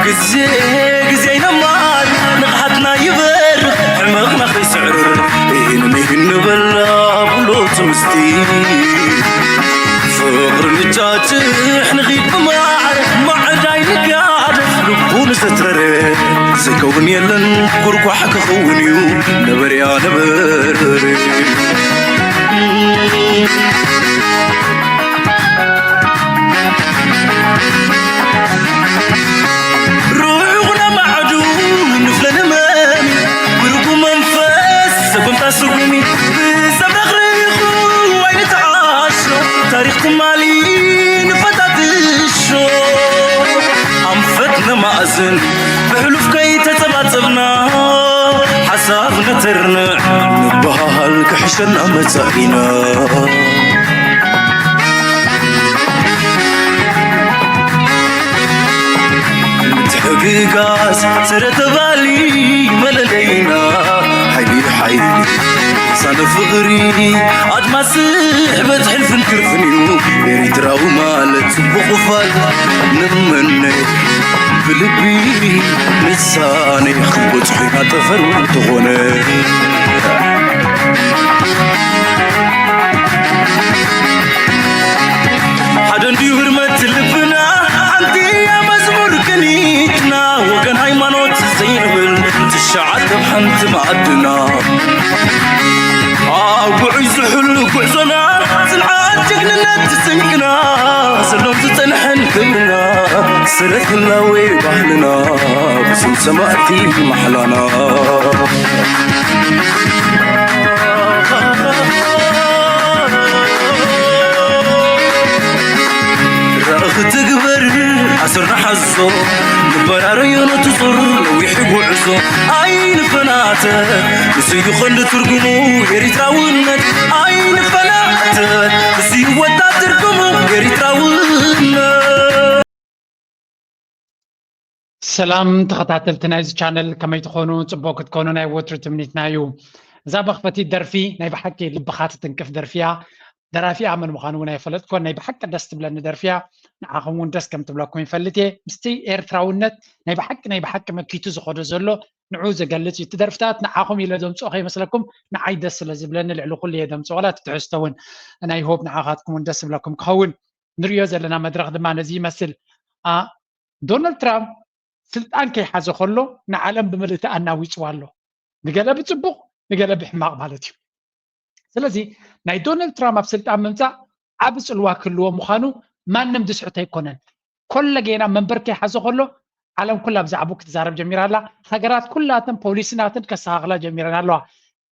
ግዜ ግዜ ይነማት ንቕሓትና ይበርኽ ሕመቕና ከይስዕር ኢህን ምሂን ንበላ ብሎ ትምስቲ ፍቕሪ ንጫጭሕ ንኺድ ብማዕረ ማዕዳይ ንጋድ ልቡ ንዘትረረ ዝከውን የለን ጉርጓሕ ክኸውን እዩ ነበርያ ነበር ርሑቕ ነማዕዱ ንፍለ ንመሚ ብርጉ መንፈስ ሰጉምታ ስጉሚ ብዘብረኽርኹ ኣይንተዓሾ ታሪኽ ትማሊ ንፈታትሾ ኣንፈት ነማእዝን ብሕሉፍ ከይተጸባጸብና ሓሳብ ነተርንዕ ንበሃል ክሕሸና መጻኢና ምትሕግጋዝ ስረ ተባሊ መለለይና ሓይሊ ሓይሊ ሳነ ፍቕሪ ኣድማስ ስሕበት ሕልፍን ክርፍን እዩ ኤሪትራዊ ማለት ጽቡቕ ፋል ንመነ ብልቢ ንሳነ ክበጽሑ ኢና ጠፈር እንተኾነ ሓደ እንድዩ ህርመት ልብና ሓንቲ እያ መዝሙር ቅኒትና ወገን ሃይማኖት ዘይንብል ትሽዓተ ብ ሓንቲ መኣድና ኣብ ጉዑይ ዝሕሉ ጉዕዞና ጽንዓት ጅግንነት ስንቅና ሰሎም ዝጸንሐን ክብርና ስረት ህላዌ ባህልና ብስም ሰማእቲ ማሕላና ራእኺ ትግበር ኣስርና ሓዞ ንበራረዮ ነቲ ዙር ነዊሕ ጉዕዞ ኣይንፈናተ ንስዩ ቐንዲ ትርጉሙ ኤሪትራውነት ኣይንፈናተ ንስዩ ወታ ትርጉሙ ኤሪትራውነት ሰላም ተኸታተልቲ ናይዚ ቻነል ከመይ ትኾኑ? ፅቡቅ ክትኮኑ ናይ ወትሩ ትምኒትና እዩ። እዛ መኽፈቲት ደርፊ ናይ ብሓቂ ልብኻ ትትንክፍ ደርፊ እያ። ደራፊኣ መን ምዃኑ እውን ኣይፈለጥኩን። ናይ ብሓቂ ደስ ትብለኒ ደርፊ እያ። ንዓኹም እውን ደስ ከም ትብለኩም ይፈልጥ እየ። ምስቲ ኤርትራውነት ናይ ብሓቂ ናይ ብሓቂ መኪቱ ዝኸዶ ዘሎ ንዑ ዝገልፅ እዩ። እቲ ደርፍታት ንዓኹም ኢለ ዘምፅኦ ከይመስለኩም ንዓይ ደስ ስለ ዝብለኒ ልዕሊ ኩሉ እየ ደምፅኦ። ዋላ እቲ ትሕዝቶ እውን ናይ ሆፕ ንዓኻትኩም እውን ደስ ዝብለኩም ክኸውን። ንሪኦ ዘለና መድረኽ ድማ ነዚ ይመስል። ዶናልድ ትራምፕ ስልጣን ከይሓዘ ከሎ ንዓለም ብምልእቲ ኣናዊፅዋ ኣሎ። ንገለ ብፅቡቕ ንገለ ብሕማቕ ማለት እዩ። ስለዚ ናይ ዶናልድ ትራምፕ ኣብ ስልጣን ምምፃእ ዓቢ ፅልዋ ክህልዎ ምዃኑ ማንም ዝስሕቶ ኣይኮነን። ኮለጌና መንበር ከይሓዘ ከሎ ዓለም ኩላ ብዛዕባኡ ክትዛረብ ጀሚራ ኣላ። ሃገራት ኩላተን ፖሊስናተን ከስተኻኽላ ጀሚረን ኣለዋ።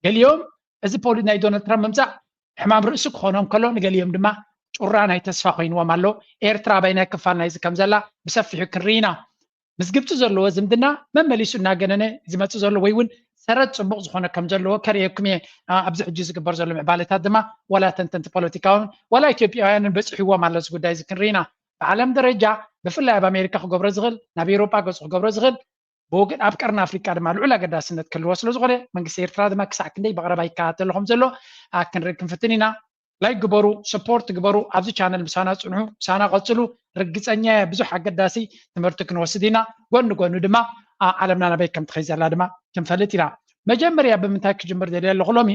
ገሊኦም እዚ ፖሊ ናይ ዶናልድ ትራምፕ ምምፃእ ሕማም ርእሲ ክኾኖም ከሎ ንገሊኦም ድማ ጩራ ናይ ተስፋ ኮይንዎም ኣሎ። ኤርትራ ኣበየናይ ክፋል ናይዚ ከም ዘላ ብሰፊሑ ክንርኢ ኢና። ምስ ግብፂ ዘለዎ ዝምድና መመሊሱ እናገነነ ዝመፅእ ዘሎ ወይ እውን ሰረት ፅቡቕ ዝኾነ ከም ዘለዎ ከርእየኩም እየ። ኣብዚ ሕጂ ዝግበር ዘሎ ምዕባለታት ድማ ዋላ ተንተንቲ ፖለቲካውን ዋላ ኢትዮጵያውያንን በፂሕዎም ኣሎ እዚ ጉዳይ እዚ ክንርኢ ኢና። ብዓለም ደረጃ ብፍላይ ኣብ ኣሜሪካ ክገብሮ ዝኽእል ናብ ኤውሮጳ ገፁ ክገብሮ ዝኽእል ብወገን ኣብ ቀርኒ ኣፍሪቃ ድማ ልዑል ኣገዳስነት ክህልዎ ስለ ዝኾነ መንግስቲ ኤርትራ ድማ ክሳዕ ክንደይ ብቐረባ ይከታተሎ ከም ዘሎ ክንርኢ ክንፍትን ኢና። ላይክ ግበሩ፣ ሰፖርት ግበሩ፣ ኣብዚ ቻነል ምሳና ጽንሑ፣ ምሳና ቀጽሉ። ርግጸኛ እየ ብዙሕ ኣገዳሲ ትምህርቲ ክንወስድ ኢና። ጎኒ ጎኒ ድማ ዓለምና ናበይ ከም ትኸይድ ዘላ ድማ ክንፈልጥ ኢና። መጀመርያ ብምንታይ ክጅምር ደልየ ኣለኹ ሎሚ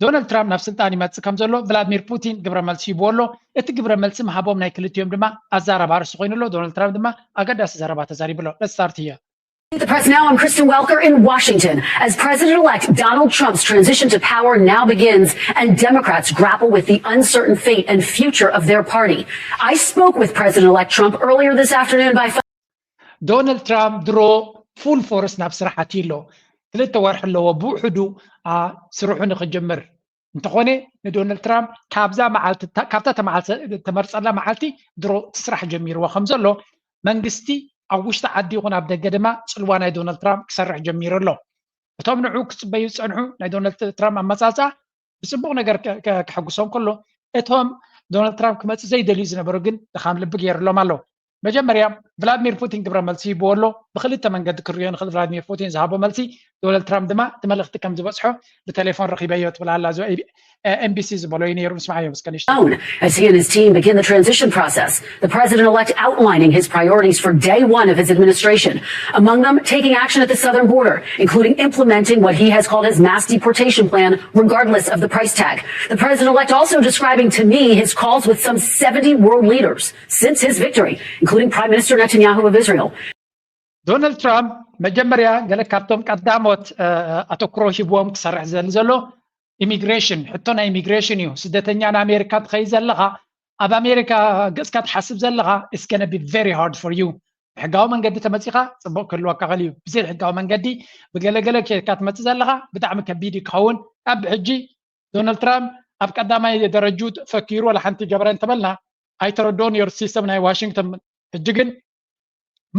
ዶናልድ ትራምፕ ናብ ስልጣን ይመጽእ ከም ዘሎ ቭላድሚር ፑቲን ግብረ መልሲ ሂብዎ ኣሎ። እቲ ግብረ መልሲ ምሃቦም ናይ ክልቲኦም ድማ ኣዛራቢ ኣርእስቲ ኮይኑ ኣሎ። ዶናልድ ትራምፕ ድማ ኣገዳሲ ዘረባ ተዛሪቡ ኣሎ። Let's start here. The press now. I'm Kristen Welker in Washington. As President-elect Donald Trump's transition to power now begins and Democrats grapple with the uncertain fate and future of their party, I spoke with President-elect Trump earlier this afternoon by phone. ዶናልድ ትራምፕ ድሮ ፉል ፎርስ ናብ ስራሕ ኣትዩ ኣሎ። ክልተ ወርሒ ኣለዎ ብውሕዱ ስርሑ ንክጅምር። እንተኾነ ንዶናልድ ትራምፕ ካብዛ መዓልቲ ካብታ ተመርፀላ መዓልቲ ድሮ እቲ ስራሕ ጀሚርዎ ከም ዘሎ መንግስቲ ኣብ ውሽጢ ዓዲ ይኹን ኣብ ደገ ድማ ፅልዋ ናይ ዶናልድ ትራምፕ ክሰርሕ ጀሚሩ ኣሎ። እቶም ንዑ ክፅበዩ ዝፀንሑ ናይ ዶናልድ ትራምፕ ኣመፃፅኣ ብፅቡቕ ነገር ከሐጉሶም ከሎ እቶም ዶናልድ ትራምፕ ክመፅእ ዘይደልዩ ዝነበሩ ግን ድኻም ልቢ ገይርሎም ኣሎ። መጀመርያ ቭላድሚር ፑቲን ግብረ መልሲ ይብዎ ኣሎ። ብክልተ መንገዲ ክርዮ ንኽእል። ቭላድሚር ፑቲን ዝሃቦ መልሲ፣ ዶናልድ ትራምፕ ድማ እቲ መልእኽቲ ከም ዝበፅሖ ብቴሌፎን ረኺበዮ ትብል ኣላ። እዚ ኤምቢሲ ዝበሎ እዩ ነይሩ። ንስማዮ እስከ ንእሽቶ። As he and his team begin the transition process, the president-elect outlining his priorities for day one of his administration, among them taking action at the southern border, including implementing what he has called his mass deportation plan, regardless of the price tag. The president-elect also describing to me his calls with some seventy world leaders since his victory, including Prime Minister Netanyahu of Israel. ዶናልድ ትራምፕ መጀመርያ ገለ ካብቶም ቀዳሞት ኣተኩሮ ሂብዎም ክሰርሕ ዝደሊ ዘሎ ኢሚግሬሽን፣ ሕቶ ናይ ኢሚግሬሽን እዩ። ስደተኛ ንኣሜሪካ ትኸይድ ዘለኻ፣ ኣብ ኣሜሪካ ገጽካ ትሓስብ ዘለኻ፣ it's gonna be very hard for you። ብሕጋዊ መንገዲ ተመጺኻ ጽቡቕ ክህልወካ ክእል እዩ። ብዘይ ሕጋዊ መንገዲ ብገለገለ ኬድካ ትመጽእ ዘለኻ ብጣዕሚ ከቢድ እዩ ክኸውን። ኣብ ሕጂ ዶናልድ ትራምፕ ኣብ ቀዳማይ ደረጁ ፈኪሩ ወላ ሓንቲ ገበረ እንተበልና ኣይተረድኦን ነይሩ ሲስተም ናይ ዋሽንግተን። ሕጂ ግን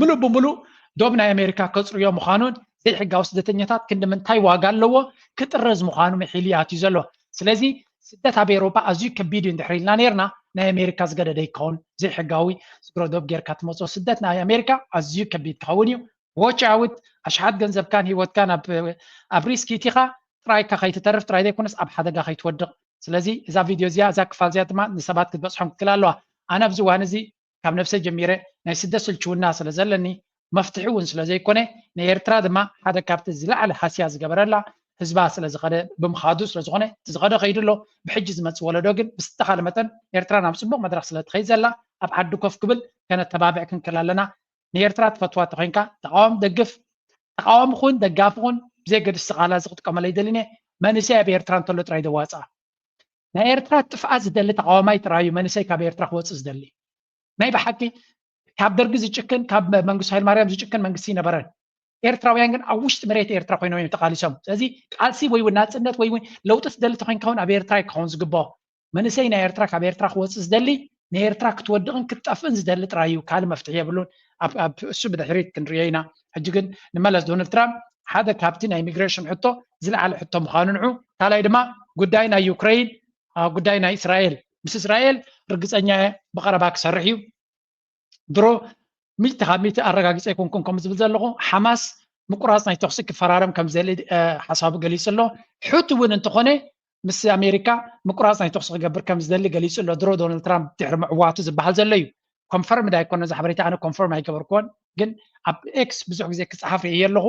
ምሉእ ብምሉእ ዶብ ናይ ኣሜሪካ ከፅርዮ ምዃኑን ዘይሕጋዊ ስደተኛታት ክንዲ ምንታይ ዋጋ ኣለዎ ክጥረዝ ምዃኑ ምሒሉ ኣትዩ ዘሎ። ስለዚ ስደት ኣብ ኤውሮጳ ኣዝዩ ከቢድ እዩ እንድሕር ኢልና ነርና ናይ ኣሜሪካ ዝገደደ ይከውን። ዘይሕጋዊ ስግረ ዶብ ጌርካ ትመፅኦ ስደት ናይ ኣሜሪካ ኣዝዩ ከቢድ ክኸውን እዩ። ዎች ኣውት ኣሽሓት ገንዘብካን ሂወትካን ኣብ ሪስክ ይቲኻ ጥራይካ ከይትተርፍ ጥራይ ዘይኮነስ ኣብ ሓደጋ ከይትወድቕ። ስለዚ እዛ ቪድዮ እዚኣ እዛ ክፋል እዚኣ ድማ ንሰባት ክትበፅሖም ክትክእል ኣለዋ። ኣነ ኣብዚ እዋን እዚ ካብ ነብሰይ ጀሚረ ናይ ስደት ስልችውና ስለ ዘለኒ መፍትሒ እውን ስለ ዘይኮነ ንኤርትራ ድማ ሓደ ካብቲ ዝለዓለ ሃስያ ዝገበረላ ህዝባ ስለ ዝኸደ ብምኻዱ ስለ ዝኾነ እቲ ዝኸደ ከይዱ ኣሎ። ብሕጂ ዝመፅእ ወለዶ ግን ብዝተኻለ መጠን ኤርትራ ናብ ፅቡቕ መድረኽ ስለ ትኸይድ ዘላ ኣብ ዓዲ ኮፍ ክብል ከነተባብዕ ክንክእል ኣለና። ንኤርትራ ትፈትዋ ተኮይንካ ተቃወም ደግፍ፣ ተቃዋሚ ኩን ደጋፊ ኩን ብዘይ ገድስ ቃላ እዚ ክጥቀመለይ ደሊነ መንእሰይ ኣብ ኤርትራ እንተሎ ጥራይ ደዋፅኣ ናይ ኤርትራ ጥፍኣት ዝደሊ ተቃዋማይ ጥራይ እዩ መንእሰይ ካብ ኤርትራ ክወፅእ ዝደሊ ናይ ብሓቂ ካብ ደርጊ ዝጭክን ካብ መንግስቱ ሃይለማርያም ዝጭክን መንግስቲ ይነበረን ኤርትራውያን ግን ኣብ ውሽጢ መሬት ኤርትራ ኮይኖም እዮም ተቃሊሶም ስለዚ ቃልሲ ወይ እውን ናፅነት ወይ እውን ለውጢ ትደሊ ተኮይንካ እውን ኣብ ኤርትራ እዩ ክኸውን ዝግባኦ መንእሰይ ናይ ኤርትራ ካብ ኤርትራ ክወፅእ ዝደሊ ንኤርትራ ክትወድቕን ክትጠፍእን ዝደሊ ጥራይ እዩ ካልእ መፍትሒ የብሉን እሱ ብድሕሪት ክንሪኦ ኢና ሕጂ ግን ንመለስ ዶናልድ ትራምፕ ሓደ ካብቲ ናይ ኢሚግሬሽን ሕቶ ዝለዓለ ሕቶ ምዃኑ ንዑ ካልኣይ ድማ ጉዳይ ናይ ዩክሬን ጉዳይ ናይ እስራኤል ምስ እስራኤል ርግፀኛ ብቀረባ ክሰርሕ እዩ ድሮ ሚእቲ ካብ ሚእቲ ኣረጋጊፀ ኣይኮንኩን ከም ዝብል ዘለኹ ሓማስ ምቁራፅ ናይ ተኽሲ ክፈራረም ከም ዘሊ ሓሳቡ ገሊፁ ኣሎ ሕቲ እውን እንተኾነ ምስ ኣሜሪካ ምቁራፅ ናይ ተኽሲ ክገብር ከም ዝደሊ ገሊፁ ኣሎ ድሮ ዶናልድ ትራምፕ ድሕሪ ምዕዋቱ ዝበሃል ዘሎ እዩ ኮንፈርም ዳ ኣይኮነ እዚ ሓበሬታ ኣነ ኮንፈርም ኣይገበርኩዎን ግን ኣብ ኤክስ ብዙሕ ግዜ ክፀሓፍ ርእየ ኣለኹ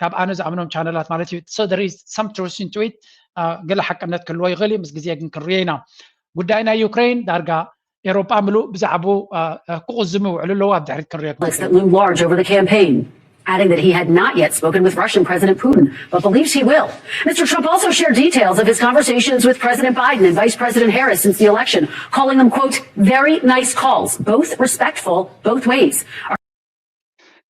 ካብ ኣነ ዝኣምኖም ቻነላት ማለት እዩ so there is some truth into it ገለ ሓቅነት ክህልዎ ይኽእል እዩ ምስ ግዜ ግን ክንሪኦ ኢና ጉዳይ ናይ ዩክሬን ዳርጋ ኤሮጳ ምሉእ ብዛዕባኡ ክቕዝሙ ይውዕሉ ኣለዉ ኣብ ድሕሪት ክንሪኦ that loomed large over the campaign. Adding that he had not yet spoken with Russian President Putin, but believes he will. Mister Trump also shared details of his conversations with President Biden and Vice President Harris since the election, calling them, quote, very nice calls, both respectful, both ways.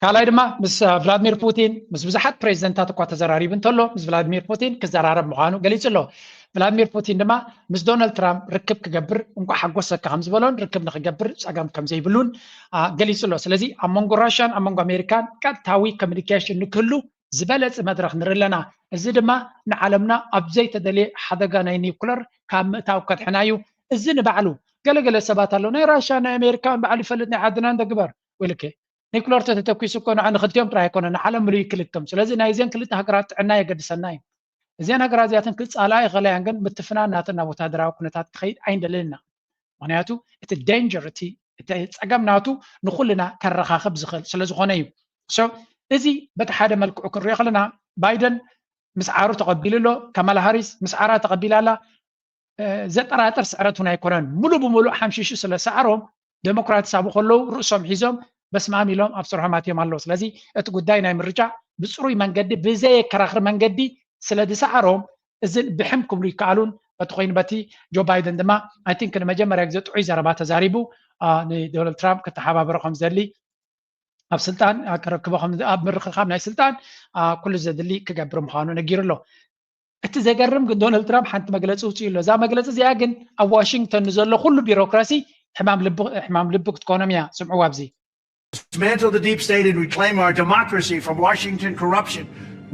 ካልኣይ ድማ ምስ ቭላድሚር ፑቲን ምስ ብዙሓት ፕሬዚደንታት እኳ ተዘራሪቡ እንተሎ ምስ ቭላድሚር ፑቲን ክዘራረብ ምዃኑ ገሊጹ ኣሎ። ቭላድሚር ፑቲን ድማ ምስ ዶናልድ ትራምፕ ርክብ ክገብር እንኳ ሓጎሰካ ከም ዝበሎን ርክብ ንክገብር ጸገም ከም ዘይብሉን ገሊጹ ኣሎ። ስለዚ ኣብ መንጎ ራሽያን ኣብ መንጎ ኣሜሪካን ቀጥታዊ ኮሚኒኬሽን ንክህሉ ዝበለጸ መድረኽ ንርኢ ኣለና። እዚ ድማ ንዓለምና ኣብ ዘይተደልየ ሓደጋ ናይ ኒኩለር ካብ ምእታው ከድሕና እዩ። እዚ ንባዕሉ ገለገለ ሰባት ኣሎ ናይ ራሽያ ናይ ኣሜሪካን ባዕሉ ይፈልጥ ናይ ዓድና እንደግበር ወልከ ኒኩለር ተተተኪሱ እኮ ንዓ ንክልቲኦም ጥራይ ኣይኮነ ንዓለም ምሉእ ይክልክም ስለዚ ናይዘን ክልተ ሃገራት ጥዕና የገድሰና እዩ እዚን ሃገራት እዚኣተን ክፃልኣ ይኽእላ እየን ግን ምትፍናን ናተን ናብ ወታደራዊ ኩነታት ክኸይድ ኣይንደልን ኢና ምክንያቱ እቲ ዳንጀር እቲ እቲ ፀገም ናቱ ንኩልና ከረኻኽብ ዝኽእል ስለዝኾነ እዩ so እዚ በቲ ሓደ መልክዑ ክንሪኦ ከለና ባይደን ምስዓሩ ተቐቢሉ ኣሎ ካማላ ሃሪስ ምስዓራ ተቐቢላ ኣላ ዘጠራጥር ስዕረት እውን ኣይኮነን ሙሉ ብምሉእ ሓምሽሹ ስለ ሰዓሮም ዴሞክራትስ ኣብኡ ከለዉ ርእሶም ሒዞም በስማም ኢሎም ኣብ ስርሖም ኣትዮም ኣለዉ ስለዚ እቲ ጉዳይ ናይ ምርጫ ብፅሩይ መንገዲ ብዘየከራኽሪ መንገዲ ስለ ዝሰዓሮም እዚ ብሕም ክብሉ ይከኣሉን በቲ ኮይኑ በቲ ጆ ባይደን ድማ ኣይ ቲንክ ንመጀመርያ ግዜ ጥዑይ ዘረባ ተዛሪቡ ንዶናልድ ትራምፕ ክተሓባበሮ ከም ዝደሊ ኣብ ስልጣን ክረክቦ ኣብ ምርክኻብ ናይ ስልጣን ኩሉ ዘድሊ ክገብር ምዃኑ ነጊሩ ኣሎ እቲ ዘገርም ግን ዶናልድ ትራምፕ ሓንቲ መግለፂ ውፅኡ ኣሎ እዛ መግለፂ እዚኣ ግን ኣብ ዋሽንግተን ንዘሎ ኩሉ ቢሮክራሲ ሕማም ልቢ ክትኮኖም እያ ስምዕዋ ኣብዚ dismantle the deep state and reclaim our democracy from Washington corruption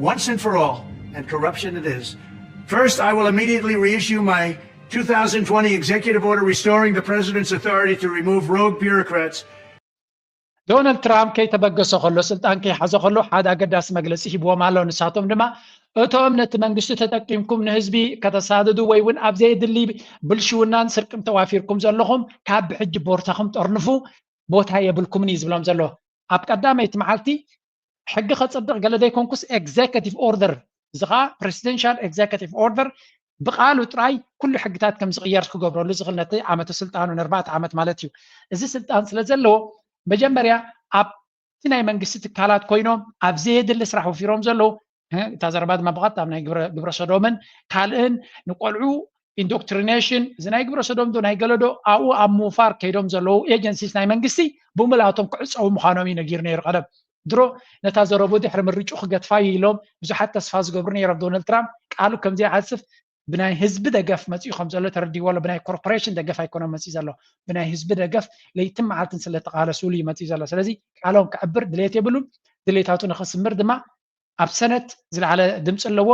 once and for all, and corruption it is. First, I will immediately reissue my two thousand twenty executive order restoring the president's authority to remove rogue bureaucrats. ዶናልድ ትራምፕ ከይተበገሰ ከሎ፣ ስልጣን ከይሓዘ ከሎ ሓደ ኣገዳሲ መግለፂ ሂብዎም ኣሎ። ንሳቶም ድማ እቶም ነቲ መንግስቲ ተጠቂምኩም ንህዝቢ ከተሳድዱ ወይ እውን ኣብ ዘየድሊ ብልሽውናን ስርቅን ተዋፊርኩም ዘለኹም ካብ ብሕጂ ቦርታኹም ጠርንፉ፣ ቦታ የብልኩምን እዩ ዝብሎም ዘሎ። ኣብ ቀዳመይቲ መዓልቲ ሕጊ ከፅድቕ ገለ ዘይኮንኩስ ኤግዜከቲቭ ኦርደር፣ እዚ ከዓ ፕሬሲደንሻል ኤግዜከቲቭ ኦርደር ብቃሉ ጥራይ ኩሉ ሕግታት ከም ዝቕየር ክገብረሉ ዝኽእል ነቲ ዓመተ ስልጣኑ ንኣርባዕተ ዓመት ማለት እዩ። እዚ ስልጣን ስለ ዘለዎ መጀመርያ ኣብቲ ናይ መንግስቲ ትካላት ኮይኖም ኣብ ዘየድሊ ስራሕ ወፊሮም ዘለዉ፣ እታ ዘረባ ድማ ብቐጥታ ኣብ ናይ ግብረ ሰዶምን ካልእን ንቆልዑ ኢንዶክትሪኔሽን፣ እዚ ናይ ግብረ ሰዶም ዶ ናይ ገለዶ ኣብኡ ኣብ ምውፋር ከይዶም ዘለዉ ኤጀንሲስ ናይ መንግስቲ ብምልኣቶም ክዕፀዉ ምዃኖም እዩ ነጊሩ ነይሩ ቀደም። ድሮ ነታ ዘረቡ ድሕሪ ምርጩ ክገትፋ እዩ ኢሎም ብዙሓት ተስፋ ዝገብሩ ነይሮም። ዶናልድ ትራምፕ ቃሉ ከም ዘይዓፅፍ ብናይ ህዝቢ ደገፍ መፂኡ ከም ዘሎ ተረዲዎ ኣሎ። ብናይ ኮርፖሬሽን ደገፍ ኣይኮነን መፂኡ ዘሎ፣ ብናይ ህዝቢ ደገፍ ለይትን መዓልትን ስለተቃለሱሉ እዩ መፂኡ ዘሎ። ስለዚ ቃሎም ከዕብር ድሌት የብሉን። ድሌታቱ ንክስምር ድማ ኣብ ሰነት ዝለዓለ ድምፂ ኣለዎ።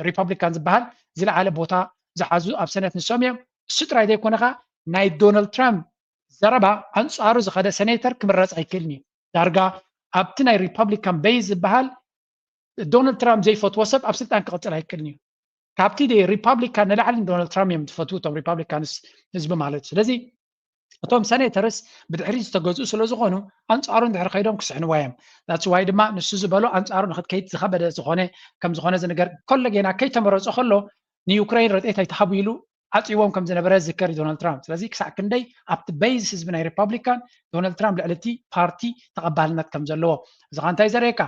ሪፐብሊካን ዝበሃል ዝለዓለ ቦታ ዝሓዙ ኣብ ሰነት ንሶም እዮም። እሱ ጥራይ ዘይኮነ ከዓ ናይ ዶናልድ ትራምፕ ዘረባ ኣንፃሩ ዝኸደ ሴኔተር ክምረፅ ኣይክእልን እዩ። ዳርጋ ኣብቲ ናይ ሪፐብሊካን ቤዝ ዝበሃል ዶናልድ ትራምፕ ዘይፈትዎ ሰብ ኣብ ስልጣን ክቕፅል ኣይክእልን እዩ። ካብቲ ሪፐብሊካን ንላዕሊ ዶናልድ ትራምፕ እዮም ዝፈትዉ እቶም ሪፐብሊካንስ ህዝቢ ማለት እዩ። ስለዚ እቶም ሴኔተርስ ብድሕሪ ዝተገዝኡ ስለ ዝኾኑ ኣንፃሩ እንድሕር ከይዶም ክስሕንዋ እዮም። ዳትስ ዋይ ድማ ንሱ ዝበሎ ኣንፃሩ ንክትከይድ ዝኸበደ ዝኾነ ከም ዝኾነ ዝንገር ከሎ ጌና ከይተመረፁ ከሎ ንዩክሬን ረድኤት ኣይትሃቡ ኢሉ ዓፅዎም ከም ዝነበረ ዝዝከር እዩ ዶናልድ ትራምፕ። ስለዚ ክሳዕ ክንደይ ኣብቲ ቤዝ ህዝቢ ናይ ሪፐብሊካን ዶናልድ ትራምፕ ልዕሊ እቲ ፓርቲ ተቐባልነት ከም ዘለዎ እዚ ከዓ እንታይ ዘርእየካ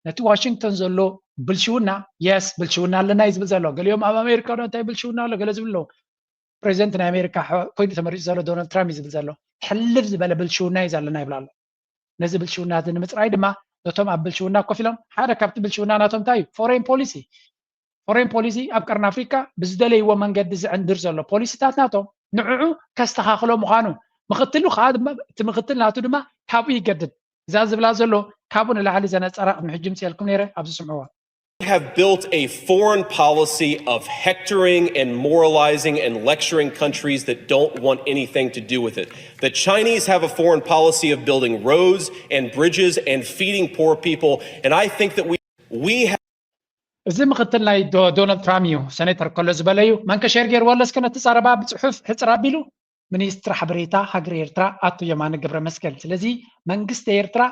ነቲ ዋሽንግተን ዘሎ ብልሽውና የስ ብልሽውና ኣለና እዩ ዝብል ዘሎ። ገሊኦም ኣብ ኣሜሪካ ዶ እንታይ ብልሽውና ኣሎ ገለ ዝብል ኣለዉ። ፕሬዚደንት ናይ ኣሜሪካ ኮይኑ ተመሪፁ ዘሎ ዶናልድ ትራምፕ እዩ ዝብል ዘሎ። ሕልፍ ዝበለ ብልሽውና እዩ ዘለና ይብል ኣሎ። ነዚ ብልሽውና እዚ ንምፅራይ ድማ ነቶም ኣብ ብልሽውና ኮፍ ኢሎም ሓደ ካብቲ ብልሽውና ናቶም እንታይ እዩ? ፎሬን ፖሊሲ። ፎሬን ፖሊሲ ኣብ ቀርኒ ኣፍሪካ ብዝደለይዎ መንገዲ ዝዕንድር ዘሎ ፖሊሲታት ናቶም ንዕዑ ከስተኻኽሎ ምዃኑ ምኽትሉ ከዓ እቲ ምኽትል ናቱ ድማ ካብኡ ይገድድ። እዛ ዝብላ ዘሎ ካብኡ ንላዕሊ ዘነፀራ ቅድሚ ሕጂ ምፅኤልኩም ነይረ ኣብዚ ስምዕዋ። have built a foreign policy of hectoring and moralizing and lecturing countries that don't want anything to do with it. The Chinese have a foreign policy of building roads and bridges and feeding poor people. And I think that we, we have እዚ ምክትል ናይ ዶናልድ ትራምፕ እዩ። ሴኔተር ከሎ ዝበለ እዩ። መንከ ሼር ገይርዎ ኣሎ እስከ ነቲ ዛረባ ብፅሑፍ ሕፅር ኣቢሉ ሚኒስትሪ ሓበሬታ ሃገር ኤርትራ ኣቶ የማነ ገብረ መስቀል። ስለዚ መንግስቲ ኤርትራ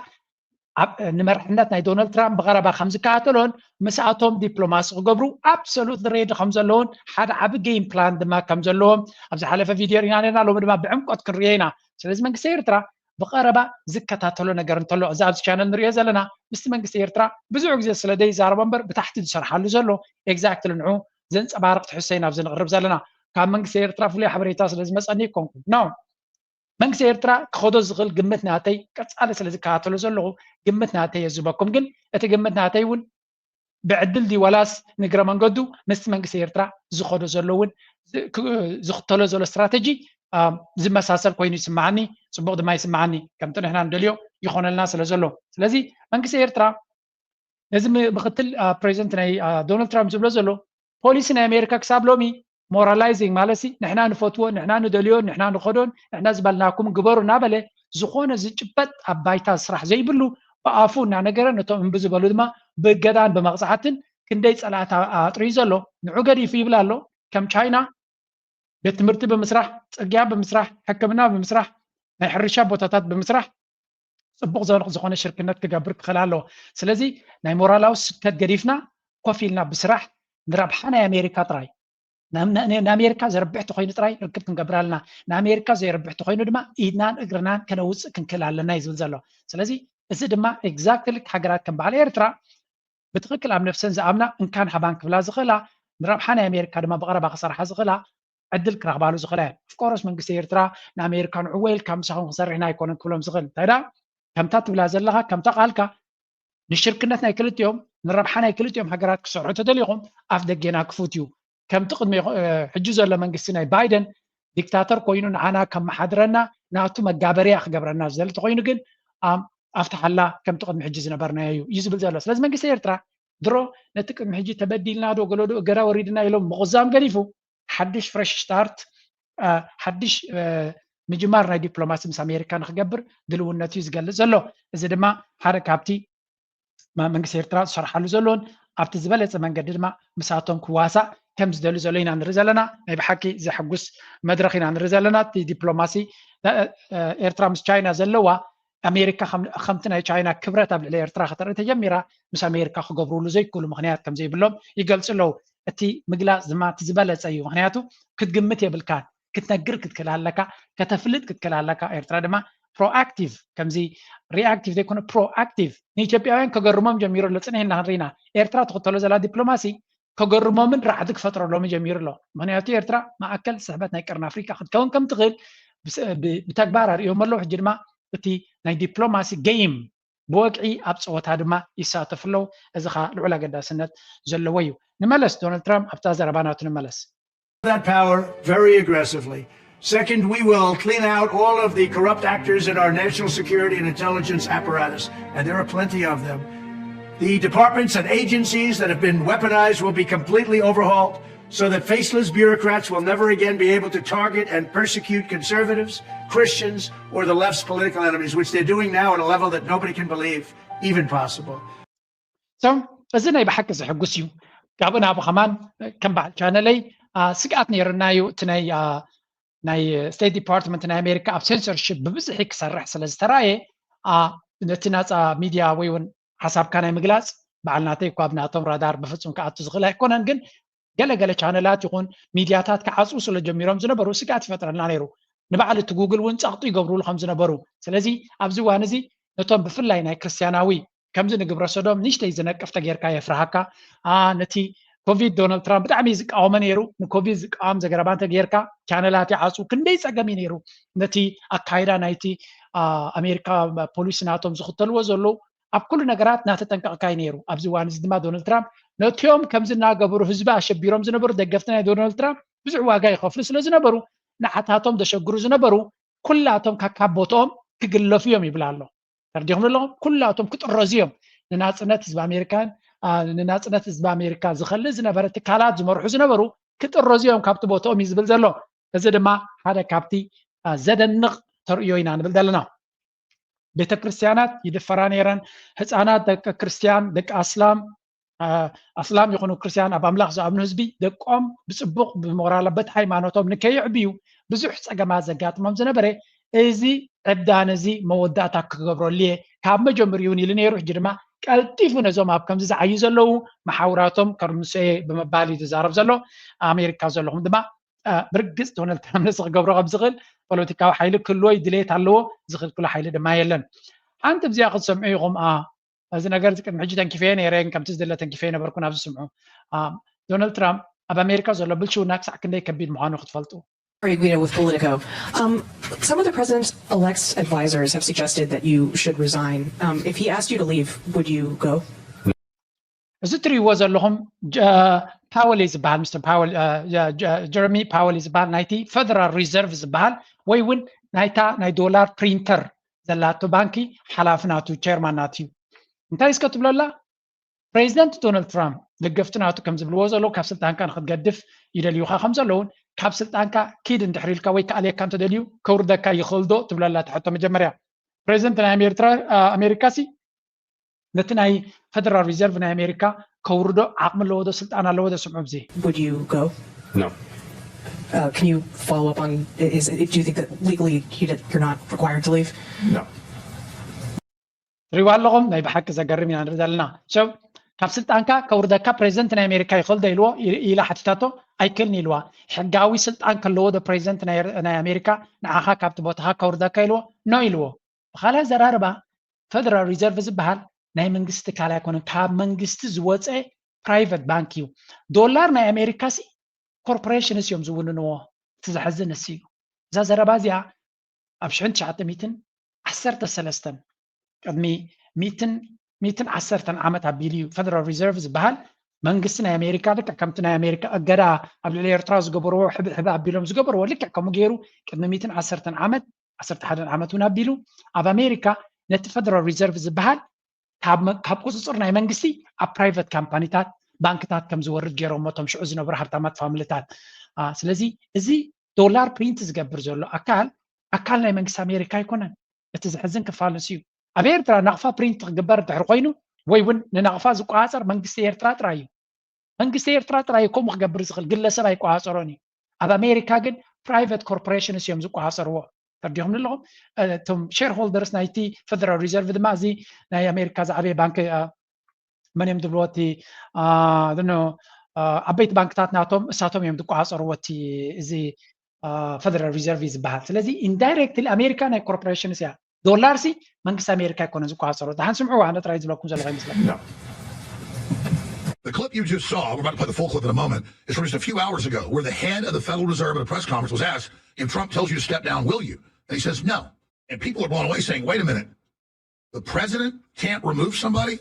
ንመርሕነት ናይ ዶናልድ ትራምፕ ብቐረባ ከም ዝከታተሎን ምስኣቶም ዲፕሎማሲ ክገብሩ ኣብሶሉት ሬዲ ከም ዘለውን ሓደ ዓቢ ጌም ፕላን ድማ ከም ዘለዎም ኣብ ዝሓለፈ ቪድዮ ርኢና ነርና። ሎሚ ድማ ብዕምቆት ክንርዮ ኢና። ስለዚ መንግስቲ ኤርትራ ብቐረባ ዝከታተሎ ነገር እንተሎ እዚ ኣብዚ ቻነል ንሪኦ ዘለና ምስቲ መንግስቲ ኤርትራ ብዙሕ ግዜ ስለ ዘይዛረቦ እምበር ብታሕቲ ዝሰርሓሉ ዘሎ ኤግዛክትሊ ንዑ ዘንፀባርቕ ትሕዝቶ ኢና ኣብዚ ንቕርብ ዘለና። ካብ መንግስቲ ኤርትራ ፍሉይ ሓበሬታ ስለ ዝመፀኒ ይኮንኩ ኖ መንግስቲ ኤርትራ ክኸዶ ዝኽእል ግምት ናተይ ቀፃሊ ስለ ዝከታተሎ ዘለኹ ግምት ናተይ እየ ዝህበኩም። ግን እቲ ግምት ናተይ እውን ብዕድል ድዩ ዋላስ ንግረ መንገዱ ምስቲ መንግስቲ ኤርትራ ዝኸዶ ዘሎ እውን ዝኽተሎ ዘሎ ስትራተጂ ዝመሳሰል ኮይኑ ይስምዓኒ፣ ፅቡቕ ድማ ይስምዓኒ። ከምቲ ንሕና ንደልዮ ይኾነልና ስለ ዘሎ። ስለዚ መንግስቲ ኤርትራ ነዚ ምክትል ፕሬዚደንት ናይ ዶናልድ ትራምፕ ዝብሎ ዘሎ ፖሊሲ ናይ ኣሜሪካ ክሳብ ሎሚ ሞራላይዚንግ ማለት ሲ ንሕና ንፈትዎ ንሕና ንደልዮ ንሕና ንኸዶን ንሕና ዝበልናኩም ግበሩ እናበለ ዝኾነ ዝጭበጥ ኣብ ባይታ ስራሕ ዘይብሉ ብኣፉ እናነገረ ነቶም እምቢ ዝበሉ ድማ ብእገዳን ብመቕፃዕትን ክንደይ ፀላእቲ ኣጥርዩ ዘሎ ንዑ ገዲፉ ይብል ኣሎ። ከም ቻይና ቤት ትምህርቲ ብምስራሕ፣ ፅርግያ ብምስራሕ፣ ሕክምና ብምስራሕ፣ ናይ ሕርሻ ቦታታት ብምስራሕ ፅቡቕ ዘንቕ ዝኾነ ሽርክነት ክገብር ክኽእል ኣለዎ። ስለዚ ናይ ሞራላዊ ስብከት ገዲፍና ኮፍ ኢልና ብስራሕ ንረብሓ ናይ ኣሜሪካ ጥራይ ንኣሜሪካ ዘርብሕ ተኮይኑ ጥራይ ርክብ ክንገብር ኣለና። ንኣሜሪካ ዘየርብሕ ተኮይኑ ድማ ኢድናን እግርናን ከነውፅእ ክንክእል ኣለና እዩ ዝብል ዘሎ። ስለዚ እዚ ድማ ኤግዛክትሊ ሃገራት ከም በዓል ኤርትራ ብትኽክል ኣብ ነብሰን ዝኣምና እንካን ሃባን ክብላ ዝኽእላ ንረብሓ ናይ ኣሜሪካ ድማ ብቐረባ ክሰርሓ ዝኽእላ ዕድል ክረኽባሉ ዝኽእላ እየን። ኦፍኮርስ መንግስቲ ኤርትራ ንኣሜሪካ ንዕወ ኢልካ ምሳኹም ክሰርሕና ኣይኮነን ክብሎም ዝኽእል እንታይ ዳ ከምታ ትብላ ዘለኻ ከምታ ቃልካ ንሽርክነት ናይ ክልቲኦም ንረብሓ ናይ ክልቲኦም ሃገራት ክሰርሑ ተደሊኹም ኣፍ ደጌና ክፉት እዩ። ከምቲ ቅድሚ ሕጂ ዘሎ መንግስቲ ናይ ባይደን ዲክታተር ኮይኑ ንዓና ከመሓድረና ናቱ መጋበርያ ክገብረና ዝደሊ ተኮይኑ ግን ኣብቲ ሓላ ከምቲ ቅድሚ ሕጂ ዝነበርናዮ እዩ እዩ ዝብል ዘሎ። ስለዚ መንግስቲ ኤርትራ ድሮ ነቲ ቅድሚ ሕጂ ተበዲልና ዶ ገለዶ እገዳ ወሪድና ኢሎም ምቑዛም ገዲፉ ሓድሽ ፍረሽ ስታርት ሓድሽ ምጅማር ናይ ዲፕሎማሲ ምስ ኣሜሪካ ንክገብር ድልውነቱ እዩ ዝገልጽ ዘሎ። እዚ ድማ ሓደ ካብቲ መንግስቲ ኤርትራ ዝሰርሓሉ ዘለውን ኣብቲ ዝበለፀ መንገዲ ድማ ምሳቶም ክዋሳእ ከም ዝደሊ ዘሎ ኢና ንርኢ ዘለና። ናይ ብሓቂ ዘሐጉስ መድረክ ኢና ንርኢ ዘለና። እቲ ዲፕሎማሲ ኤርትራ ምስ ቻይና ዘለዋ ኣሜሪካ ከምቲ ናይ ቻይና ክብረት ኣብ ልዕሊ ኤርትራ ከተርኢ ተጀሚራ ምስ ኣሜሪካ ክገብርሉ ዘይክእሉ ምክንያት ከም ዘይብሎም ይገልፁ ኣለዉ። እቲ ምግላፅ ድማ እቲ ዝበለፀ እዩ። ምክንያቱ ክትግምት የብልካን ክትነግር ክትክእል ኣለካ፣ ከተፍልጥ ክትክእል ኣለካ። ኤርትራ ድማ ፕሮኣክቲቭ ከምዚ ሪኣክቲቭ ዘይኮነ ፕሮኣክቲቭ ንኢትዮጵያውያን ከገርሞም ጀሚሩ ኣሎ። ፅንሕ ኢልና ክንርኢና ኤርትራ ትኽተሎ ዘላ ዲፕሎማሲ ከገርሞምን ራዕዲ ክፈጥረሎምን ጀሚሩ ኣሎ። ምክንያቱ ኤርትራ ማእከል ስሕበት ናይ ቀርኒ ኣፍሪካ ክትከውን ከም ትኽእል ብተግባር ኣርእዮም ኣለዉ። ሕጂ ድማ እቲ ናይ ዲፕሎማሲ ገይም ብወግዒ ኣብ ፀወታ ድማ ይሳተፉ ኣለዉ። እዚ ከዓ ልዑል ኣገዳስነት ዘለዎ እዩ። ንመለስ ዶናልድ ትራምፕ ኣብታ ዘረባ ናቱ ንመለስ። That power very aggressively. Second, we will clean out all of the corrupt actors in our national security and intelligence apparatus, and there are plenty of them. The departments and agencies that have been weaponized will be completely overhauled so that faceless bureaucrats will never again be able to target and persecute conservatives, Christians, or the left's political enemies, which they're doing now at a level that nobody can believe even possible. So እዚ ናይ ብሓቂ ዘሐጉስ እዩ። ካብኡ ናብ ከማን ከም በዓል ቻነለይ ስግኣት ነይርና እዩ። እቲ ናይ ናይ ስቴት ዲፓርትመንት ናይ ኣሜሪካ ኣብ ሴንሰርሽፕ ብብዝሒ ክሰርሕ ስለ ዝተራእየ ነቲ ናፃ ሚድያ ወይ እውን ሓሳብካ ናይ ምግላፅ በዓል ናተይ እኳ ብናቶም ራዳር ብፍፁም ክኣቱ ዝኽእል ኣይኮነን። ግን ገለገለ ቻነላት ይኹን ሚድያታት ክዓፅዉ ስለ ጀሚሮም ዝነበሩ ስግኣት ይፈጥረልና ነይሩ። ንባዕል እቲ ጉግል እውን ፀቕጢ ይገብሩሉ ከም ዝነበሩ። ስለዚ ኣብዚ እዋን እዚ ነቶም ብፍላይ ናይ ክርስትያናዊ ከምዚ ንግብረ ሰዶም ንሽተይ ዝነቅፍ ተጌርካ የፍርሃካ። ነቲ ኮቪድ ዶናልድ ትራምፕ ብጣዕሚ ዝቃወመ ነይሩ። ንኮቪድ ዝቃወም ዘገረባ እንተ ጌርካ ቻነላት ይዓፁ። ክንደይ ፀገም እዩ ነይሩ ነቲ ኣካይዳ ናይቲ ኣሜሪካ ፖሊሲ ናቶም ዝኽተልዎ ዘለዉ ኣብ ኩሉ ነገራት እናተጠንቀቕካ እዩ ነይሩ። ኣብዚ እዋን እዚ ድማ ዶናልድ ትራምፕ ነቲኦም ከምዚ እናገበሩ ህዝቢ ኣሸቢሮም ዝነበሩ ደገፍቲ ናይ ዶናልድ ትራምፕ ብዙሕ ዋጋ ይኸፍሉ ስለ ዝነበሩ ንዓታቶም ዘሸግሩ ዝነበሩ ኩላቶም ካብ ቦትኦም ክግለፉ እዮም ይብል ኣሎ። ተረዲኹም ኣለኹም? ኩላቶም ክጥረዙ እዮም። ንናፅነት ህዝቢ ኣሜሪካን ንናፅነት ህዝቢ ኣሜሪካ ዝኸልእ ዝነበረ ትካላት ዝመርሑ ዝነበሩ ክጥረዙ እዮም ካብቲ ቦትኦም እዩ ዝብል ዘሎ። እዚ ድማ ሓደ ካብቲ ዘደንቕ ተርእዮ ኢና ንብል ዘለና። ቤተ ክርስትያናት ይድፈራ ነይረን። ህፃናት ደቂ ክርስትያን ደቂ ኣስላም ኣስላም ይኹኑ ክርስትያን ኣብ ኣምላኽ ዝኣምኑ ህዝቢ ደቆም ብፅቡቕ ብሞራል በቲ ሃይማኖቶም ንከይዕብዩ ብዙሕ ፀገማት ዘጋጥሞም ዝነበረ እዚ ዕብዳን እዚ መወዳእታ ክገብረሉ እየ ካብ መጀመሪኡ እውን ኢሉ ነይሩ። ሕጂ ድማ ቀልጢፉ ነዞም ኣብ ከምዚ ዝዓዩ ዘለዉ መሓውራቶም ከርምሶ እየ ብምባል እዩ ዝዛረብ ዘሎ። ኣሜሪካ ዘለኹም ድማ ብርግፅ ዶናልድ ትራምፕ ነዚ ክገብሮ ከም ዝኽእል ፖለቲካዊ ሓይሊ ክህልዎ ድሌት ኣለዎ። ዝኽልክሎ ሓይሊ ድማ የለን። ሓንቲ ብዚኣ ክትሰምዑ ኢኹም። እዚ ነገር እዚ ቅድሚ ሕጂ ተንኪፈዮ ነይረ፣ ግን ከምቲ ዝድለ ተንኪፈዮ ነበርኩ። ናብ ዝስምዑ ዶናልድ ትራምፕ ኣብ ኣሜሪካ ዘሎ ብልሽውና ክሳዕ ክንደይ ከቢድ ምዃኑ ክትፈልጡ። Guido with Politico. Um, some of the president-elect's advisors have suggested that you should resign. Um, if he asked you to leave, would you go? እዚ ትሪእዎ ዘለኹም ፓወል እዩ ዝበሃል፣ ምስተር ፓወል፣ ጀረሚ ፓወል እዩ ዝበሃል፣ ናይቲ ፈደራል ሪዘርቭ ዝበሃል ወይ እውን ናይታ ናይ ዶላር ፕሪንተር ዘላቶ ባንኪ ሓላፊ ናቱ ቸርማን ናቱ እዩ። እንታይ እስከ ትብለላ? ፕሬዚደንት ዶናልድ ትራምፕ ደገፍቲ ናቱ ከም ዝብልዎ ዘለዉ ካብ ስልጣንካ ንክትገድፍ ይደልዩካ ከም ዘለውን ካብ ስልጣንካ ኪድ እንድሕር ኢልካ ወይ ከኣልየካ እንተደልዩ ከውርደካ ይኽእል ዶ ትብለላ ትሕቶ መጀመርያ። ፕሬዚደንት ናይ ኣሜሪካ ሲ ነቲ ናይ ፈደራል ሪዘርቭ ናይ ኣሜሪካ ከውርዶ ዓቕሚ ኣለዎ ዶ ስልጣን ኣለዎ ዶ? ስምዑ ብዚ Would you go? No. Uh, can you follow up on, is, do you think that legally he did, you're not required to leave? No. ትሪእዋ ኣለኹም። ናይ ብሓቂ ዘገርም ኢና ንርኢ ዘለና። So ካብ ስልጣንካ ከውርደካ ፕሬዚደንት ናይ ኣሜሪካ ይኽእል ዶ ኢልዎ ኢላ ሓቲታቶ። ኣይክእልን ኢልዋ። ሕጋዊ ስልጣን ከለዎ ዶ ፕሬዚደንት ናይ ኣሜሪካ ንዓኻ ካብቲ ቦታኻ ከውርደካ ኢልዎ? ኖ ኢልዎ። ብኻልእ ኣዘራርባ ፈደራል ሪዘርቭ ዝበሃል ናይ መንግስቲ ትካል ኣይኮነን፣ ካብ መንግስቲ ዝወፀ ፕራይቨት ባንክ እዩ። ዶላር ናይ ኣሜሪካ ሲ ኮርፖሬሽንስ እዮም ዝውንንዎ። እቲ ዘሕዝን እሱ እዩ። እዛ ዘረባ እዚኣ ኣብ ሽሕን ትሽዓተ ሚእትን ዓሰርተ ሰለስተን ቅድሚ ሚእትን ሚእትን ዓሰርተን ዓመት ኣቢሉ እዩ ፈደራል ሪዘርቭ ዝበሃል መንግስቲ ናይ ኣሜሪካ ልክዕ ከምቲ ናይ ኣሜሪካ እገዳ ኣብ ልዕሊ ኤርትራ ዝገበርዎ ሕብእ ሕብእ ኣቢሎም ዝገበርዎ ልክዕ ከምኡ ገይሩ ቅድሚ ሚእትን ዓሰርተን ዓመት ዓሰርተ ሓደን ዓመት እውን ኣቢሉ ኣብ ኣሜሪካ ነቲ ፈደራል ሪዘርቭ ዝበሃል ካብ ቁፅፅር ናይ መንግስቲ ኣብ ፕራይቨት ካምፓኒታት ባንክታት ከም ዝወርድ ገይሮሞ እቶም ሽዑ ዝነበሩ ሃብታማት ፋሚልታት። ስለዚ እዚ ዶላር ፕሪንት ዝገብር ዘሎ ኣካል ኣካል ናይ መንግስቲ ኣሜሪካ ኣይኮነን። እቲ ዘሕዝን ክፋል ንሱ እዩ። ኣብ ኤርትራ ናቕፋ ፕሪንት ክግበር እንድሕር ኮይኑ ወይ እውን ንናቕፋ ዝቆፃፀር መንግስቲ ኤርትራ ጥራይ እዩ። መንግስቲ ኤርትራ ጥራይ እዩ ከምኡ ክገብር ዝኽእል፣ ግለሰብ ኣይቆፃፀሮን እዩ። ኣብ ኣሜሪካ ግን ፕራይቨት ኮርፖሬሽንስ እዮም ዝቆፃፀርዎ። ተረዲኹም ኣለኹም? እቶም ሼርሆልደርስ ናይቲ ፌደራል ሪዘርቭ ድማ እዚ ናይ ኣሜሪካ ዝዓበየ ባንክ መን እዮም ዝብልዎ እቲ ዓበይቲ ባንክታት ናቶም እሳቶም እዮም ዝቆፃፀርዎ እቲ እዚ ፌደራል ሪዘርቭ እዩ ዝበሃል። ስለዚ ኢንዳይሬክትሊ ኣሜሪካ ናይ ኮርፖሬሽንስ እያ። ዶላር ሲ መንግስቲ ኣሜሪካ ኣይኮነን ዝቆፃፀሮ። ደሓን ስምዕዋ፣ ኣነ ጥራይ ዝብለኩም ዘለኹ ኣይመስለኩም። The clip you just saw, we're about to play the full clip in a moment, is from just a few hours ago, where the head of the Federal Reserve at a press conference was asked, "If Trump tells you to step down, will you?" And he says, "No." And people are blown away saying, "Wait a minute. The president can't remove somebody?"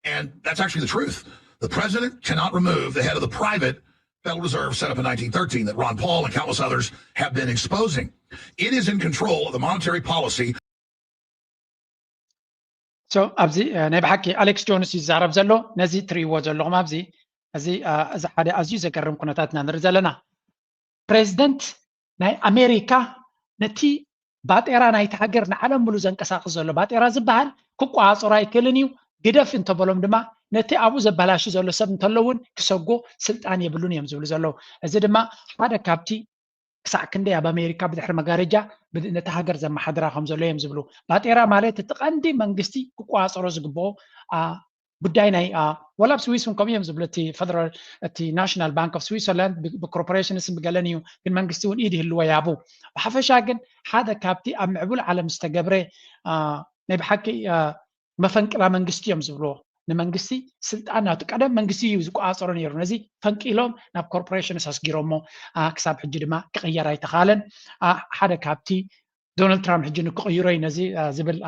And that's actually the truth. The president cannot remove the head of the private Federal Reserve set up in nineteen thirteen that Ron Paul and countless others have been exposing. It is in control of the monetary policy So ኣብዚ ናይ ብሓቂ ኣሌክስ ጆንስ እዩ ዝዛረብ ዘሎ። ነዚ ትርእይዎ ዘለኹም ኣብዚ እዚ እዚ ሓደ ኣዝዩ ዘገርም ኩነታት ኢና ንርኢ ዘለና። ፕሬዚደንት ናይ ኣሜሪካ ነቲ ባጤራ ናይቲ ሃገር ንዓለም ሙሉ ዘንቀሳቕስ ዘሎ ባጤራ ዝበሃል ክቆፃፀሮ ኣይክእልን እዩ። ግደፍ እንተበሎም ድማ ነቲ ኣብኡ ዘበላሹ ዘሎ ሰብ እንተሎ እውን ክሰጎ ስልጣን የብሉን እዮም ዝብሉ ዘለዉ። እዚ ድማ ሓደ ካብቲ ክሳዕ ክንደይ ኣብ ኣሜሪካ ብድሕሪ መጋረጃ ነቲ ሃገር ዘመሓድራ ከም ዘሎ እዮም ዝብሉ። ባጤራ ማለት እቲ ቀንዲ መንግስቲ ክቆፃፀሮ ዝግብኦ ጉዳይ ናይ ወላ ኣብ ስዊስ እውን ከምኡ እዮም ዝብሉ። እቲ ፈደራል እቲ ናሽናል ባንክ ኦፍ ስዊዘርላንድ ብኮርፖሬሽንስ ብገለን እዩ፣ ግን መንግስቲ እውን ኢድ ይህልዎ ያቡ። ብሓፈሻ ግን ሓደ ካብቲ ኣብ ምዕቡል ዓለም ዝተገብረ ናይ ብሓቂ መፈንቅላ መንግስቲ እዮም ዝብልዎ። ንመንግስቲ ስልጣን ናቱ ቀደም መንግስቲ እዩ ዝቆፃፀሮ ነይሩ። ነዚ ፈንቂሎም ናብ ኮርፖሬሽንስ ኣስጊሮሞ ክሳብ ሕጂ ድማ ክቕየር ኣይተኻለን። ሓደ ካብቲ ዶናልድ ትራምፕ ሕጂ ንክቕይሮ እዩ ነዚ ዝብል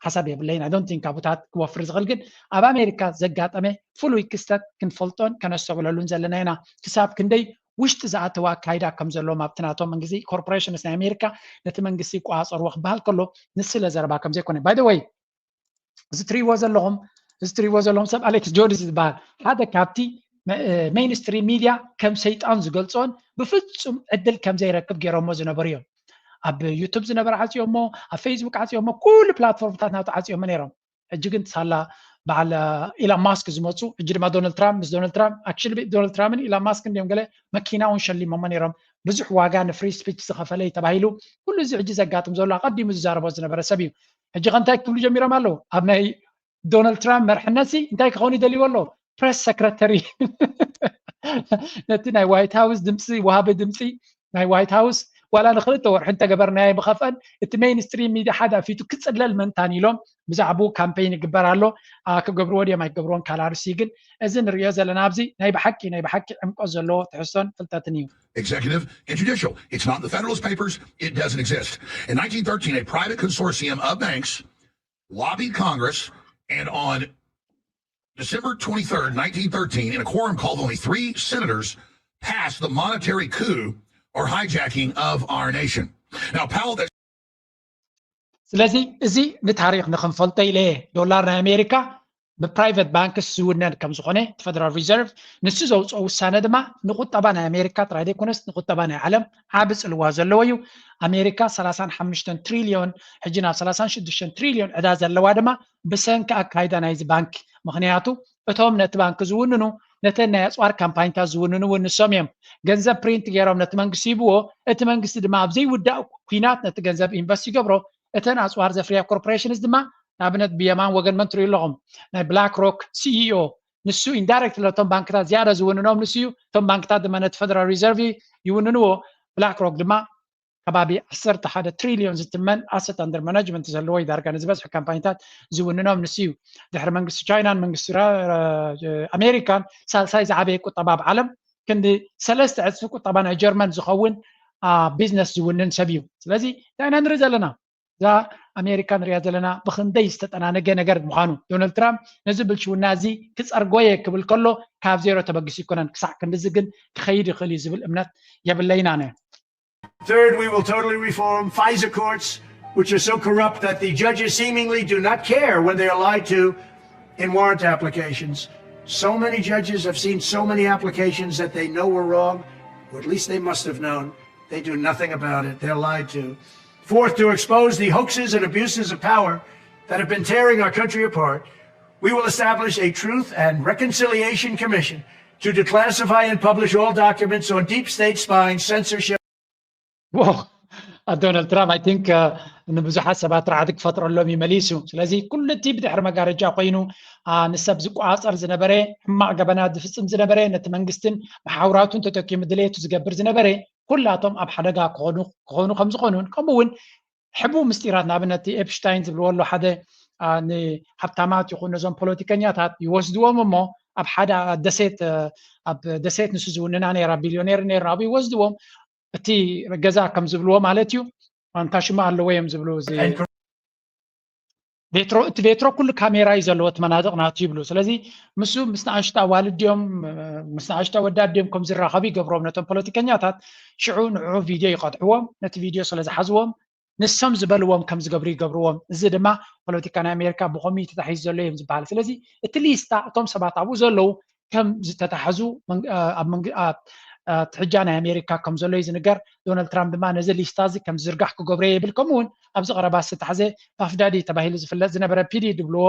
ሓሳብ የብለይን። I don't think ኣብታት ክወፍር ዝኽእል ግን ኣብ ኣሜሪካ ዘጋጠመ ፍሉይ ክስተት ክንፈልጦን ከነስተብለሉን ዘለና ኢና። ክሳብ ክንደይ ውሽጢ ዝኣተወ ኣካይዳ ከም ዘለዎም ኣብቲ ናቶም መንግስቲ ኮርፖሬሽንስ ናይ ኣሜሪካ ነቲ መንግስቲ ይቆፃፀርዎ ክበሃል ከሎ ንስለ ዘረባ ከም ዘይኮነ by the way እዚ ትሪእዎ ዘለኹም እዚ ትሪእዎ ዘለኹም ሰብ ኣሌክስ ጆንስ ዝበሃል ሓደ ካብቲ ሜይንስትሪም ሚድያ ከም ሰይጣን ዝገልፆን ብፍፁም ዕድል ከም ዘይረክብ ገይሮሞ ዝነበሩ እዮም። ኣብ ዩቱብ ዝነበረ ዓፅዮሞ፣ ኣብ ፌስቡክ ዓፅዮሞ፣ ኩሉ ፕላትፎርምታት ናቱ ዓፅዮሞ ነይሮም። ሕጂ ግን ሳላ በዓል ኢላን ማስክ ዝመፁ ሕጂ ድማ ዶናልድ ትራምፕ ምስ ዶናልድ ትራምፕ actually ዶናልድ ትራምፕን ኢላን ማስክ እንዲዮም ገለ መኪና እውን ሸሊሞሞ ነይሮም። ብዙሕ ዋጋ ንፍሪ ስፒች ዝኸፈለ እዩ ተባሂሉ ኩሉ እዚ ሕጂ ዘጋጥም ዘሎ ኣቐዲሙ ዝዛረቦ ዝነበረ ሰብ እዩ። ሕጂ ከ እንታይ ክብሉ ጀሚሮም ኣለዉ? ኣብ ናይ ዶናልድ ትራምፕ መርሕነት ሲ እንታይ ክኸውን ይደልይዎ ኣለዉ? ፕሬስ ሰክረተሪ ነቲ ናይ ዋይት ሃውስ ድምፂ ወሃቢ ድምፂ ናይ ዋይት ሃውስ ዋላ ንክልተ ወርሒ እንተገበርናዮ ብኸፍአን እቲ ሜይንስትሪም ሚድያ ሓዳፊቱ ክፅለል መንታን ኢሎም ብዛዕባኡ ካምፔይን ይግበር ኣሎ። ክገብርዎ ድዮም ኣይገብርዎን ካልእ ኣርእስቲ ግን እዚ ንሪኦ ዘለና ኣብዚ ናይ ብሓቂ ናይ ብሓቂ ዕምቆት ዘለዎ ትሕዝቶን ፍልጠትን እዩ። Executive and judicial. It's not in the Federalist Papers. It doesn't exist. In nineteen thirteen, a private consortium of banks lobbied Congress, and on December twenty-third, nineteen thirteen, in a quorum called only three senators, passed the monetary coup or hijacking of our nation. Now, Powell, that ስለዚ እዚ ንታሪክ ንክንፈልጦ ኢለ እየ ዶላር ናይ ኣሜሪካ ብፕራይቨት ባንክስ ዝውነን ከም ዝኾነ እቲ ፈደራል ሪዘርቭ ንሱ ዘውፅኦ ውሳነ ድማ ንቁጠባ ናይ ኣሜሪካ ጥራይ ዘይኮነስ ንቁጠባ ናይ ዓለም ዓቢ ፅልዋ ዘለዎ እዩ። ኣሜሪካ ሰላሳን ሓሙሽተን ትሪልዮን ሕጂ ናብ ሰላሳን ሽዱሽተን ትሪልዮን ዕዳ ዘለዋ ድማ ብሰንኪ ኣካይዳ ናይዚ ባንክ ምኽንያቱ እቶም ነቲ ባንክ ዝውንኑ ነተን ናይ ኣፅዋር ካምፓኒታት ዝውንኑ እውን ንሶም እዮም። ገንዘብ ፕሪንት ገይሮም ነቲ መንግስቲ ይብዎ፣ እቲ መንግስቲ ድማ ኣብ ዘይውዳእ ኲናት ነቲ ገንዘብ ኢንቨስት ይገብሮ። እተን ኣፅዋር ዘፍርያ ኮርፖሬሽንስ ድማ ንኣብነት ብየማን ወገን መን ትሪኡ ኣለኹም? ናይ ብላክ ሮክ ሲኢኦ ንሱ ኢንዳይሬክት ለቶም ባንክታት ዝያዳ ዝውንኖም ንሱ እዩ። እቶም ባንክታት ድማ ነቲ ፈደራል ሪዘርቭ ይውንንዎ። ብላክ ሮክ ድማ ከባቢ ዓሰርተ ሓደ ትሪልዮን ዝትመን ኣሰት ኣንደር ማናጅመንት ዘለዎ እዩ። ዳርጋ ንዝበዝሑ ካምፓኒታት ዝውንኖም ንሱ እዩ። ድሕሪ መንግስቲ ቻይናን መንግስቲ ኣሜሪካን ሳልሳይ ዝዓበየ ቁጠባ ኣብ ዓለም ክንዲ ሰለስተ ዕፅፊ ቁጠባ ናይ ጀርመን ዝኸውን ቢዝነስ ዝውንን ሰብ እዩ። ስለዚ እንታይ ኢና ንርኢ ዘለና? እዛ ኣሜሪካ ንሪኣ ዘለና ብክንደይ ዝተጠናነገ ነገር ምዃኑ ዶናልድ ትራምፕ ነዚ ብልሽውና እዚ ክፀርጎየ ክብል ከሎ ካብ ዜሮ ተበጊሱ ይኮነን። ክሳዕ ክንድዚ ግን ክኸይድ ይኽእል እዩ ዝብል እምነት የብለይን ኣነ። Third, we will totally reform FISA courts, which are so corrupt that the judges seemingly do not care when they are lied to in warrant applications. So many judges have seen so many applications that they know were wrong, or at least they must have known. They do nothing about it. They're lied to. Fourth, to expose the hoaxes and abuses of power that have been tearing our country apart, we will establish a Truth and Reconciliation Commission to declassify and publish all documents on deep state spying, censorship. ዶናልድ ትራምፕ ኣይ ቲንክ ንብዙሓት ሰባት ራዕዲ ክፈጥረሎም እዩ መሊሱ። ስለዚ ኩሉ እቲ ብድሕሪ መጋረጃ ኮይኑ ንሰብ ዝቆፃፀር ዝነበረ፣ ሕማቕ ገበናት ዝፍፅም ዝነበረ፣ ነቲ መንግስትን መሓውራቱን ተጠቂሙ ድሌቱ ዝገብር ዝነበረ ኩላቶም ኣብ ሓደጋ ክኾኑ ከም ዝኾኑን ከምኡ እውን ሕቡእ ምስጢራት ንኣብነት ኤፕሽታይን ዝብልዎ ኣሎ ሓደ ንሃብታማት ይኹን ነዞም ፖለቲከኛታት ይወስድዎም እሞ ኣብ ሓደ ደሴት ኣብ ደሴት ንሱ ዝውንና ነራ ቢልዮኔር ነሩ ናብኡ ይወስድዎም እቲ ገዛ ከም ዝብልዎ ማለት እዩ። ኣንታ ሽማ ኣለዎ እዮም ዝብሉ እቲ ቬትሮ ኩሉ ካሜራ እዩ ዘለዎ እቲ መናድቕ ናቱ ይብሉ። ስለዚ ምስ ንኣሽቱ ኣዋልድ ድዮም ምስ ንኣሽቱ ኣወዳት ድዮም ከም ዝራኸቡ ይገብሮም ነቶም ፖለቲከኛታት። ሽዑ ንዑ ቪድዮ ይቐድሕዎም። ነቲ ቪድዮ ስለ ዝሓዝዎም ንሶም ዝበልዎም ከም ዝገብሩ ይገብርዎም። እዚ ድማ ፖለቲካ ናይ ኣሜሪካ ብኸምኡ ተታሒዙ ዘሎ እዮም ዝበሃል። ስለዚ እቲ ሊስታ እቶም ሰባት ኣብኡ ዘለዉ ከም ዝተታሕዙ ትሕጃ ናይ ኣሜሪካ ከም ዘሎ እዩ ዝንገር። ዶናልድ ትራምፕ ድማ ነዚ ሊስታ እዚ ከም ዝርጋሕ ክገብሮ ይብል። ከምኡ እውን ኣብዚ ቀረባ ዝተታሕዘ ፓፍዳዲ ተባሂሉ ዝፍለጥ ዝነበረ ፒዲ ድብልዎ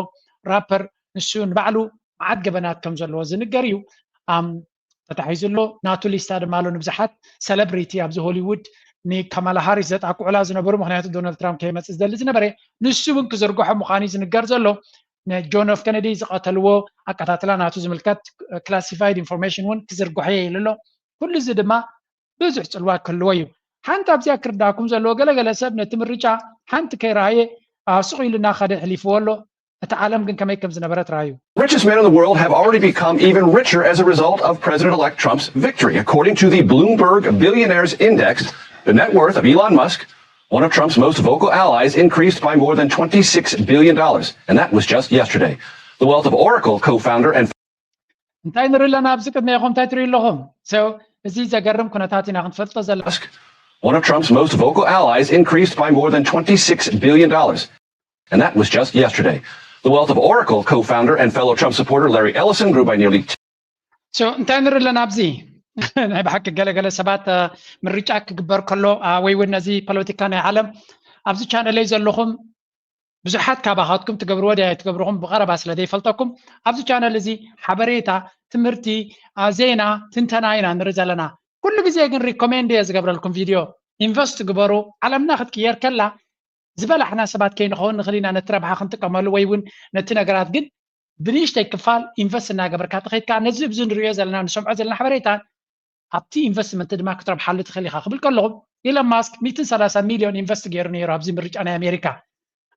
ራፐር ንሱ ንባዕሉ መዓት ገበናት ከም ዘለዎ ዝንገር እዩ። ተታሒዙ ኣሎ። ናቱ ሊስታ ድማ ኣሎ ንብዙሓት ሰለብሪቲ ኣብዚ ሆሊውድ ንካማላ ሃሪስ ዘጣቅዑላ ዝነበሩ ምክንያቱ ዶናልድ ትራምፕ ከይመፅእ ዝደሊ ዝነበረ ንሱ እውን ክዝርግሖ ምዃኑ ዝንገር ዘሎ። ንጆን ኤፍ ኬነዲ ዝቐተልዎ ኣቀታትላ ናቱ ዝምልከት ክላሲፋይድ ኢንፎርሜሽን እውን ክዝርግሖ ኢሉ ኣሎ። ኩሉ እዚ ድማ ብዙሕ ፅልዋ ክህልዎ እዩ። ሓንቲ ኣብዚኣ ክርዳኩም ዘለዎ ገለገለ ሰብ ነቲ ምርጫ ሓንቲ ከይረኣየ ስቕ ኢሉ እናኸደ ሕሊፍዎ ኣሎ። እቲ ዓለም ግን ከመይ ከም ዝነበረት ረኣዩ። Richest men in the world have already become even richer as a result of President-elect Trump's victory. According to the Bloomberg Billionaires Index, the net worth of Elon Musk, one of Trump's most vocal allies, increased by more than twenty-six billion dollars, and that was just yesterday. The wealth of Oracle co-founder and እንታይ ንርኢ ኣለና ኣብዚ ቅድሚኹም እንታይ ትሪኡ ኣለኹም? እዚ ዘገርም ኩነታት ኢና ክንፈልጦ ዘለና። One of Trump's most vocal allies increased by more than twenty-six billion dollars. And that was just yesterday. The wealth of Oracle co-founder and fellow Trump supporter Larry Ellison grew by nearly እንታይ ንርኢ ኣለና ኣብዚ? ናይ ብሓቂ ገለገለ ሰባት ምርጫ ክግበር ከሎ ወይ እውን ነዚ ፖለቲካ ናይ ዓለም ኣብዚ ቻነለይ ዘለኹም ብዙሓት ካባኻትኩም ትገብርዎ ድያ ኣይትገብርኹም ብቐረባ ስለ ዘይፈልጠኩም ኣብዚ ቻነል እዚ ሓበሬታ፣ ትምህርቲ፣ ዜና፣ ትንተና ኢና ንርኢ ዘለና። ኩሉ ግዜ ግን ሪኮሜንድ እየ ዝገብረልኩም ቪድዮ ኢንቨስት ግበሩ። ዓለምና ክትቅየር ከላ ዝበላሕና ሰባት ከይንኸውን ንኽእል ኢና ነቲ ረብሓ ክንጥቀመሉ ወይ እውን ነቲ ነገራት ግን ብንእሽተይ ክፋል ኢንቨስት እናገበርካ ተኸይድካ ነዚ ብዚ ንሪኦ ዘለና ንሰምዖ ዘለና ሓበሬታ ኣብቲ ኢንቨስትመንት ድማ ክትረብሓሉ ትኽእል ኢኻ ክብል ከለኹም ኢለን ማስክ ሚእትን ሰላሳ ሚልዮን ኢንቨስት ገይሩ ነይሩ ኣብዚ ምርጫ ናይ ኣሜሪካ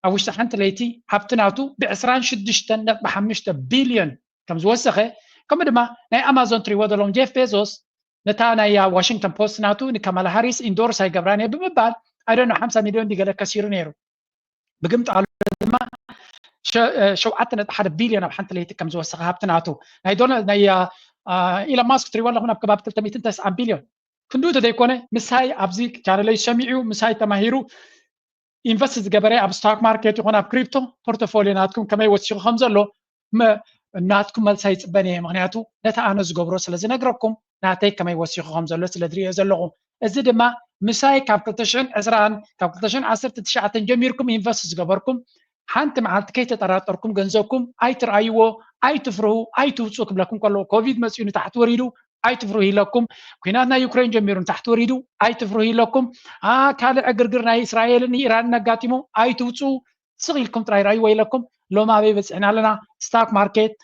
ኣብ ውሽጢ ሓንቲ ለይቲ ሃብቲ ናቱ ብ ዕስራን ሽዱሽተን ነጥቢ ሓሙሽተ ቢልዮን ከም ዝወሰኸ ከምኡ ድማ ናይ ኣማዞን ትሪዎ ዘለኹም ጄፍ ቤዞስ ነታ ናይ ዋሽንግተን ፖስት ናቱ ንካማላ ሃሪስ ኢንዶርስ ኣይገብራን እየ ብምባል ኣይደኖ ሓምሳ ሚልዮን ዲገለ ከሲሩ ነይሩ ብግምጣሉ ድማ ሸውዓተ ነጥቢ ሓደ ቢልዮን ኣብ ሓንቲ ለይቲ ከም ዝወሰኸ ሃብቲ ናቱ ናይ ዶናልድ ናይ ኢሎን ማስክ ትሪዎ ኣለኹም ኣብ ከባቢ ክልተ ሚእትን ተስዓን ቢልዮን ክንድኡ ተዘይኮነ ምሳይ ኣብዚ ቻነለይ ሰሚዑ ምሳይ ተማሂሩ ኢንቨስት ዝገበረ ኣብ ስቶክ ማርኬት ይኹን ኣብ ክሪፕቶ ፖርቶፎሊዮ ናትኩም ከመይ ወሲኹ ከም ዘሎ ናትኩም መልሳ ይፅበን እየ ምክንያቱ ነቲ ኣነ ዝገብሮ ስለ ዝነግረኩም ናተይ ከመይ ወሲኹ ከም ዘሎ ስለ ዝሪኦ ዘለኹ እዚ ድማ ምሳይ ካብ ክልተ ሽሕን ዕስራን ካብ ክልተ ሽሕን ዓሰርተ ትሽዓተን ጀሚርኩም ኢንቨስት ዝገበርኩም ሓንቲ መዓልቲ ከይተጠራጠርኩም ገንዘብኩም ኣይትርኣይዎ ኣይትፍርሁ ኣይትውፅኡ ክብለኩም ከለዎ ኮቪድ መፅኡ ንታሕቲ ወሪዱ ኣይትፍርሁ ኢለኩም ኩናት ናይ ዩክሬን ጀሚሩ ንታሕቲ ወሪዱ ኣይትፍርሁ ኢለኩም ካልእ ዕግርግር ናይ እስራኤልን ኢራንን ኣጋጢሙ ኣይትውፅኡ ስቕ ኢልኩም ጥራይ ረኣይዎ ኢለኩም ሎም ኣበይ በፂሕና ኣለና ስታክ ማርኬት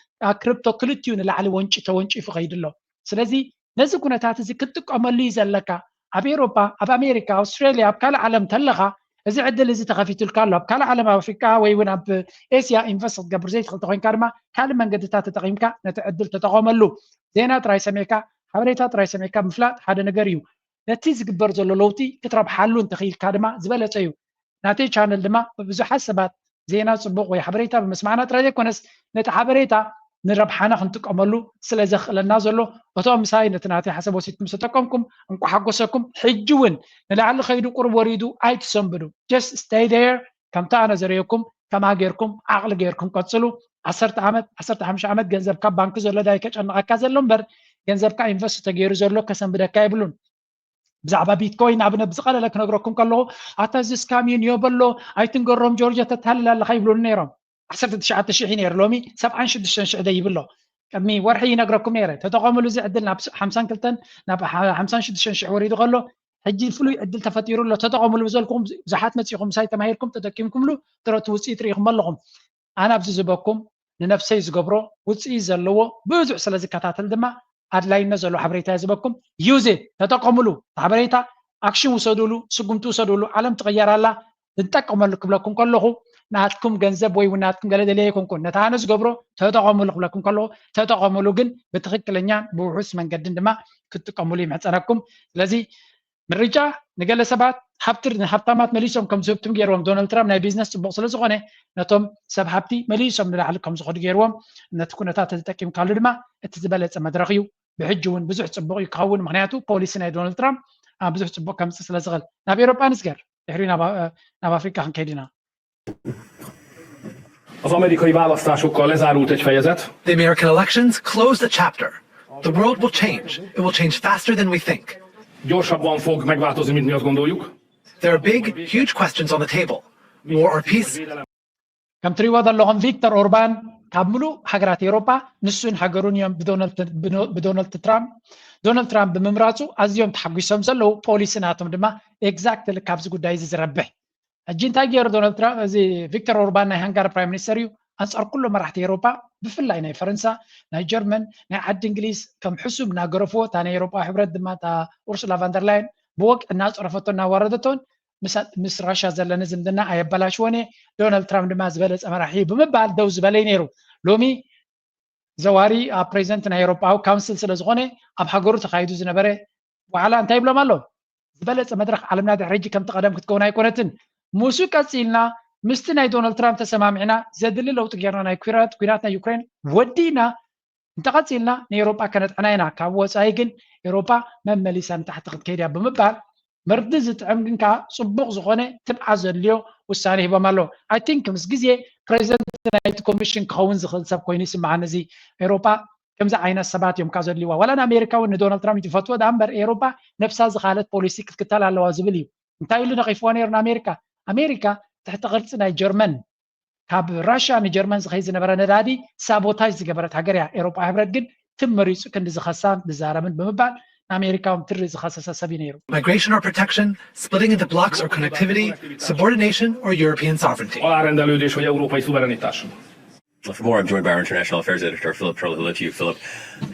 ክሪፕቶ ክልቲኡ ንላዕሊ ወንጪ ተወንጪፉ ከይዱ ኣሎ ስለዚ ነዚ ኩነታት እዚ ክትጥቀመሉ እዩ ዘለካ ኣብ ኤሮፓ ኣብ ኣሜሪካ ኣውስትራሊያ ኣብ ካልእ ዓለም ተለኻ እዚ ዕድል እዚ ተኸፊቱልካ ኣሎ ኣብ ካልእ ዓለም ኣብ ኣፍሪቃ ወይ እውን ኣብ ኤስያ ኢንቨስት ክትገብር ዘይትኽእል ተኮይንካ ድማ ካልእ መንገድታት ተጠቒምካ ነቲ ዕድል ተጠቐመሉ ዜና ጥራይ ሰሚዕካ ሓበሬታ ጥራይ ሰሚዕካ ምፍላጥ ሓደ ነገር እዩ ነቲ ዝግበር ዘሎ ለውጢ ክትረብሓሉ እንተኽኢልካ ድማ ዝበለፀ እዩ ናተይ ቻነል ድማ ብብዙሓት ሰባት ዜና ፅቡቕ ወይ ሓበሬታ ብምስማዕና ጥራይ ዘይኮነስ ነቲ ሓበሬታ ንረብሓና ክንጥቀመሉ ስለ ዘኽእለና ዘሎ እቶም ምሳይ ነቲ ናተይ ሓሳብ ወሲድኩም ዝተጠቀምኩም እንቋ ሓጎሰኩም ሕጂ እውን ንላዕሊ ከይዱ ቁሩብ ወሪዱ ኣይትሰንብዱ just stay there ከምቲ ኣነ ዘርእየኩም ከምኣ ጌርኩም ዓቕሊ ጌርኩም ቀፅሉ ዓሰርተ ዓመት ዓሰርተ ሓሙሽተ ዓመት ገንዘብካ ባንኪ ዘሎ ዳይ ከጨንቐካ ዘሎ እምበር ገንዘብካ ኢንቨስት ተገይሩ ዘሎ ከሰንብደካ የብሉን ብዛዕባ ቢትኮይን ኣብነት ብዝቐለለ ክነግረኩም ከለኹ ኣታ እዚ ስካም እዩ፣ ንዮ በሎ፣ ኣይትንገሮም ጆርጆ፣ ተታልል ኣለኻ ይብሉኒ ነይሮም። ዓሰርተ ትሽዓተ ሽሕ እዩ ነይሩ፣ ሎሚ ሰብዓን ሽዱሽተን ሽሕ ደይብሎ። ቅድሚ ወርሒ ይነግረኩም ነይረ፣ ተጠቐምሉ፣ እዚ ዕድል ናብ ሓምሳን ክልተን ናብ ሓምሳን ሽዱሽተን ሽሕ ወሪዱ ከሎ ሕጂ ፍሉይ ዕድል ተፈጢሩ ኣሎ፣ ተጠቐምሉ ብዘልኩም ብዙሓት መፂኹም ምሳይ ተማሂርኩም ተጠቂምኩምሉ፣ ትረቱ ውፅኢት ርኢኹም ኣለኹም። ኣነ ኣብዚ ዝበኩም ንነፍሰይ ዝገብሮ ውፅኢት ዘለዎ ብዙሕ ስለ ዝከታተል ድማ ኣድላይነት ዘለዎ ሓበሬታ ዝበኩም ዩዝ ተጠቀምሉ። ሓበሬታ ኣክሽን ውሰዱሉ፣ ስጉምቲ ውሰዱሉ። ዓለም ትቕየር ኣላ። ንጠቀመሉ ክብለኩም ከለኹ ናትኩም ገንዘብ ወይ እውን ናትኩም ገለ ደልየ ኣይኮንኩን። ነታ ኣነ ዝገብሮ ተጠቐምሉ ክብለኩም ከለኹ ተጠቐምሉ፣ ግን ብትኽክለኛን ብውሑስ መንገድን ድማ ክትጥቀምሉ ይምሕፀነኩም። ስለዚ ምርጫ ንገለ ሰባት ሃብቲ ንሃብታማት መሊሶም ከም ዝህብትም ገይርዎም። ዶናልድ ትራምፕ ናይ ቢዝነስ ፅቡቕ ስለ ዝኾነ ነቶም ሰብ ሃብቲ መሊሶም ንላዕሊ ከም ዝኸዱ ገይርዎም። ነቲ ኩነታት ተጠቂምካሉ ድማ እቲ ዝበለፀ መድረኽ እዩ። ብሕጂ እውን ብዙሕ ፅቡቕ እዩ ክኸውን፣ ምክንያቱ ፖሊሲ ናይ ዶናልድ ትራምፕ ኣብ ብዙሕ ፅቡቕ ከምፅእ ስለ ዝኽእል። ናብ ኤሮጳ ንስገር፣ ድሕሪ ናብ ኣፍሪቃ ክንከይድ ኢና። Az amerikai választásokkal lezárult egy fejezet. The American elections closed a chapter. The world will change. It will change faster than we think. Gyorsabban fog megváltozni, mint mi azt gondoljuk. There are big, huge questions on the table. War or peace? ከም ትሪእዎ ዘለኹም ቪክተር ኦርባን ካብ ምሉእ ሃገራት ኤሮጳ ንሱን ሃገሩን እዮም ብዶናልድ ትራምፕ ዶናልድ ትራምፕ ብምምራፁ ኣዝዮም ተሓጒሶም ዘለዉ። ፖሊሲ ናቶም ድማ ኤግዛክትሊ ካብዚ ጉዳይ እዚ ዝረብሕ። ሕጂ እንታይ ገይሩ ዶናልድ ትራምፕ? እዚ ቪክተር ኦርባን ናይ ሃንጋሪ ፕራይም ሚኒስተር እዩ። ኣንፃር ኩሎም መራሕቲ ኤሮጳ ብፍላይ ናይ ፈረንሳ፣ ናይ ጀርመን፣ ናይ ዓዲ እንግሊዝ ከም ሕሱም እናገረፍዎ፣ እታ ናይ ኤሮጳ ሕብረት ድማ እታ ኡርሱላ ቫንደርላይን ብወግዒ እናፀረፈቶ እናዋረደቶን ምስ ራሻ ዘለኒ ዝምድና ኣየበላሽወን እየ፣ ዶናልድ ትራምፕ ድማ ዝበለፀ መራሒ እዩ ብምባል ደው ዝበለ እዩ ነይሩ። ሎሚ ዘዋሪ ኣብ ፕሬዚደንት ናይ ኤሮጳዊ ካውንስል ስለ ዝኾነ ኣብ ሃገሩ ተኻይዱ ዝነበረ ዋዕላ እንታይ ይብሎም ኣሎ? ዝበለፀ መድረኽ ዓለምና ድሕሪ ሕጂ ከምቲ ቀደም ክትከውን ኣይኮነትን። ምስኡ ቀፂልና ምስቲ ናይ ዶናልድ ትራምፕ ተሰማሚዕና ዘድሊ ለውጢ ጌርና ናይ ኩናት ኩናት ናይ ዩክሬን ወዲእና እንተቐፂልና ንኤሮጳ ከነጥዕና ኢና፣ ካብ ወፃኢ ግን ኤሮጳ መመሊሳ ንታሕቲ ክትከይድ እያ ብምባል መርዲ ዝጥዕም ግን ከዓ ፅቡቕ ዝኾነ ትብዓት ዘድልዮ ውሳነ ሂቦም ኣለዉ። ኣይ ቲንክ ምስ ግዜ ፕሬዚደንት ናይቲ ኮሚሽን ክኸውን ዝኽእል ሰብ ኮይኑ ይስምዓኒ። እዚ ኤሮጳ ከምዚ ዓይነት ሰባት እዮም ካብ ዘድልይዋ። ዋላ ንኣሜሪካ እውን ንዶናልድ ትራምፕ ትፈትዎ ደኣ እምበር ኤሮጳ ነብሳ ዝኻለት ፖሊሲ ክትክተል ኣለዋ ዝብል እዩ። እንታይ ኢሉ ነቒፍዋ ነይሩ ንኣሜሪካ? ኣሜሪካ ትሕቲ ቅርፂ ናይ ጀርመን ካብ ራሽያ ንጀርመን ዝኸይድ ዝነበረ ነዳዲ ሳቦታጅ ዝገበረት ሃገር እያ። ኤሮጳ ሕብረት ግን ትም መሪፁ ክንዲ ዝኸሳን ዝዛረብን ብምባል ንኣሜሪካ እውን ትሪ ዝኸሰሰ ሰብ እዩ ነይሩ። Migration or protection, splitting into blocs or connectivity, subordination or European sovereignty. Alárendelődés, hogy Európa szuverenitás. For more, I'm joined by our international affairs editor, Philip Turtle. Hello to you, Philip.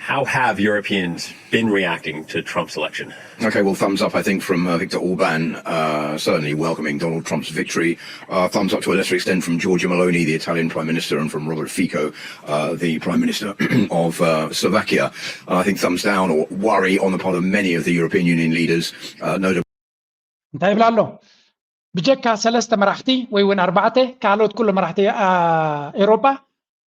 How have Europeans been reacting to Trump's election? Okay, well, thumbs up, I think, from uh, Viktor Orban, uh, certainly welcoming Donald Trump's victory. Uh, thumbs up to a lesser extent from Giorgia Meloni, the Italian Prime Minister, and from Robert Fico, uh, the Prime Minister of uh, Slovakia. And I think thumbs down or worry on the part of many of the European Union leaders, uh, no doubt. እንታይ ይብላ ኣሎ? ብጀካ ሰለስተ መራሕቲ ወይ እውን ኣርባዕተ ካልኦት ኩሉ መራሕቲ ኤሮጳ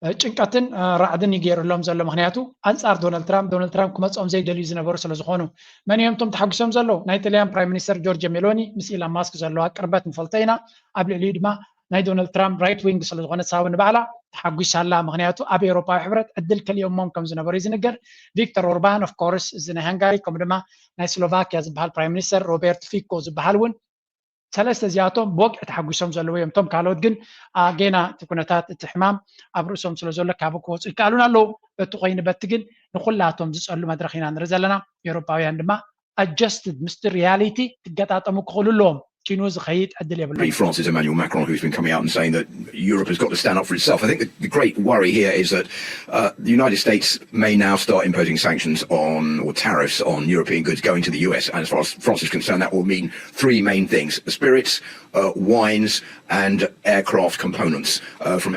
ጭንቀትን ራዕድን ይገይሩሎም ዘሎ። ምክንያቱ ኣንፃር ዶናልድ ትራምፕ ዶናልድ ትራምፕ ክመፅኦም ዘይደልዩ ዝነበሩ ስለ ዝኾኑ። መን እዮም እቶም ተሓጒሶም ዘለዉ? ናይ ጥልያን ፕራይም ሚኒስተር ጆርጅ ሜሎኒ ምስ ኢላን ማስክ ዘለዋ ቅርበት ንፈልጦ ኢና። ኣብ ልዕሊኡ ድማ ናይ ዶናልድ ትራምፕ ራይት ዊንግ ስለ ዝኾነት ሳውን ንባዕላ ተሓጒሳ ኣላ። ምክንያቱ ኣብ ኤውሮፓዊ ሕብረት ዕድል ከሊኦሞም ከም ዝነበሩ እዩ ዝንገር። ቪክተር ኦርባን ኦፍ ኮርስ እዚ ናይ ሃንጋሪ ከምኡ ድማ ናይ ስሎቫኪያ ዝበሃል ፕራይም ሚኒስተር ሮቤርት ፊኮ ዝበሃል እውን ሰለስተ እዚኣቶም ብወግዒ ተሓጒሶም ዘለዉ እዮም። እቶም ካልኦት ግን ጌና እቲ ኩነታት እቲ ሕማም ኣብ ርእሶም ስለ ዘሎ ካብ ክወፁ ይከኣሉን ኣለዉ። በቲ ኮይኑ በቲ ግን ንኩላቶም ዝፀሉ መድረኽ ኢና ንርኢ ዘለና። ኤውሮፓውያን ድማ ኣጀስትድ ምስቲ ሪያሊቲ ክገጣጠሙ ክኽእሉ ኣለዎም። ኪኑ ዝኸይድ ዕድል የብሉ። France's Emmanuel Macron, who's been coming out and saying that Europe has got to stand up for itself. I think the, the great worry here is that uh, the United States may now start imposing sanctions on or tariffs on European goods going to the U S. And as far as France is concerned, that will mean three main things: spirits, uh, wines, and aircraft components uh, from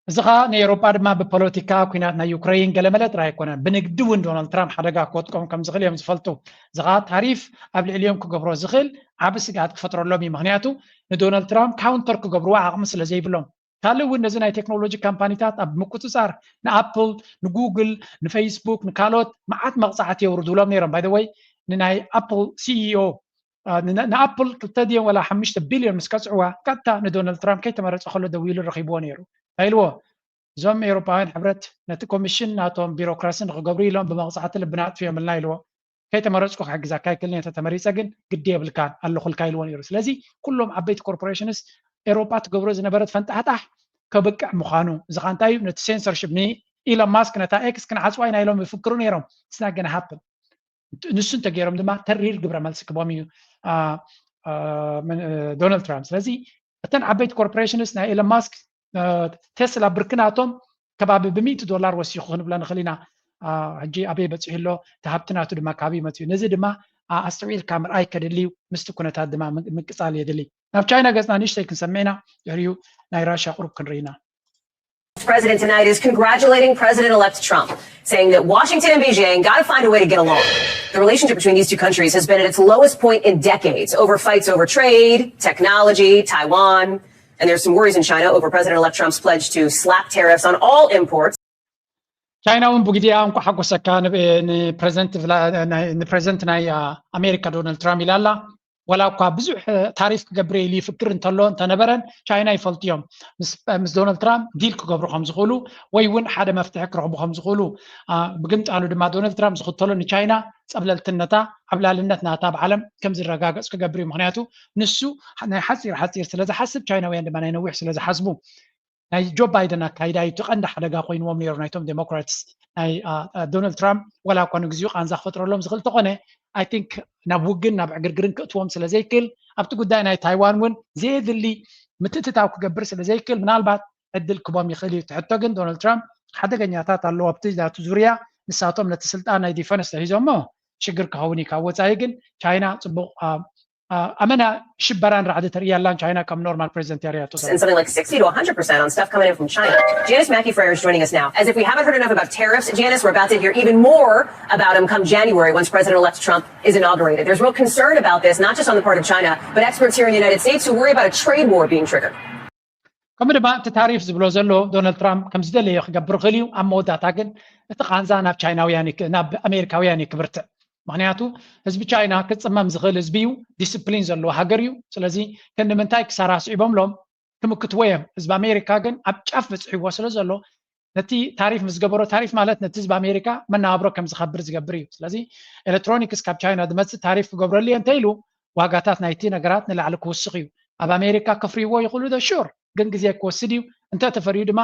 እዚ ከዓ ንኤውሮጳ ድማ ብፖለቲካ ኩናት ናይ ዩክሬን ገለመለ ጥራይ ኣይኮነን፣ ብንግዲ እውን ዶናልድ ትራምፕ ሓደጋ ክወጥቀም ከም ዝኽእል እዮም ዝፈልጡ። እዚ ከዓ ታሪፍ ኣብ ልዕሊኦም ክገብሮ ዝኽእል ዓቢ ስግኣት ክፈጥረሎም እዩ። ምክንያቱ ንዶናልድ ትራምፕ ካውንተር ክገብርዎ ዓቕሚ ስለ ዘይብሎም። ካልእ እውን ነዚ ናይ ቴክኖሎጂ ካምፓኒታት ኣብ ምቁፅፃር ንኣፕል፣ ንጉግል፣ ንፌስቡክ፣ ንካልኦት መዓት መቕፃዕቲ የውርድሎም ነይሮም። ባይ ወይ ንናይ ኣፕል ሲኢኦ ንኣፕል ክልተ ድዮም ወላ ሓሙሽተ ቢልዮን ምስ ቀፅዕዋ ቀጥታ ንዶናልድ ትራምፕ ከይተመረፀ ከሎ ደዊሉ ረኺብዎ ነይሩ። እንታይ ኢልዎ? እዞም ኤውሮፓውያን ሕብረት ነቲ ኮሚሽን ናቶም ቢሮክራሲ ንክገብሩ ኢሎም ብመቕፃዕቲ ልብና ኣጥፍዮምልና ኢልዎ። ከይተመረፅኩ ክሕግዛካ ኣይክእልን፣ እንተ ተመሪፀ ግን ግዲ የብልካን ኣለኹልካ ኢልዎ ነይሩ። ስለዚ ኩሎም ዓበይቲ corporations ኤውሮጳ ትገብሮ ዝነበረት ፈንጣሕጣሕ ከብቅዕ ምዃኑ፣ እዚ ኸኣ እንታይ እዩ? ነቲ censorship፣ ንኢሎን ማስክ ነታ ኤክስ ክንዓፅዋ ኢና ኢሎም ይፍክሩ ነይሮም። It's not gonna happen። ንሱ እንተገይሮም ድማ ተሪር ግብረ መልሲ ክቦም እዩ ዶናልድ ትራምፕ። ስለዚ እተን ዓበይቲ corporations ናይ ኢሎን ማስክ፣ ቴስላ ብርክናቶም ከባቢ ብሚእቲ ዶላር ወሲኹ ክንብሎ ንኽእል ኢና። ሕጂ ኣበይ በፂሑ ኣሎ፣ እቲ ሃብቲ ናቱ ድማ ካበይ መፅኡ። ነዚ ድማ ኣስተውዒልካ ምርኣይ ከድሊ እዩ። ምስቲ ኩነታት ድማ ምቅፃል የድሊ። ናብ ቻይና ገፅና ንእሽተይ ክንሰምዕ ኢና፣ ድሕሪኡ ናይ ራሽያ ቁሩብ ክንርኢ ኢና። President tonight is congratulating President-elect Trump, saying that Washington and Beijing got to find a way to get along. The relationship between these two countries has been at its lowest point in decades over fights over trade, technology, Taiwan, and there's some worries in China over President-elect Trump's pledge to slap tariffs on all imports. ቻይና እውን ብግዲኣ እንኳ ሓጎሰካ ንፕረዚደንት ንፕረዚደንት ናይ ኣሜሪካ ዶናልድ ትራምፕ ኢላ ኣላ። ዋላ እኳ ብዙሕ ታሪፍ ክገብር ኢሉ ይፍክር እንተሎ እንተነበረን፣ ቻይና ይፈልጡ እዮም ምስ ዶናልድ ትራምፕ ዲል ክገብሩ ከም ዝኽእሉ፣ ወይ እውን ሓደ መፍትሒ ክረኽቡ ከም ዝኽእሉ። ብግምጣሉ ድማ ዶናልድ ትራምፕ ዝኽተሎ ንቻይና ፀብለልትነታ፣ ዓብላልነት ናታ ብዓለም ከም ዝረጋገፅ ክገብር እዩ። ምክንያቱ ንሱ ናይ ሓፂር ሓፂር ስለ ዝሓስብ፣ ቻይናውያን ድማ ናይ ነዊሕ ስለ ዝሓስቡ። ናይ ጆ ባይደን ኣካይዳ እዩ እቲ ቀንዲ ሓደጋ ኮይንዎም ነይሩ ናይቶም ዴሞክራትስ። ናይ ዶናልድ ትራምፕ ዋላ እኳ ንግዚኡ ቃንዛ ክፈጥረሎም ዝኽእል እንተኾነ፣ I think ናብ ውግን ናብ ዕግርግርን ክእትዎም ስለ ዘይክእል፣ ኣብቲ ጉዳይ ናይ ታይዋን እውን ዘየድሊ ምትእትታው ክገብር ስለ ዘይክእል፣ ምናልባት ዕድል ክቦም ይኽእል እዩ። እቲ ሕቶ ግን ዶናልድ ትራምፕ ሓደገኛታት ኣለዎ ኣብቲ ናቱ ዙርያ። ንሳቶም ነቲ ስልጣን ናይ ዲፈንስ ተሂዞሞ ሽግር ክኸውን እዩ። ካብ ወፃኢ ግን ቻይና ፅቡቕ ኣመና ሽበራን ራዕዲ ተርእያላን ቻይና ከም ኖርማል ፕሬዚደንት ያርያቶ And something like sixty to one hundred percent on stuff coming in from China. Janice Mackey Frater is joining us now. As if we haven't heard enough about tariffs, Janice, we're about to hear even more about them come January once President-elect Trump is inaugurated. There's real concern about this, not just on the part of China, but experts here in the United States who worry about a trade war being triggered. ከምኡ ድማ እቲ ታሪፍ ዝብሎ ዘሎ ዶናልድ ትራምፕ ከም ዝደለዮ ክገብር ይኽእል እዩ። ኣብ መወዳእታ ግን እቲ ቃንዛ ናብ ቻይናውያን እዩ ክ- ናብ ኣሜሪካውያን እዩ ክብርትዕ። ምክንያቱ ህዝቢ ቻይና ክፅመም ዝኽእል ህዝቢ እዩ፣ ዲስፕሊን ዘለዎ ሃገር እዩ። ስለዚ ክንዲ ምንታይ ክሳራ ስዒቦምሎም ክምክትዎ እዮም። ህዝቢ ኣሜሪካ ግን ኣብ ጫፍ በፅሕዎ ስለ ዘሎ ነቲ ታሪፍ ምስ ገበሮ፣ ታሪፍ ማለት ነቲ ህዝቢ ኣሜሪካ መነባብሮ ከም ዝኸብር ዝገብር እዩ። ስለዚ ኤሌክትሮኒክስ ካብ ቻይና ዝመፅእ ታሪፍ ክገብረሉ እየ እንተኢሉ ዋጋታት ናይቲ ነገራት ንላዕሊ ክውስኽ እዩ። ኣብ ኣሜሪካ ከፍርይዎ ይኽእሉ ዶ? ሹር፣ ግን ግዜ ክወስድ እዩ። እንተ ተፈርዩ ድማ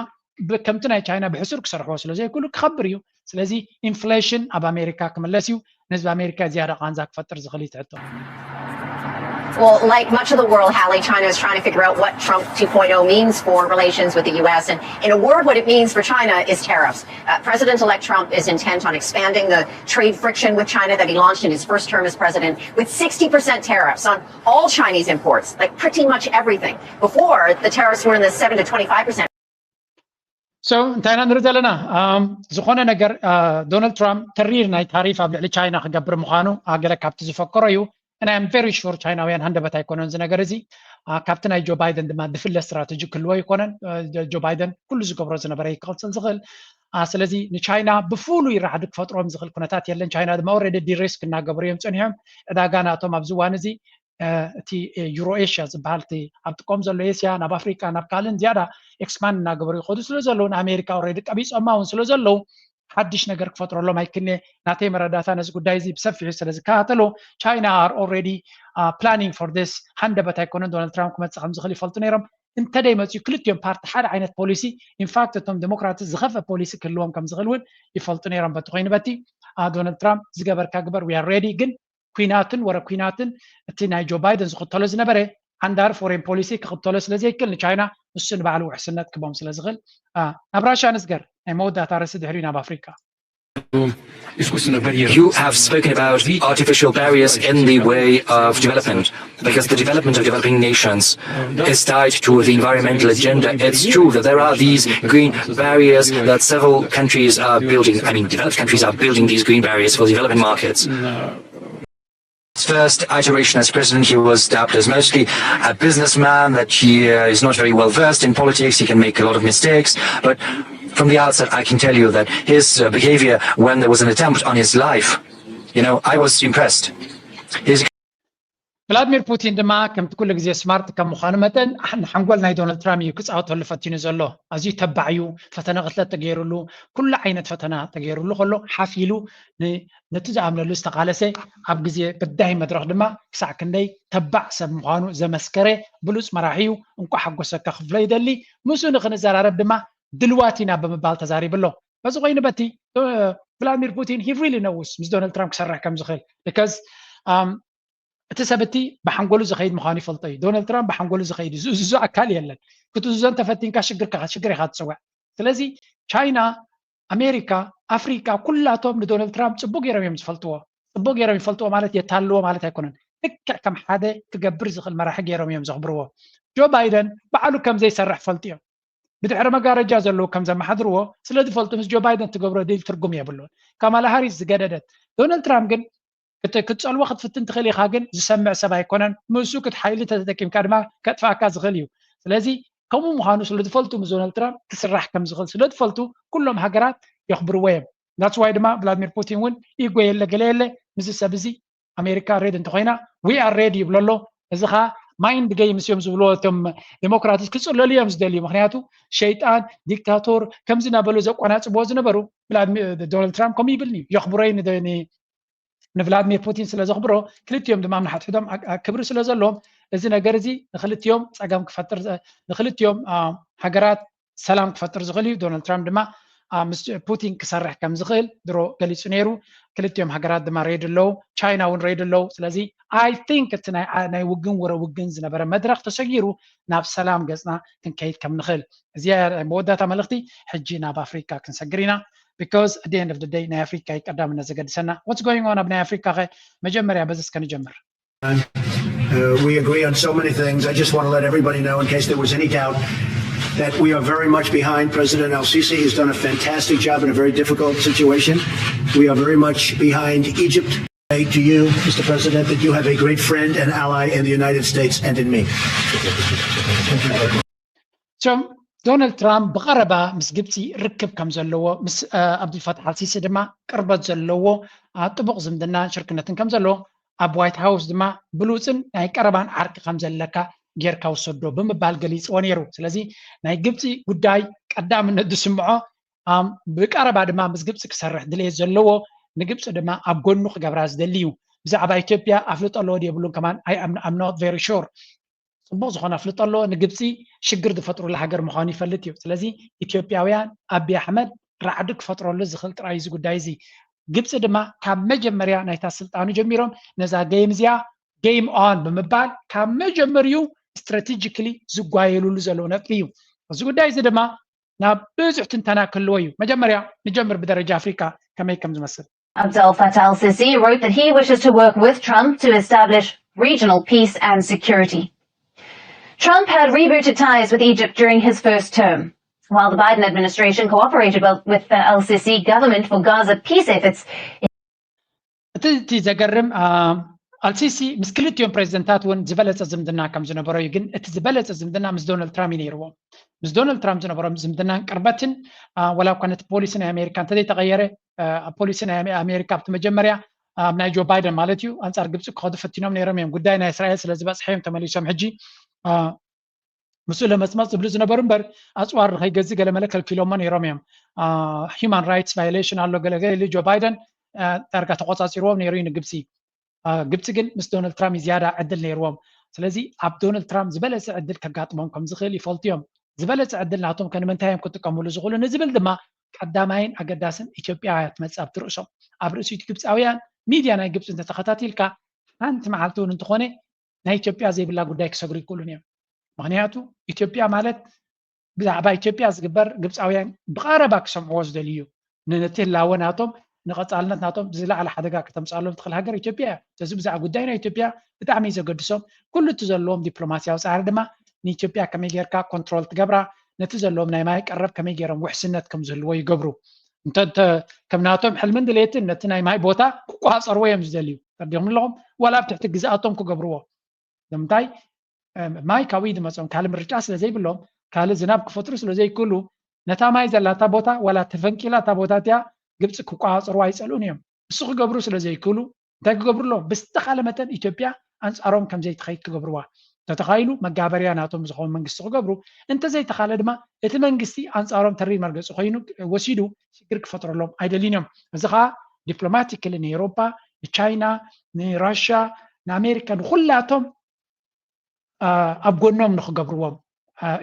ብ- ከምቲ ናይ ቻይና ብሕሱር ክሰርሕዎ ስለ ዘይክእሉ ክኸብር እዩ። ስለዚ ኢንፍሌሽን ኣብ ኣሜሪካ ክምለስ እዩ። ንህዝቢ ኣሜሪካ ዝያዳ ቃንዛ ክፈጥር ዝኽእል እዩ ትሕቶ። Well, like much of the world, Hallie, China is trying to figure out what Trump two point oh means for relations with the U S. And in a word, what it means for China is tariffs. Uh, President-elect Trump is intent on expanding the trade friction with China that he launched in his first term as president with sixty percent tariffs on all Chinese imports, like pretty much everything. Before, the tariffs were in the seven to twenty-five percent. So እንታይ ኢና ንርኢ ዘለና? ኣም፣ ዝኾነ ነገር ዶናልድ ትራምፕ ተሪር ናይ ታሪፍ ኣብ ልዕሊ ቻይና ክገብር ምዃኑ ገለ ካብቲ ዝፈከሮ እዩ። And I'm very sure ቻይናውያን ሃንደበት ኣይኮነን እዚ ነገር እዚ። ካብቲ ናይ ጆ ባይደን ድማ ዝፍለ ስትራተጂ ክህልዎ ኣይኮነን። ጆ ባይደን ኩሉ ዝገብሮ ዝነበረ እዩ ክቕፅል ዝኽእል። ስለዚ ንቻይና ብፍሉይ ራዕዲ ክፈጥሮም ዝኽእል ኩነታት የለን። ቻይና ድማ ኦልሬዲ ዲሪስክ እናገበሩ እዮም ፀኒሖም። ዕዳጋ ናቶም ኣብዚ እዋን እዚ እቲ ዩሮ ኤሽያ ዝበሃል እቲ ኣብ ጥቆም ዘሎ ኤስያ ናብ ኣፍሪቃ ናብ ካልእን ዝያዳ ኤክስፓንድ እናገበሩ ይኸዱ ስለ ዘለዉ ንኣሜሪካ ኦልሬዲ ቀቢፆማ እውን ስለ ዘለዉ ሓድሽ ነገር ክፈጥረሎም ኣይክነ። ናተይ መረዳእታ ነዚ ጉዳይ እዚ ብሰፊሑ ስለ ዝከታተሎ ቻይና are already planning for this። ሃንደበት ኣይኮነን ዶናልድ ትራምፕ ክመፅእ ከም ዝኽእል ይፈልጡ ነይሮም። እንተደይ መፅኡ ክልቲኦም ፓርቲ ሓደ ዓይነት ፖሊሲ ኢንፋክት እቶም ዴሞክራትስ ዝኸፍአ ፖሊሲ ክህልዎም ከም ዝኽእል እውን ይፈልጡ ነይሮም። በቲ ኮይኑ በቲ ዶናልድ ትራምፕ ዝገበርካ ግበር we are ready ግን ኩናትን ወረ ኩናትን እቲ ናይ ጆ ባይደን ዝኽተሎ ዝነበረ ዓንዳሪ ፎሬን ፖሊሲ ክኽተሎ ስለ ዘይክእል ንቻይና ንሱ ንባዕሉ ውሕስነት ክቦም ስለ ዝኽእል ናብ ራሽያ ንስገር ናይ መወዳእታ ርእሲ ድሕሪኡ ናብ ኣፍሪካ You have spoken about the artificial barriers in the way of development, because the development of developing nations is tied to the environmental agenda. It's true that there are these green barriers that several countries are building. I mean, developed countries are building these green barriers for developing markets. His first iteration as president, he was dubbed as mostly a businessman, that he uh, is not very well versed in politics, he can make a lot of mistakes, but from the outset, I can tell you that his uh, behavior when there was an attempt on his life, you know, I was impressed. His ቭላድሚር ፑቲን ድማ ከምቲ ኩሉ ግዜ ስማርት ከም ምዃኑ መጠን ንሓንጎል ናይ ዶናልድ ትራምፕ እዩ ክፃወተሉ ፈቲኑ ዘሎ። ኣዝዩ ተባዕ እዩ። ፈተነ ቅትለት ተገይሩሉ፣ ኩሉ ዓይነት ፈተና ተገይሩሉ ከሎ ሓፍ ኢሉ ነቲ ዝኣምነሉ ዝተቓለሰ፣ ኣብ ግዜ በዳሂ መድረኽ ድማ ክሳዕ ክንደይ ተባዕ ሰብ ምዃኑ ዘመስከረ ብሉፅ መራሒ እዩ። እንቋዕ ሓጎሰካ ክብሎ ይደሊ። ምስኡ ንክንዘራረብ ድማ ድልዋት ኢና ብምባል ተዛሪቡ ኣሎ። በዚ ኮይኑ በቲ ቭላድሚር ፑቲን he really knows ምስ ዶናልድ ትራምፕ ክሰርሕ ከም ዝኽእል because እቲ ሰብ እቲ ብሓንጎሉ ዝኸይድ ምዃኑ ይፈልጦ እዩ። ዶናልድ ትራምፕ ብሓንጎሉ ዝኸይድ እዩ። ዝእዝዞ ኣካል የለን። ክትእዝዞ እንተፈቲንካ ሽግርካ ሽግር ኢኻ ትፅውዕ። ስለዚ ቻይና፣ ኣሜሪካ፣ ኣፍሪካ ኩላቶም ንዶናልድ ትራምፕ ፅቡቅ ገይሮም እዮም ዝፈልጥዎ። ፅቡቅ ገይሮም ይፈልጥዎ ማለት የታልዎ ማለት ኣይኮነን። ልክዕ ከም ሓደ ክገብር ዝኽእል መራሒ ገይሮም እዮም ዘኽብርዎ። ጆ ባይደን ባዕሉ ከም ዘይሰርሕ ፈልጡ እዮም። ብድሕሪ መጋረጃ ዘለዉ ከም ዘመሓድርዎ ስለ ዝፈልጡ ምስ ጆ ባይደን ትገብሮ ዲል ትርጉም የብሉን። ካማላ ሃሪስ ዝገደደት። ዶናልድ ትራምፕ ግን ክትፀልዎ ክትፍትን ትኽእል ኢኻ፣ ግን ዝሰምዕ ሰብ ኣይኮነን። ምስኡ ክትሓይሊ ተተጠቂምካ ድማ ከጥፍኣካ ዝኽእል እዩ። ስለዚ ከምኡ ምዃኑ ስለ ዝፈልጡ ምስ ዶናልድ ትራምፕ ክስራሕ ከም ዝኽእል ስለ ዝፈልጡ ኩሎም ሃገራት የኽብርዎ እዮም። ዳትስ ዋይ ድማ ቭላድሚር ፑቲን እውን ኢጎ የለ ገለ የለ ምስዚ ሰብ እዚ ኣሜሪካ ሬድ እንተኮይና we are ready ይብሎ ኣሎ። እዚ ከዓ ማይንድ ገይምስ እዮም ዝብልዎ እቶም ዴሞክራትስ ክፅለሉ እዮም ዝደልዩ። ምክንያቱ ሸይጣን ዲክታቶር ከምዚ እናበሉ ዘቆናፅብዎ ዝነበሩ ዶናልድ ትራምፕ ከምኡ ይብልኒ እዩ። የኽብሮይ ንቭላድሚር ፑቲን ስለ ዘኽብሮ ክልቲኦም ድማ ንሓድሕዶም ክብሪ ስለ ዘለዎም እዚ ነገር እዚ ንክልቲኦም ፀገም ክፈጥር ንክልቲኦም ሃገራት ሰላም ክፈጥር ዝኽእል እዩ። ዶናልድ ትራምፕ ድማ ምስ ፑቲን ክሰርሕ ከም ዝኽእል ድሮ ገሊፁ ነይሩ። ክልቲኦም ሃገራት ድማ ሬድ ኣለዉ፣ ቻይና እውን ሬድ ኣለዉ። ስለዚ I think እቲ ናይ ውግን ወረ ውግን ዝነበረ መድረኽ ተሰጊሩ ናብ ሰላም ገፅና ክንከይድ ከም ንኽእል። እዚኣ መወዳእታ መልእኽቲ። ሕጂ ናብ ኣፍሪካ ክንሰግር ኢና። Because at the end of the day ናይ ኣፍሪካ እዩ ቀዳምነት ዘገድሰና። What's going on ኣብ ናይ ኣፍሪካ ኸ? መጀመርያ በዚ እስከ ንጀምር። Uh, we agree on so many things. I just want to let everybody know, in case there was any doubt, that we are very much behind President Al Sisi. He's done a fantastic job in a very difficult situation. We are very much behind Egypt. To you, Mister President, that you have a great friend and ally in the United States and in me. ዶናልድ ትራምፕ ብቐረባ ምስ ግብፂ ርክብ ከም ዘለዎ ምስ ኣብዱልፋታሕ ኣልሲሲ ድማ ቅርበት ዘለዎ ጥቡቕ ዝምድናን ሽርክነትን ከም ዘለዎ ኣብ ዋይት ሃውስ ድማ ብሉፅን ናይ ቀረባን ዓርኪ ከም ዘለካ ጌርካ ውሰዶ ብምባል ገሊፅዎ ነይሩ። ስለዚ ናይ ግብፂ ጉዳይ ቀዳምነት ዝስምዖ ብቀረባ ድማ ምስ ግብፂ ክሰርሕ ድልየት ዘለዎ ንግብፂ ድማ ኣብ ጎኑ ክገብራ ዝደሊ እዩ። ብዛዕባ ኢትዮጵያ ኣፍልጦ ኣለዎ የብሉን ከማን I'm not very sure። ፅቡቕ ዝኾነ ኣፍልጦ ኣለዎ። ንግብፂ ሽግር ዝፈጥሩላ ሃገር ምዃኑ ይፈልጥ እዩ። ስለዚ ኢትዮጵያውያን ኣቢይ ኣሕመድ ራዕዲ ክፈጥረሉ ዝኽእል ጥራይ እዚ ጉዳይ እዚ። ግብፂ ድማ ካብ መጀመርያ ናይታ ስልጣኑ ጀሚሮም ነዛ ገይም እዚኣ ገይም ኦን ብምባል ካብ መጀመሪኡ ስትራቴጂክሊ ዝጓየሉሉ ዘለዉ ነጥቢ እዩ። እዚ ጉዳይ እዚ ድማ ናብ ብዙሕ ትንተና ክህልዎ እዩ። መጀመርያ ንጀምር ብደረጃ ኣፍሪካ ከመይ ከም ዝመስል። Abdel Fattah al-Sisi wrote that he wishes to work with Trump to establish regional peace and security. Trump had rebooted ties with Egypt during his first term. While the Biden administration cooperated well with the al-Sisi government for Gaza peace efforts, እቲ እቲ ዘገርም ኣልሲሲ ምስ ክልቲኦም ፕሬዚደንታት እውን ዝበለፀ ዝምድና ከም ዝነበሮ እዩ። ግን እቲ ዝበለፀ ዝምድና ምስ ዶናልድ ትራምፕ እዩ ነይርዎም። ምስ ዶናልድ ትራምፕ ዝነበሮም ዝምድናን ቅርበትን ወላ እኳ ነቲ ፖሊሲ ናይ ኣሜሪካ እንተዘይተቐየረ ኣብ ፖሊሲ ናይ ኣሜሪካ ኣብቲ መጀመርያ ኣብ ናይ ጆ ባይደን ማለት እዩ ኣንፃር ግብፂ ክኸዱ ፈቲኖም ነይሮም እዮም። ጉዳይ ናይ እስራኤል ስለ ዝበፅሐ እዮም ተመሊሶም ሕጂ ምስኡ ለመፅመፅ ዝብሉ ዝነበሩ እምበር ኣፅዋር ንከይገዝእ ገለመለ ከልኪሎሞ ነይሮም እዮም። ሂማን ራይትስ ቫዮሌሽን ኣሎ ገለገለ ኢሉ ጆ ባይደን ዳርጋ ተቆፃፂርዎም ነይሩ እዩ ንግብፂ። ግብፂ ግን ምስ ዶናልድ ትራምፕ ዝያዳ ዕድል ነይርዎም። ስለዚ ኣብ ዶናልድ ትራምፕ ዝበለፀ ዕድል ከጋጥሞም ከም ዝኽእል ይፈልጡ እዮም። ዝበለፀ ዕድል ናቶም ከ ንምንታይ እዮም ክጥቀምሉ ዝኽእሉ ንዝብል ድማ ቀዳማይን ኣገዳስን ኢትዮጵያ እያ ትመፅእ ኣብቲ ርእሶም። ኣብ ርእሲ ግብፃውያን ሚድያ ናይ ግብፂ እንተተኸታቲልካ ሓንቲ መዓልቲ እውን እንተኾነ ናይ ኢትዮጵያ ዘይብላ ጉዳይ ክሰግሩ ይክእሉን እዮም። ምክንያቱ ኢትዮጵያ ማለት ብዛዕባ ኢትዮጵያ ዝግበር ግብፃውያን ብቐረባ ክሰምዕዎ ዝደልዩ እዩ። ነቲ ህላወ ናቶም ንቐፃልነት ናቶም ብዝለዓለ ሓደጋ ከተምፅኣሎም ትኽእል ሃገር ኢትዮጵያ እያ። ስለዚ ብዛዕባ ጉዳይ ናይ ኢትዮጵያ ብጣዕሚ እዩ ዘገድሶም። ኩሉ እቲ ዘለዎም ዲፕሎማስያዊ ፃዕሪ ድማ ንኢትዮጵያ ከመይ ጌርካ ኮንትሮል ትገብራ፣ ነቲ ዘለዎም ናይ ማይ ቀረብ ከመይ ጌሮም ውሕስነት ከም ዝህልዎ ይገብሩ። እንተ ከም ናቶም ሕልምን ድሌትን ነቲ ናይ ማይ ቦታ ክቋፀርዎ እዮም ዝደልዩ። ተረዲኹም ኣለኹም? ዋላ ኣብ ትሕቲ ግዝኣቶም ክገብርዎ ንምንታይ ማይ ካበይ ዝመፆም ካልእ ምርጫ ስለ ዘይብሎም ካልእ ዝናብ ክፈጥሩ ስለ ዘይክእሉ ነታ ማይ ዘላታ ቦታ ዋላ ተፈንቂላ እታ ቦታ እቲኣ ግብፂ ክቋፀሩ ኣይፀልኡን እዮም። እሱ ክገብሩ ስለ ዘይክእሉ እንታይ ክገብሩ ኣለዎም? ብዝተኻለ መጠን ኢትዮጵያ ኣንፃሮም ከም ዘይትኸይድ ክገብርዋ፣ እንተተኻኢሉ መጋበርያ ናቶም ዝኸውን መንግስቲ ክገብሩ፣ እንተዘይተኻለ ድማ እቲ መንግስቲ ኣንፃሮም ተሪር መርገፂ ኮይኑ ወሲዱ ሽግር ክፈጥረሎም ኣይደልዩን እዮም። እዚ ከዓ ዲፕሎማቲክሊ ንኤውሮፓ፣ ንቻይና፣ ንራሻ፣ ንኣሜሪካ፣ ንኩላቶም ኣብ ጎኖም ንክገብርዎም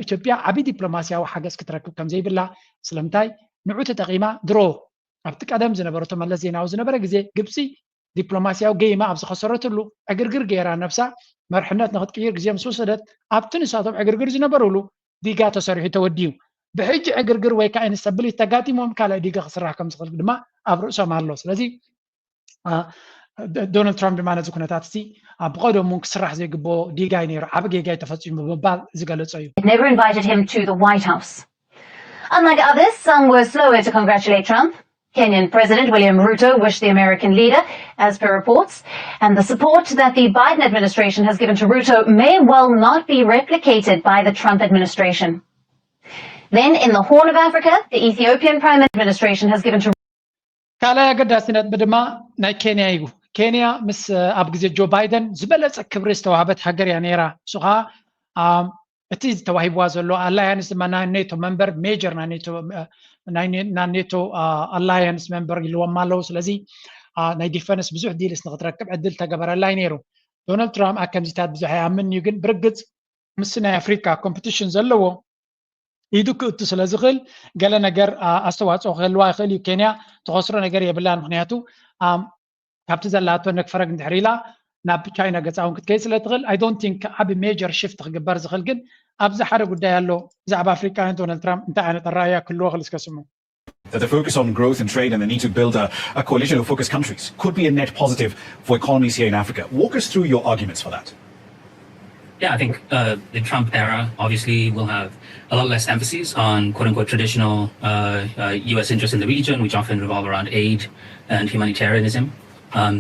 ኢትዮጵያ ዓብዪ ዲፕሎማሲያዊ ሓገዝ ክትረክብ ከምዘይብላ፣ ስለምንታይ ንዑ ተጠቒማ ድሮ ኣብቲ ቀደም ዝነበረቶ መለስ ዜናዊ ዝነበረ ግዜ ግብፂ ዲፕሎማሲያዊ ገይማ ኣብ ዝኸሰረትሉ ዕግርግር ገይራ ነብሳ መርሕነት ንክትቅይር ግዜ ምስ ወሰደት ኣብቲ ንሳቶም ዕግርግር ዝነበሩሉ ዲጋ ተሰሪሑ ተወዲዩ። ብሕጂ ዕግርግር ወይ ከዓ ኢንስተብሊቲ ተጋጢሞም ካልኣይ ዲጋ ክስራሕ ከም ዝኽእል ድማ ኣብ ርእሶም ኣሎ። ስለዚ ዶናልድ ትራምፕ ድማ ነዚ ኩነታት እዚ ብቐደሙ እውን ክስራሕ ዘይግብኦ ዲጋ እዩ ነይሩ፣ ዓቢ ጌጋ እዩ ተፈፂሙ ብምባል ዝገለፆ እዩ። It never invited him to the White House. Unlike others, some were slower to congratulate Trump. Kenyan President William Ruto wished the American leader, as per reports, and the support that the Biden administration has given to Ruto may well not be replicated by the Trump administration. Then, in the Horn of Africa, the Ethiopian Prime Administration has given to ካልኣይ ኣገዳሲ ነጥቢ ድማ ናይ ኬንያ እዩ። ኬንያ ምስ ኣብ ግዜ ጆ ባይደን ዝበለፀ ክብሪ ዝተዋህበት ሃገር እያ ነይራ። እሱ ከዓ እቲ ተዋሂብዋ ዘሎ ኣላያንስ ድማ ናይ ኔቶ መንበር ሜጀር ናይ ኔቶ ኣላያንስ መንበር ኢልዎም ኣለዉ። ስለዚ ናይ ዲፈንስ ብዙሕ ዲልስ ንክትረክብ ዕድል ተገበረላ እዩ ነይሩ። ዶናልድ ትራምፕ ኣብ ከምዚታት ብዙሕ ኣይኣምን እዩ፣ ግን ብርግፅ ምስ ናይ ኣፍሪካ ኮምፒቲሽን ዘለዎ ኢዱ ክእቱ ስለ ዝኽእል ገለ ነገር ኣስተዋፅኦ ክህልዋ ይኽእል እዩ። ኬንያ ትኸስሮ ነገር የብላን፣ ምክንያቱ ካብቲ ዘላቶ ነክፈረግ እንድሕር ኢላ ናብ ቻይና ገፃ እውን ክትከይድ ስለ ትኽእል። I don't think ዓቢ ሜጀር ሽፍት ክግበር ዝኽእል፣ ግን ኣብዚ ሓደ ጉዳይ ኣሎ። ብዛዕባ ኣፍሪቃውያን ዶናልድ ትራምፕ እንታይ ዓይነት ኣረኣእያ ክህልዎ ክእል እስከ ስሙ። That the focus on growth and trade and the need to build a, a coalition of focused countries could be a net positive for economies here in Africa. Walk us through your arguments for that. Yeah, I think uh, the Trump era obviously will have a lot less emphasis on quote unquote traditional uh, uh, U S interests in the region, which often revolve around aid and humanitarianism. Um,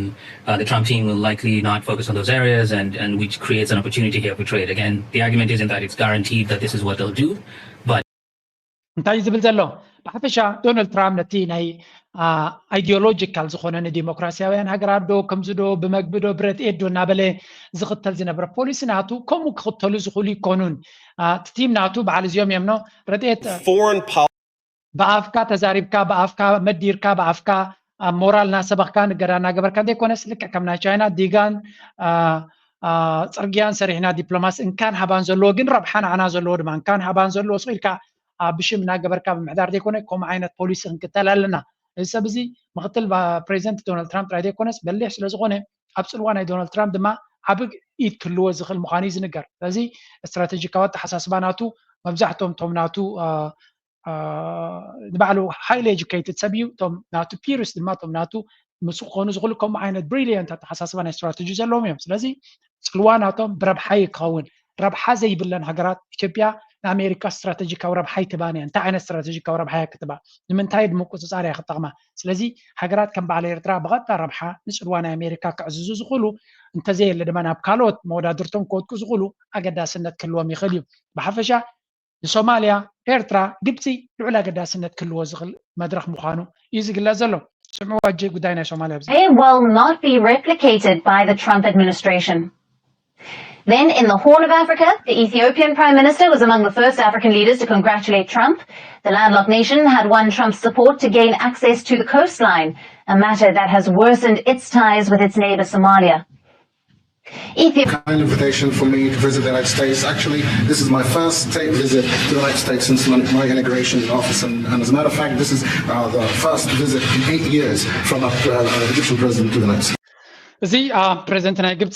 uh, the Trump team will likely not focus on those areas, and, and which creates an opportunity here for trade. Again, the argument isn't that it's guaranteed that this is what they'll do, but እንታይ እዩ ዝብል ዘሎ? ብሓፈሻ ዶናልድ ትራምፕ ነቲ ናይ ኣይዲዮሎጂካል ዝኾነ ንዲሞክራሲያውያን ሃገራት ዶ ከምዚ ዶ ብመግቢ ዶ ብረድኤት ዶ እናበለ ዝኽተል ዝነበረ ፖሊሲ ናቱ ከምኡ ክኽተሉ ዝኽእሉ ይኮኑን። እቲ ቲም ናቱ በዓል እዚኦም እዮም ኖ ረድኤት ብኣፍካ ተዛሪብካ ብኣፍካ መዲርካ ብኣፍካ ኣብ ሞራል እናሰበኽካ ንገዳ እናገበርካ ዘይኮነስ ልክዕ ከም ናይ ቻይና ዲጋን ፅርግያን ሰሪሕና ዲፕሎማሲ እንካን ሃባን ዘለዎ ግን ረብሓ ንዓና ዘለዎ ድማ እንካን ሃባን ዘለዎ ስቕ ኢልካ ብሽም እናገበርካ ብምሕዳር ዘይኮነ ከምኡ ዓይነት ፖሊሲ ክንክተል ኣለና። እዚ ሰብ እዚ ምክትል ፕሬዚደንት ዶናልድ ትራምፕ ጥራይ ዘይኮነስ በሊሕ ስለዝኮነ ኣብ ፅልዋ ናይ ዶናልድ ትራምፕ ድማ ዓቢ ኢድ ክህልዎ ዝኽእል ምዃኑ እዩ ዝንገር። ስለዚ ስትራቴጂካዊ ኣተሓሳስባ ናቱ መብዛሕትኦም እቶም ናቱ ንባዕሉ ሃይሊ ኤጁኬትድ ሰብ እዩ። እቶም ናቱ ፒርስ ድማ እቶም ናቱ ምስ ክኾኑ ዝኽእሉ ከምኡ ዓይነት ብሪሊየንት ኣተሓሳስባ ናይ ስትራቴጂ ዘለዎም እዮም። ስለዚ ፅልዋ ናቶም ብረብሓ እዩ ክኸውን። ረብሓ ዘይብለን ሃገራት ኢትዮጵያ ንኣሜሪካ ስትራቴጂካዊ ረብሓ ኣይትባን እያ። እንታይ ዓይነት ስትራቴጂካዊ ረብሓ እያ ክትባ? ንምንታይ ንምቁፅፃር እያ ክጠቕማ? ስለዚ ሃገራት ከም በዓል ኤርትራ ብቐጥታ ረብሓ ንፅልዋ ናይ ኣሜሪካ ክዕዝዙ ዝኽእሉ እንተዘየለ ድማ ናብ ካልኦት መወዳድርቶም ክወድቁ ዝኽእሉ ኣገዳስነት ክህልዎም ይኽእል እዩ። ብሓፈሻ ንሶማልያ፣ ኤርትራ፣ ግብፂ ልዑል ኣገዳስነት ክህልዎ ዝኽእል መድረኽ ምዃኑ እዩ ዝግለፅ ዘሎ። ስምዕዋ እጂ ጉዳይ ናይ ሶማልያ ኣብዚ They will not be replicated by the Trump administration. Then, in the Horn of Africa, the Ethiopian Prime Minister was among the first African leaders to congratulate Trump. The landlocked nation had won Trump's support to gain access to the coastline, a matter that has worsened its ties with its neighbor Somalia. Ethiopia. Kind invitation for me to visit the United States. Actually, this is my first state visit to the United States since my, my inauguration in office, and, and as a matter of fact, this is uh, the first visit in eight years from a, uh, an Egyptian president to the United States. እዚ ፕሬዚደንት ናይ ግብፂ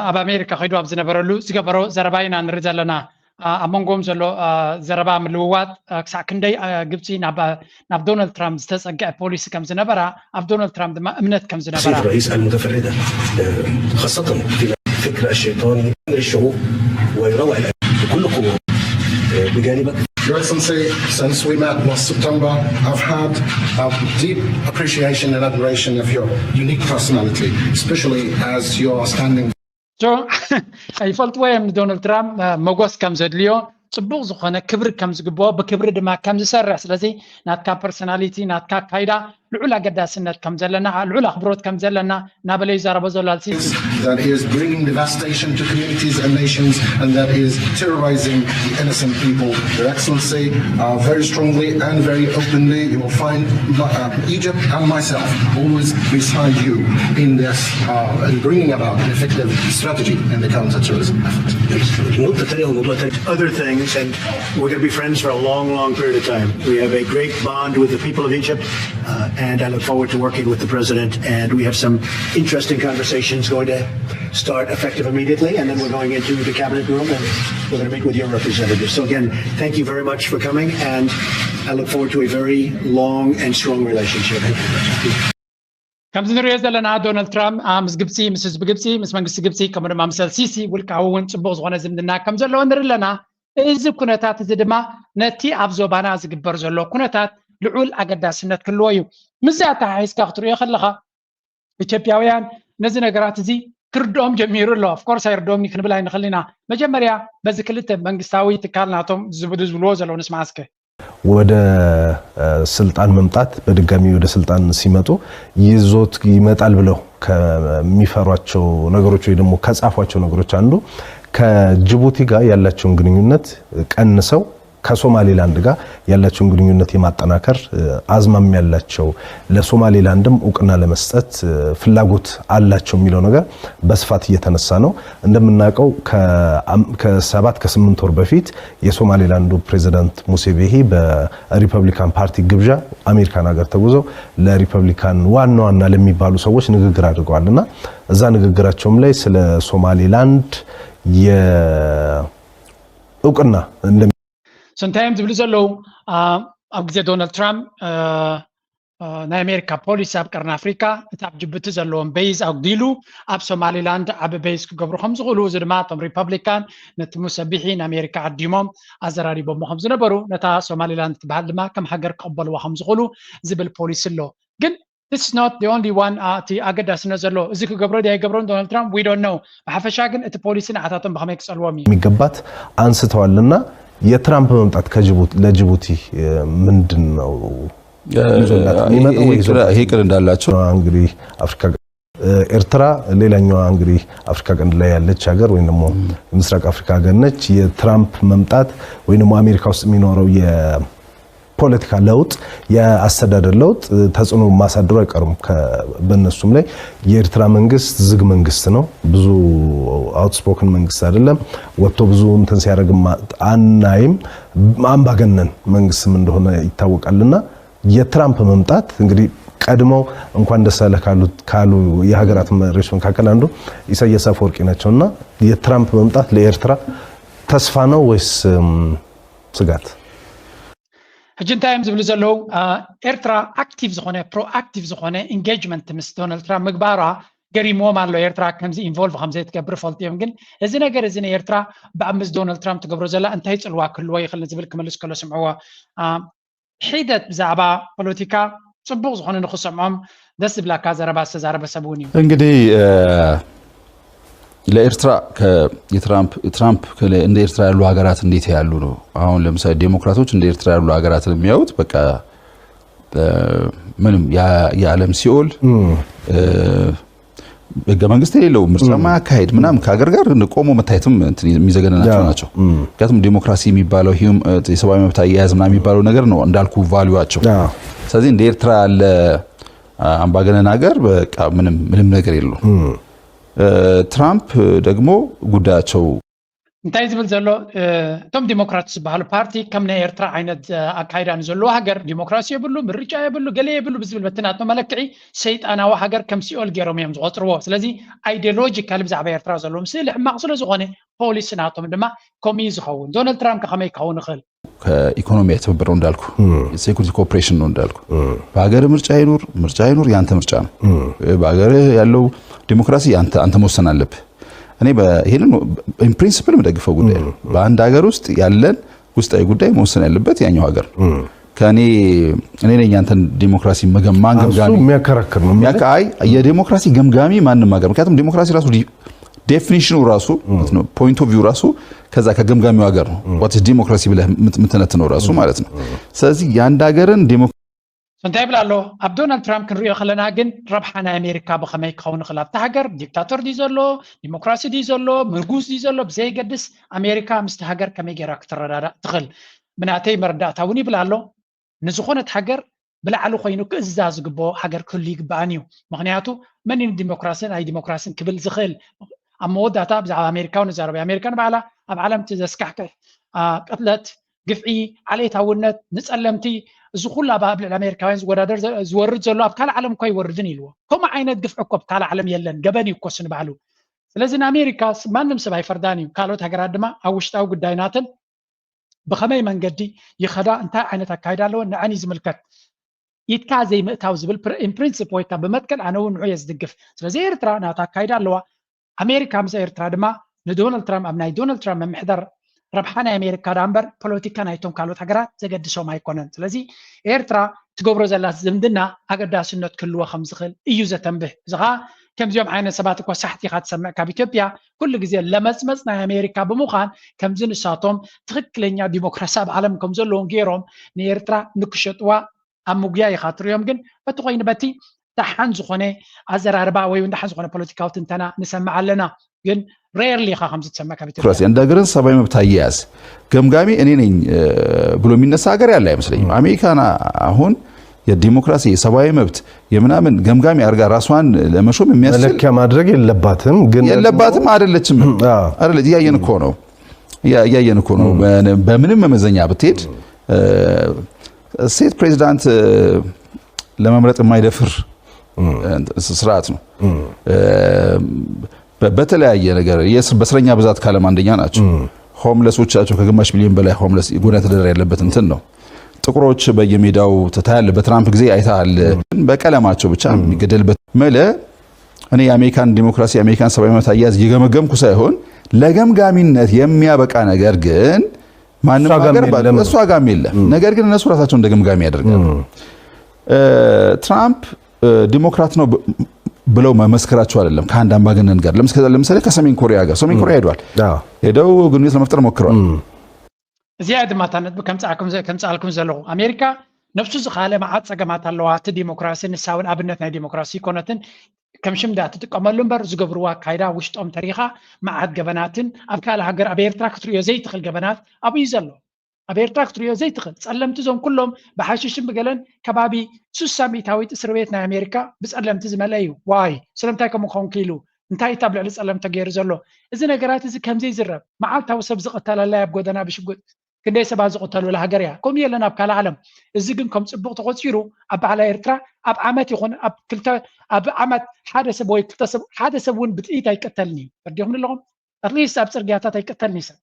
ኣብ ኣሜሪካ ከይዱ ኣብ ዝነበረሉ ዝገበሮ ዘረባ ኢና ንርኢ ዘለና። ኣብ መንጎም ዘሎ ዘረባ ምልውዋጥ ክሳዕ ክንደይ ግብፂ ናብ ዶናልድ ትራምፕ ዝተፀግዐ ፖሊሲ ከም ዝነበራ፣ ኣብ ዶናልድ ትራምፕ ድማ እምነት ከም ዝነበራ الرئيس المتفردة خاصة في فكر الشيطاني من الشعوب ويروع كلكم بجانبك. Your Excellency, since we met last September, I've had a deep appreciation and admiration of your unique personality, especially as you are standing ይፈልጥዎ እዮም ንዶናልድ ትራምፕ መጎስ ከም ዘድልዮ፣ ፅቡቕ ዝኾነ ክብሪ ከም ዝግብኦ፣ ብክብሪ ድማ ከም ዝሰርሕ። ስለዚ ናትካ ፐርሶናሊቲ፣ ናትካ ኣካይዳ ልዑል ኣገዳስነት ከም ዘለና፣ ልዑል ኣኽብሮት ከም ዘለና እናበለ ይዛረቦ ዘሎ ኣልሲሲ። That is bringing devastation to communities and nations, and that is terrorizing the innocent people. Your Excellency, uh, very strongly and very openly, you will find uh, Egypt and myself always beside you in this, uh, in bringing about an effective strategy in the counter-terrorism effort. Other things, and we're going to be friends for a long, long period of time. We have a great bond with the people of Egypt, uh, and I look forward to working with the president. And we have some interesting conversations going to start effective immediately, and then we're going into the cabinet room, and we're going to meet with your representatives. So again, thank you very much for coming, and I look forward to a very long and strong relationship. ከምዚ ንሪኦ ዘለና፣ ዶናልድ ትራምፕ ምስ ግብፂ፣ ምስ ህዝቢ ግብፂ፣ ምስ መንግስቲ ግብፂ፣ ከምኡ ድማ ምስ ኣልሲሲ ውልቃዊ እውን ፅቡቕ ዝኾነ ዝምድና ከም ዘለዎ ንርኢ ኣለና። እዚ ኩነታት እዚ ድማ ነቲ ኣብ ዞባና ዝግበር ዘሎ ኩነታት ልዑል ኣገዳስነት ክህልዎ እዩ። ምስዚ ኣተሓሒዝካ ክትሪኦ ከለኻ፣ ኢትዮጵያውያን ነዚ ነገራት እዚ ክርድኦም ጀሚሩ ኣሎ። ኦፍኮርስ ኣይርድኦም ክንብል ኣይንኽእል ኢና። መጀመርያ በዚ ክልተ መንግስታዊ ትካል ናቶም ዝብሉ ዝብልዎ ዘለዉ ንስማዕ እስከ። ወደ ስልጣን መምጣት፣ በድጋሚ ወደ ስልጣን ሲመጡ ይዞት ይመጣል ብለው ከሚፈሯቸው ነገሮች ወይ ደግሞ ከጻፏቸው ነገሮች አንዱ ከጅቡቲ ጋር ያላቸውን ግንኙነት ቀንሰው ከሶማሌላንድ ጋር ያላቸውን ግንኙነት የማጠናከር አዝማሚያ ያላቸው፣ ለሶማሌላንድም እውቅና ለመስጠት ፍላጎት አላቸው የሚለው ነገር በስፋት እየተነሳ ነው። እንደምናውቀው ከሰባት ከስምንት ወር በፊት የሶማሌላንዱ ፕሬዚዳንት ሙሴቬሂ በሪፐብሊካን ፓርቲ ግብዣ አሜሪካን ሀገር ተጉዘው ለሪፐብሊካን ዋና ዋና ለሚባሉ ሰዎች ንግግር አድርገዋል እና እዛ ንግግራቸውም ላይ ስለ ሶማሌላንድ የእውቅና እንደ እንታይ እዮም ዝብሉ ዘለዉ? ኣብ ግዜ ዶናልድ ትራምፕ ናይ ኣሜሪካ ፖሊሲ ኣብ ቀርኒ ኣፍሪካ እቲ ኣብ ጅቡቲ ዘለዎም በይዝ ኣጉዲሉ ኣብ ሶማሊላንድ ዓቢ በይዝ ክገብሩ ከም ዝኽእሉ፣ እዚ ድማ እቶም ሪፐብሊካን ነቲ ሙሰቢሒ ንኣሜሪካ ዓዲሞም ኣዘራሪቦሞ ከም ዝነበሩ፣ ነታ ሶማሊላንድ ትበሃል ድማ ከም ሃገር ክቕበልዋ ከም ዝኽእሉ ዝብል ፖሊሲ ኣሎ። ግን it's not the only one። እቲ ኣገዳስነት ዘሎ እዚ ክገብሮ ድያ ይገብሮን ዶናልድ ትራምፕ we don't know። ብሓፈሻ ግን እቲ ፖሊሲ ንዓታቶም ብኸመይ ክጸልዎም እዩ? የሚገባት አንስተዋልና የትራምፕ መምጣት ከጅቡቲ ለጅቡቲ ምንድን ነው? ይሄ ቅር እንዳላቸው እንግዲህ አፍሪካ ኤርትራ ሌላኛዋ እንግዲህ አፍሪካ ቀንድ ላይ ያለች ሀገር ወይም ደግሞ የምስራቅ አፍሪካ ሀገር ነች። የትራምፕ መምጣት ወይም ደግሞ አሜሪካ ውስጥ የሚኖረው የፖለቲካ ለውጥ፣ የአስተዳደር ለውጥ ተጽዕኖ ማሳደሩ አይቀርም። በእነሱም ላይ የኤርትራ መንግስት ዝግ መንግስት ነው። ብዙ አውትስፖክን መንግስት አይደለም። ወጥቶ ብዙ እንትን ሲያደርግ አናይም። አምባገነን መንግስትም እንደሆነ ይታወቃልና የትራምፕ መምጣት እንግዲህ ቀድመው እንኳን ደስ አለ ካሉ የሀገራት መሪዎች መካከል አንዱ ኢሳያስ አፈወርቂ ናቸው እና የትራምፕ መምጣት ለኤርትራ ተስፋ ነው ወይስ ስጋት? ሕጂ እንታይ እዮም ዝብሉ ዘለዉ? ኤርትራ ኣክቲቭ ዝኾነ ፕሮኣክቲቭ ዝኾነ ኢንጌጅመንት ምስ ዶናልድ ትራምፕ ምግባራ ገሪምዎም ኣሎ። ኤርትራ ከምዚ ኢንቮልቭ ከምዘይትገብር ፈልጡ እዮም። ግን እዚ ነገር እዚ ንኤርትራ ብኣብ ምስ ዶናልድ ትራምፕ ትገብሮ ዘላ እንታይ ፅልዋ ክህልዎ ይኽእል ንዝብል ክምልስ ከሎ ስምዕዎ። ሒደት ብዛዕባ ፖለቲካ ጽቡቕ ዝኾነ ንኽሰምዖም ደስ ዝብላካ ዘረባ ዝተዛረበ ሰብ እውን እዩ። እንግዲህ ለኤርትራ ትራምፕ እንደ ኤርትራ ያሉ ሀገራት እንዴት ያሉ ነው? አሁን ለምሳሌ ዴሞክራቶች እንደ ኤርትራ ያሉ ሀገራትን የሚያዩት በቃ ምንም የዓለም ሲኦል ህገ መንግስት የሌለው ምርጫ ማያካሄድ ምናምን ከሀገር ጋር ቆሞ መታየትም የሚዘገነናቸው ናቸው። ምክንያቱም ዴሞክራሲ የሚባለው የሰብአዊ መብት አያያዝ ምናምን የሚባለው ነገር ነው እንዳልኩ ቫሊዋቸው። ስለዚህ እንደ ኤርትራ ያለ አምባገነን ሀገር በቃ ምንም ምንም ነገር የለው። ትራምፕ ደግሞ ጉዳያቸው እንታይ ዝብል ዘሎ እቶም ዲሞክራት ዝበሃሉ ፓርቲ ከም ናይ ኤርትራ ዓይነት ኣካይዳ ንዘለዎ ሃገር ዲሞክራሲ የብሉ፣ ምርጫ የብሉ፣ ገለ የብሉ ብዝብል በቲ ናቶ መለክዒ ሰይጣናዊ ሃገር ከም ሲኦል ገይሮም እዮም ዝቆፅርዎ። ስለዚ ኣይዲዮሎጂካሊ ብዛዕባ ኤርትራ ዘለዎም ስእሊ ሕማቕ ስለዝኾነ ፖሊሲ ናቶም ድማ ከምኡ እዩ ዝኸውን። ዶናልድ ትራምፕ ከ ከመይ ክኸውን ይኽእል? ከኢኮኖሚያዊ ትብብር ነው እንዳልኩ፣ ሴኩሪቲ ኮኦፕሬሽን ነው እንዳልኩ። በሀገር ምርጫ ይኑር ምርጫ ይኑር ያንተ ምርጫ ነው። በሀገር ያለው ዲሞክራሲ አንተ መወሰን አለብህ። እኔ ይህንን ኢን ፕሪንሲፕል የምደግፈው ጉዳይ ነው። በአንድ ሀገር ውስጥ ያለን ውስጣዊ ጉዳይ መወሰን ያለበት ያኛው ሀገር ነው። ከእኔ እኔ ነኝ አንተን ዲሞክራሲ መገማን ገምጋሚ የሚያከራክር ነው። አይ የዲሞክራሲ ገምጋሚ ማንም ሀገር፣ ምክንያቱም ዲሞክራሲ ራሱ ዴፊኒሽኑ ራሱ ፖይንት ኦፍ ቪው ራሱ ከዛ ከገምጋሚው ሀገር ነው። ዋት ዲሞክራሲ ብለህ የምትነትነው ራሱ ማለት ነው። ስለዚህ የአንድ ሀገርን እንታይ ይብል ኣሎ? ኣብ ዶናልድ ትራምፕ ክንሪኦ ከለና ግን ረብሓ ናይ ኣሜሪካ ብኸመይ ክኸውን ይኽእል? ኣብቲ ሃገር ዲክታቶር ድዩ ዘሎ፣ ዲሞክራሲ ድዩ ዘሎ፣ ምርጉዝ ድዩ ዘሎ ብዘይገድስ ኣሜሪካ ምስቲ ሃገር ከመይ ገይራ ክትረዳዳእ ትኽእል? ብናተይ መረዳእታ እውን ይብል ኣሎ። ንዝኾነት ሃገር ብላዕሊ ኮይኑ ክእዝዛ ዝግብኦ ሃገር ክህሉ ይግባኣን እዩ። ምክንያቱ መን እዩ ንዲሞክራስን ኣይ ዲሞክራስን ክብል ዝኽእል? ኣብ መወዳእታ ብዛዕባ ኣሜሪካ እውን ንዛረብ። ኣሜሪካ ንባዕላ ኣብ ዓለም እቲ ዘስካሕክሕ ቅትለት፣ ግፍዒ፣ ዓሌታውነት፣ ንፀለምቲ፣ እዚ ኩሉ ኣብ ልዕሊ ኣሜሪካውያን ዝወዳደር ዝወርድ ዘሎ ኣብ ካልእ ዓለም እኮ ኣይወርድን ኢልዎ። ከምኡ ዓይነት ግፍዒ እኮ ኣብ ካልእ ዓለም የለን። ገበን እዩ እኮ እሱ ንባዕሉ። ስለዚ ንኣሜሪካ ማንም ሰብ ኣይፈርዳን እዩ። ካልኦት ሃገራት ድማ ኣብ ውሽጣዊ ጉዳይ ናተን ብኸመይ መንገዲ ይኸዳ፣ እንታይ ዓይነት ኣካይዳ ኣለወን ንዐን እዩ ዝምልከት። ኢድካ ዘይምእታው ዝብል ኢንፕሪንስፕ ወይ ከዓ ብመትከል ኣነ እውን ንዑ እየ ዝድግፍ። ስለዚ ኤርትራ ናታ ኣካይዳ ኣለዋ። ኣሜሪካ ምስ ኤርትራ ድማ ንዶናልድ ትራምፕ ኣብ ናይ ዶናልድ ትራምፕ ምምሕዳር ረብሓ ናይ ኣሜሪካ ዳ እምበር ፖለቲካ ናይቶም ካልኦት ሃገራት ዘገድሶም ኣይኮነን። ስለዚ ኤርትራ ትገብሮ ዘላ ዝምድና ኣገዳስነት ክህልዎ ከም ዝኽእል እዩ ዘተንብህ። እዚ ኸዓ ከምዚኦም ዓይነት ሰባት እኮ ሳሕቲ ኢኻ ትሰምዕ ካብ ኢትዮጵያ። ኩሉ ግዜ ለመጽመጽ ናይ ኣሜሪካ ብምዃን ከምዚ ንሳቶም ትኽክለኛ ዲሞክራሲ ኣብ ዓለም ከም ዘለዎም ገይሮም ንኤርትራ ንክሸጥዋ ኣብ ምጉያ ኢኻ ትሪኦም። ግን በቲ ኮይኑ በቲ ደሓን ዝኾነ ኣዘራርባ ወይ እውን ደሓን ዝኾነ ፖለቲካዊ ትንተና ንሰምዕ ኣለና። ግን ሬርሊ ኢኻ ከምዚ ትሰምዕ ካብ ኢትዮጵያ። ዲሞክራሲ እንደ ሀገርን ሰብአዊ መብት አያያዝ ገምጋሚ እኔ ነኝ ብሎ የሚነሳ ሀገር ያለ አይመስለኝም። አሜሪካና አሁን የዲሞክራሲ የሰብአዊ መብት የምናምን ገምጋሚ አድርጋ ራሷን ለመሾም የሚያስችል መለኪያ ማድረግ የለባትም። ግን የለባትም አይደለችም። አይደለች። እያየን እኮ ነው። እያየን እኮ ነው። በምንም መመዘኛ ብትሄድ ሴት ፕሬዚዳንት ለመምረጥ የማይደፍር ስርዓት ነው። በተለያየ ነገር በእስረኛ ብዛት ከዓለም አንደኛ ናቸው። ሆምለሶቻቸው ከግማሽ ሚሊዮን በላይ ሆምለስ ጎዳና ተዳዳሪ ያለበት እንትን ነው። ጥቁሮች በየሜዳው ትታያለህ። በትራምፕ ጊዜ አይተሃል። በቀለማቸው ብቻ የሚገደልበት መለ እኔ የአሜሪካን ዲሞክራሲ የአሜሪካን ሰብአዊ መብት አያያዝ እየገመገምኩ ሳይሆን ለገምጋሚነት የሚያበቃ ነገር ግን ማንም ሀገር እሷ ጋም የለም። ነገር ግን እነሱ ራሳቸው እንደ ገምጋሚ ያደርጋሉ። ትራምፕ ዲሞክራት ነው ብለው መመስከራቸው አይደለም ከአንድ አምባገነን ጋር። ለምሳሌ ከሰሜን ኮሪያ ጋር ሰሜን ኮሪያ ሄደዋል። ሄደው ግንኙነት ለመፍጠር ሞክረዋል። እዚኣ ድማ እታ ነጥቢ ከምፅኣልኩም ዘለኹ፣ ኣሜሪካ ነብሱ ዝኻለ መዓት ፀገማት ኣለዋ። እቲ ዲሞክራሲ ንሳ እውን ኣብነት ናይ ዲሞክራሲ ይኮነትን ከም ሽም ዳ ትጥቀመሉ እምበር ዝገብርዋ ኣካይዳ ውሽጦም ተሪኻ መዓት ገበናትን ኣብ ካልእ ሃገር ኣብ ኤርትራ ክትሪኦ ዘይትኽእል ገበናት ኣብኡ እዩ ዘሎ። ኣብ ኤርትራ ክትሪኦ ዘይትኽእል ፀለምቲ እዞም ኩሎም ብሓሽሽን ብገለን ከባቢ ሱሳ ሚእታዊት እስር ቤት ናይ ኣሜሪካ ብፀለምቲ ዝመልአ እዩ። ዋይ ስለምንታይ ከምኡ ክኸውን ክኢሉ? እንታይ እቲ ኣብ ልዕሊ ፀለምቲ ተገይሩ ዘሎ? እዚ ነገራት እዚ ከምዘይዝረብ መዓልታዊ ሰብ ዝቕተለላ ኣብ ጎደና ብሽጉጥ ክንደይ ሰባት ዝቕተሉላ ሃገር እያ። ከምኡ የለን ኣብ ካልእ ዓለም። እዚ ግን ከም ፅቡቕ ተቖፂሩ ኣብ ባዕላ ኤርትራ ኣብ ዓመት ይኹን ኣብ ክልተ ኣብ ዓመት ሓደ ሰብ ወይ ክልተ ሰብ ሓደ ሰብ እውን ብጥይት ኣይቀተልን እዩ። ፈርዲኹም ኣለኹም ኣትሊስት ኣብ ፅርግያታት ኣይቀተልን እዩ ሰብ።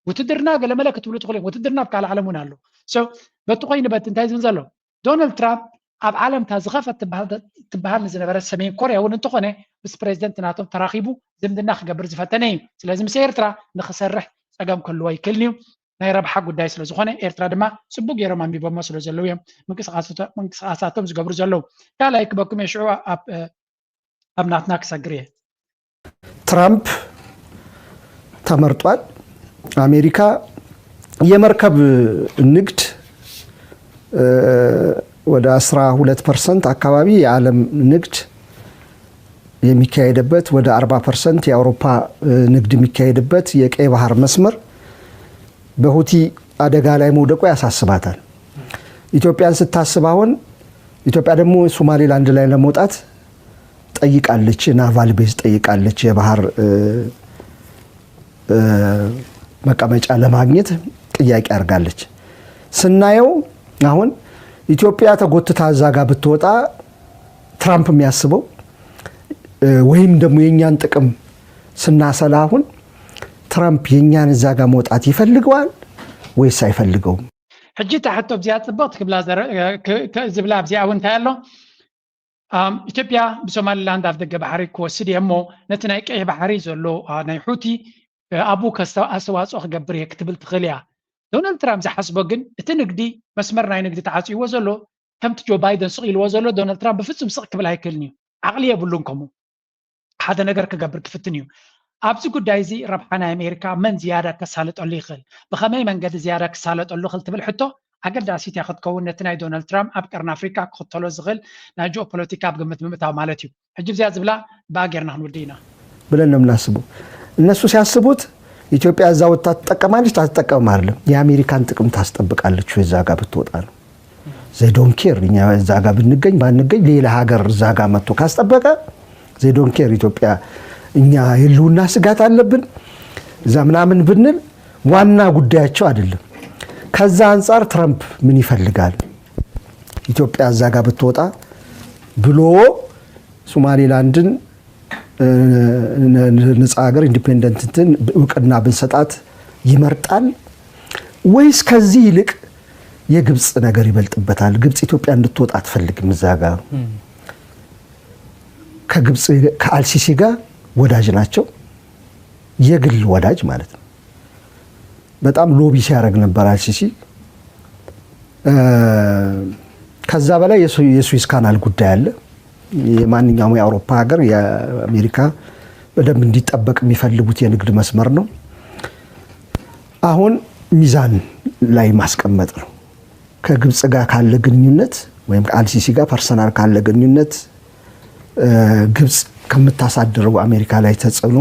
ውትድርና ገለመለ ክትብሉ ትኽእሉ እዮም። ውትድርና ኣብ ካልእ ዓለም እውን ኣሎ። በቲ ኮይኑ በቲ እንታይ ዝብል ዘሎ ዶናልድ ትራምፕ ኣብ ዓለም እታ ዝኸፈት ትበሃል ንዝነበረ ሰሜን ኮርያ እውን እንተኾነ ምስ ፕሬዚደንት ናቶም ተራኺቡ ዝምድና ክገብር ዝፈተነ እዩ። ስለዚ ምስ ኤርትራ ንክሰርሕ ፀገም ክህልዎ ይክእልን እዩ። ናይ ረብሓ ጉዳይ ስለዝኾነ ኤርትራ ድማ ፅቡቅ ገይሮም ኣንቢቦሞ ስለዘለዉ እዮም ምንቅስቃሳቶም ዝገብሩ ዘለዉ። ካልኣይ ክበኩም የሽዑ ኣብ ናትና ክሰግር እየ። ትራምፕ ተመርጧል። ኣሜሪካ የመርከብ ንግድ ወደ አስራ ሁለት ፐርሰንት አካባቢ የዓለም ንግድ የሚካሄድበት፣ ወደ አርባ ፐርሰንት የአውሮፓ ንግድ የሚካሄድበት የቀይ ባህር መስመር በሁቲ አደጋ ላይ መውደቁ ያሳስባታል። ኢትዮጵያን ስታስብ አሁን ኢትዮጵያ ደግሞ ሶማሌላንድ ላይ ለመውጣት ጠይቃለች፣ ናቫል ቤዝ ጠይቃለች፣ የባህር መቀመጫ ለማግኘት ጥያቄ አድርጋለች። ስናየው አሁን ኢትዮጵያ ተጎትታ እዛ ጋር ብትወጣ ትራምፕ የሚያስበው ወይም ደግሞ የእኛን ጥቅም ስናሰላ አሁን ትራምፕ የእኛን እዛ ጋር መውጣት ይፈልገዋል ወይስ አይፈልገውም? ሕጂ እታ ሕቶ ኣብዚኣ ፅብቕቲ ክብላ ዝብላ ኣብዚኣ እውን እንታይ ኣሎ? ኢትዮጵያ ብሶማሊላንድ ኣፍ ደገ ባሕሪ ክወስድ እየ እሞ ነቲ ናይ ቀይሕ ባሕሪ ዘሎ ናይ ሑቲ ኣብኡ ኣስተዋፅኦ ክገብር እየ ክትብል ትኽእል እያ። ዶናልድ ትራምፕ ዝሓስቦ ግን እቲ ንግዲ መስመር ናይ ንግዲ ተዓፅይዎ ዘሎ ከምቲ ጆ ባይደን ስቕ ኢልዎ ዘሎ ዶናልድ ትራምፕ ብፍፁም ስቕ ክብል ኣይክእልን እዩ። ዓቕሊ የብሉን ከምኡ ሓደ ነገር ክገብር ክፍትን እዩ። ኣብዚ ጉዳይ እዚ ረብሓ ናይ ኣሜሪካ መን ዝያዳ ከሳልጠሉ ይኽእል፣ ብኸመይ መንገዲ ዝያዳ ክሳለጠሉ ይኽእል ትብል ሕቶ ኣገዳሲት እያ ክትከውን፣ ነቲ ናይ ዶናልድ ትራምፕ ኣብ ቀርኒ ኣፍሪካ ክኽተሎ ዝኽእል ናይ ጂኦፖለቲካ ኣብ ግምት ብምእታው ማለት እዩ። ሕጂ እዚኣ ዝብላ ብኣ ጌርና ክንውድእ ኢና። ብለን ነው የምናስበው። እነሱ ሲያስቡት ኢትዮጵያ እዛ ወጥታ ትጠቀማለች አትጠቀምም አይደለም፣ የአሜሪካን ጥቅም ታስጠብቃለች ወይ እዛ ጋር ብትወጣ ነው። They don't care። እኛ እዛ ጋር ብንገኝ ባንገኝ ሌላ ሀገር እዛ ጋር መጥቶ ካስጠበቀ they don't care። ኢትዮጵያ እኛ የህልውና ስጋት አለብን እዛ ምናምን ብንል ዋና ጉዳያቸው አይደለም። ከዛ አንጻር ትራምፕ ምን ይፈልጋል ኢትዮጵያ እዛ ጋር ብትወጣ ብሎ ሶማሌላንድን ነፃ ሀገር ኢንዲፔንደንት እንትን እውቅና ብንሰጣት ይመርጣል ወይስ ከዚህ ይልቅ የግብፅ ነገር ይበልጥበታል? ግብፅ ኢትዮጵያ እንድትወጣ አትፈልግም። እዛ ጋ ከግብፅ ከአልሲሲ ጋር ወዳጅ ናቸው፣ የግል ወዳጅ ማለት ነው። በጣም ሎቢ ሲያደርግ ነበር አልሲሲ። ከዛ በላይ የስዊስ ካናል ጉዳይ አለ። የማንኛውም የአውሮፓ ሀገር የአሜሪካ በደንብ እንዲጠበቅ የሚፈልጉት የንግድ መስመር ነው። አሁን ሚዛን ላይ ማስቀመጥ ነው። ከግብፅ ጋር ካለ ግንኙነት ወይም ከአልሲሲ ጋር ፐርሰናል ካለ ግንኙነት ግብፅ ከምታሳድረው አሜሪካ ላይ ተጽዕኖ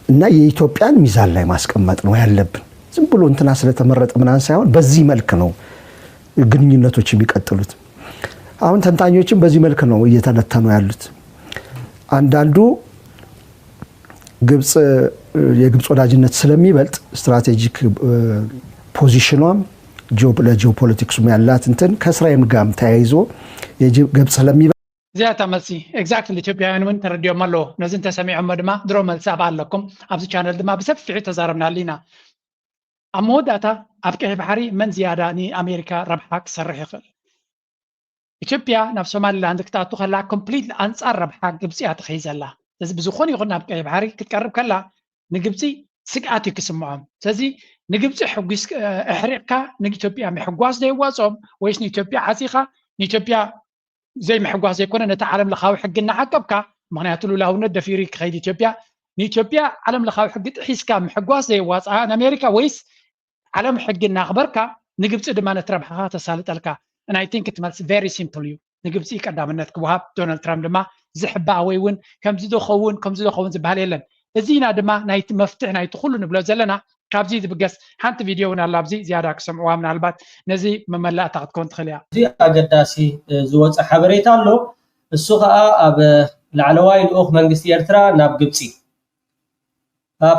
እና የኢትዮጵያን ሚዛን ላይ ማስቀመጥ ነው ያለብን። ዝም ብሎ እንትና ስለተመረጠ ምናምን ሳይሆን በዚህ መልክ ነው ግንኙነቶች የሚቀጥሉት። አሁን ተንታኞችም በዚህ መልክ ነው እየተነተኑ ያሉት። አንዳንዱ ግብፅ የግብፅ ወዳጅነት ስለሚበልጥ ስትራቴጂክ ፖዚሽኗም ለጂኦፖለቲክሱም ያላት እንትን ከእስራኤል ጋርም ተያይዞ ግብፅ ስለሚበልጥ እዚኣ እታ መልሲ exactly ኢትዮጵያውያን እውን ተረዲኦም ኣለዎ። ነዚ እንተሰሚዖሞ ድማ ድሮ መልሲ ኣብኣ ኣለኩም። ኣብዚ ቻነል ድማ ብሰፊሑ ተዛረብናሉ ኢና። ኣብ መወዳእታ ኣብ ቀይሕ ባሕሪ መን ዝያዳ ንኣሜሪካ ረብሓ ክሰርሕ ይኽእል? ኢትዮጵያ ናብ ሶማሊላንድ ክትኣቱ ከላ ኮምፕሊት ኣንጻር ረብሓ ግብፂ እያ ትኸይ ዘላ። ስለዚ ብዝኾነ ይኹን ናብ ቀይሕ ባሕሪ ክትቀርብ ከላ ንግብፂ ስግኣት እዩ ክስምዖም። ስለዚ ንግብፂ ሕጒስ ኣሕሪቕካ ንኢትዮጵያ ምሕጓስ ዶ የዋፅኦም ወይስ ንኢትዮጵያ ዓፂኻ ንኢትዮጵያ ዘይምሕጓስ ዘይኮነ ነቲ ዓለም ለኻዊ ሕጊ እናዓቀብካ፣ ምኽንያቱ ሉላውነት ደፊሩ ክኸይድ ኢትዮጵያ፣ ንኢትዮጵያ ዓለም ለኻዊ ሕጊ ጥሒስካ ምሕጓስ ዘየዋፅኣ ንኣሜሪካ ወይስ ዓለም ሕጊ እናኽበርካ ንግብፂ ድማ ነቲ ረብሓኻ ተሳልጠልካ? And I think እቲ መልሲ very simple እዩ። ንግብፂ ቀዳምነት ክወሃብ፣ ዶናልድ ትራምፕ ድማ ዝሕባእ ወይ እውን ከምዚ ዶ ኸውን ከምዚ ዶ ኸውን ዝበሃል የለን። እዚ ኢና ድማ ናይቲ መፍትሕ ናይቲ ኩሉ ንብሎ ዘለና። ካብዚ ዝብገስ ሓንቲ ቪድዮ እውን ኣላ ኣብዚ ዝያዳ ክሰምዕዋ ምናልባት ነዚ መመላእታ ክትከውን ትኽእል እያ። እዚ ኣገዳሲ ዝወፀ ሓበሬታ ኣሎ። እሱ ከዓ ኣብ ላዕለዋይ ልኡኽ መንግስቲ ኤርትራ ናብ ግብፂ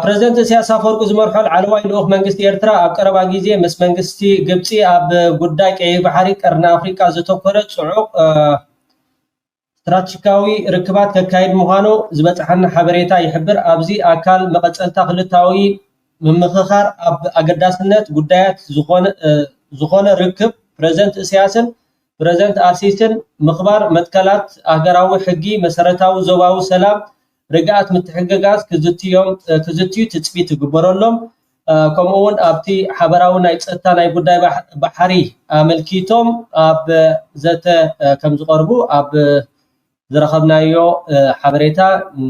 ፕረዚደንት እስያስ ኣፈወርቂ ዝመርሖ ላዕለዋይ ልኡኽ መንግስቲ ኤርትራ ኣብ ቀረባ ግዜ ምስ መንግስቲ ግብፂ ኣብ ጉዳይ ቀይሕ ባሕሪ ቀርኒ ኣፍሪቃ ዘተኮረ ፅዑቕ ስትራቴጂካዊ ርክባት ከካይድ ምዃኑ ዝበፅሓና ሓበሬታ ይሕብር። ኣብዚ ኣካል መቐፀልታ ክልታዊ ምምኽኻር ኣብ ኣገዳስነት ጉዳያት ዝኾነ ርክብ ፕረዚደንት እስያስን ፕረዚደንት ኣልሲሲን ምኽባር መትከላት ኣህገራዊ ሕጊ፣ መሰረታዊ ዞባዊ ሰላም፣ ርግኣት፣ ምትሕግጋዝ ክዝትዩ ትፅቢት ይግበረሎም። ከምኡ እውን ኣብቲ ሓበራዊ ናይ ፀጥታ ናይ ጉዳይ ባሕሪ ኣመልኪቶም ኣብ ዘተ ከምዝቐርቡ ኣብ ዝረኸብናዮ ሓበሬታ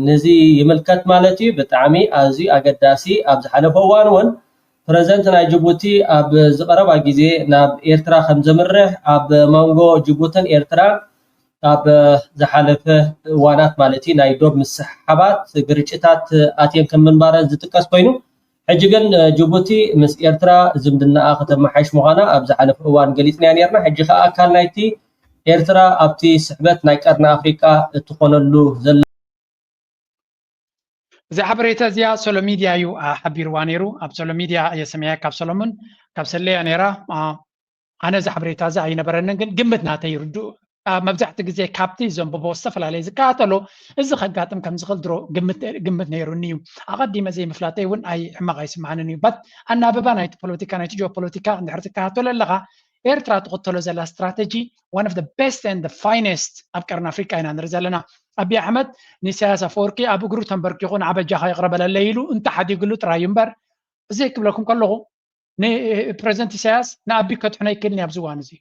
ነዚ ይምልከት ማለት እዩ። ብጣዕሚ ኣዝዩ ኣገዳሲ። ኣብ ዝሓለፈ እዋን እውን ፕረዚደንት ናይ ጅቡቲ ኣብ ዝቐረባ ግዜ ናብ ኤርትራ ከምዘምርሕ ኣብ መንጎ ጅቡትን ኤርትራን ኣብ ዝሓለፈ እዋናት ማለት እዩ ናይ ዶብ ምስሕሓባት ግርጭታት ኣትየን ከም ምንባረን ዝጥቀስ ኮይኑ ሕጂ ግን ጅቡቲ ምስ ኤርትራ ዝምድናኣ ከተመሓይሽ ምዃና ኣብ ዝሓለፈ እዋን ገሊፅናያ ነርና። ሕጂ ከዓ ኣካል ናይቲ ኤርትራ ኣብቲ ስሕበት ናይ ቀርኒ ኣፍሪቃ እትኾነሉ ዘላ እዛ ሓበሬታ እዚኣ ሶሎ ሚድያ እዩ ሓቢርዋ ነይሩ። ኣብ ሶሎ ሚድያ እየ ሰሚዐ ካብ ሰሎሙን ካብ ሰለያ ነይራ። ኣነ እዚ ሓበሬታ እዚ ኣይነበረንን፣ ግን ግምት ናተይ ይርድኡ። መብዛሕቲ ግዜ ካብቲ ዘንብቦ ዝተፈላለየ ዝከታተሎ እዚ ከጋጥም ከም ዝኽእል ድሮ ግምት ነይሩኒ እዩ። ኣቐዲመ ዘይምፍላጠይ እውን ኣይ ሕማቕ ኣይስምዓንን እዩ። በት ኣናብባ ናይቲ ፖለቲካ ናይቲ ጂኦፖለቲካ እንድሕር ትከታተሎ ኣለኻ ኤርትራ ትኽተሎ ዘላ ስትራተጂ one of the best and the finest ኣብ ቀርኒ ኣፍሪቃ ኢና ንርኢ ዘለና። ኣቢ ኣሕመድ ንኢሳያስ ኣፈወርቂ ኣብ እግሩ ተንበርኪኹ ንዓበጃኻ ይቕረ በለለይ ኢሉ እንተሓዲግሉ ጥራይ እዩ እምበር እዚ ክብለኩም ከለኹ ንፕረዚደንት ኢሳያስ ንኣቢ ከጥሕኖ ኣይክእልን ኣብዚ እዋን እዚ።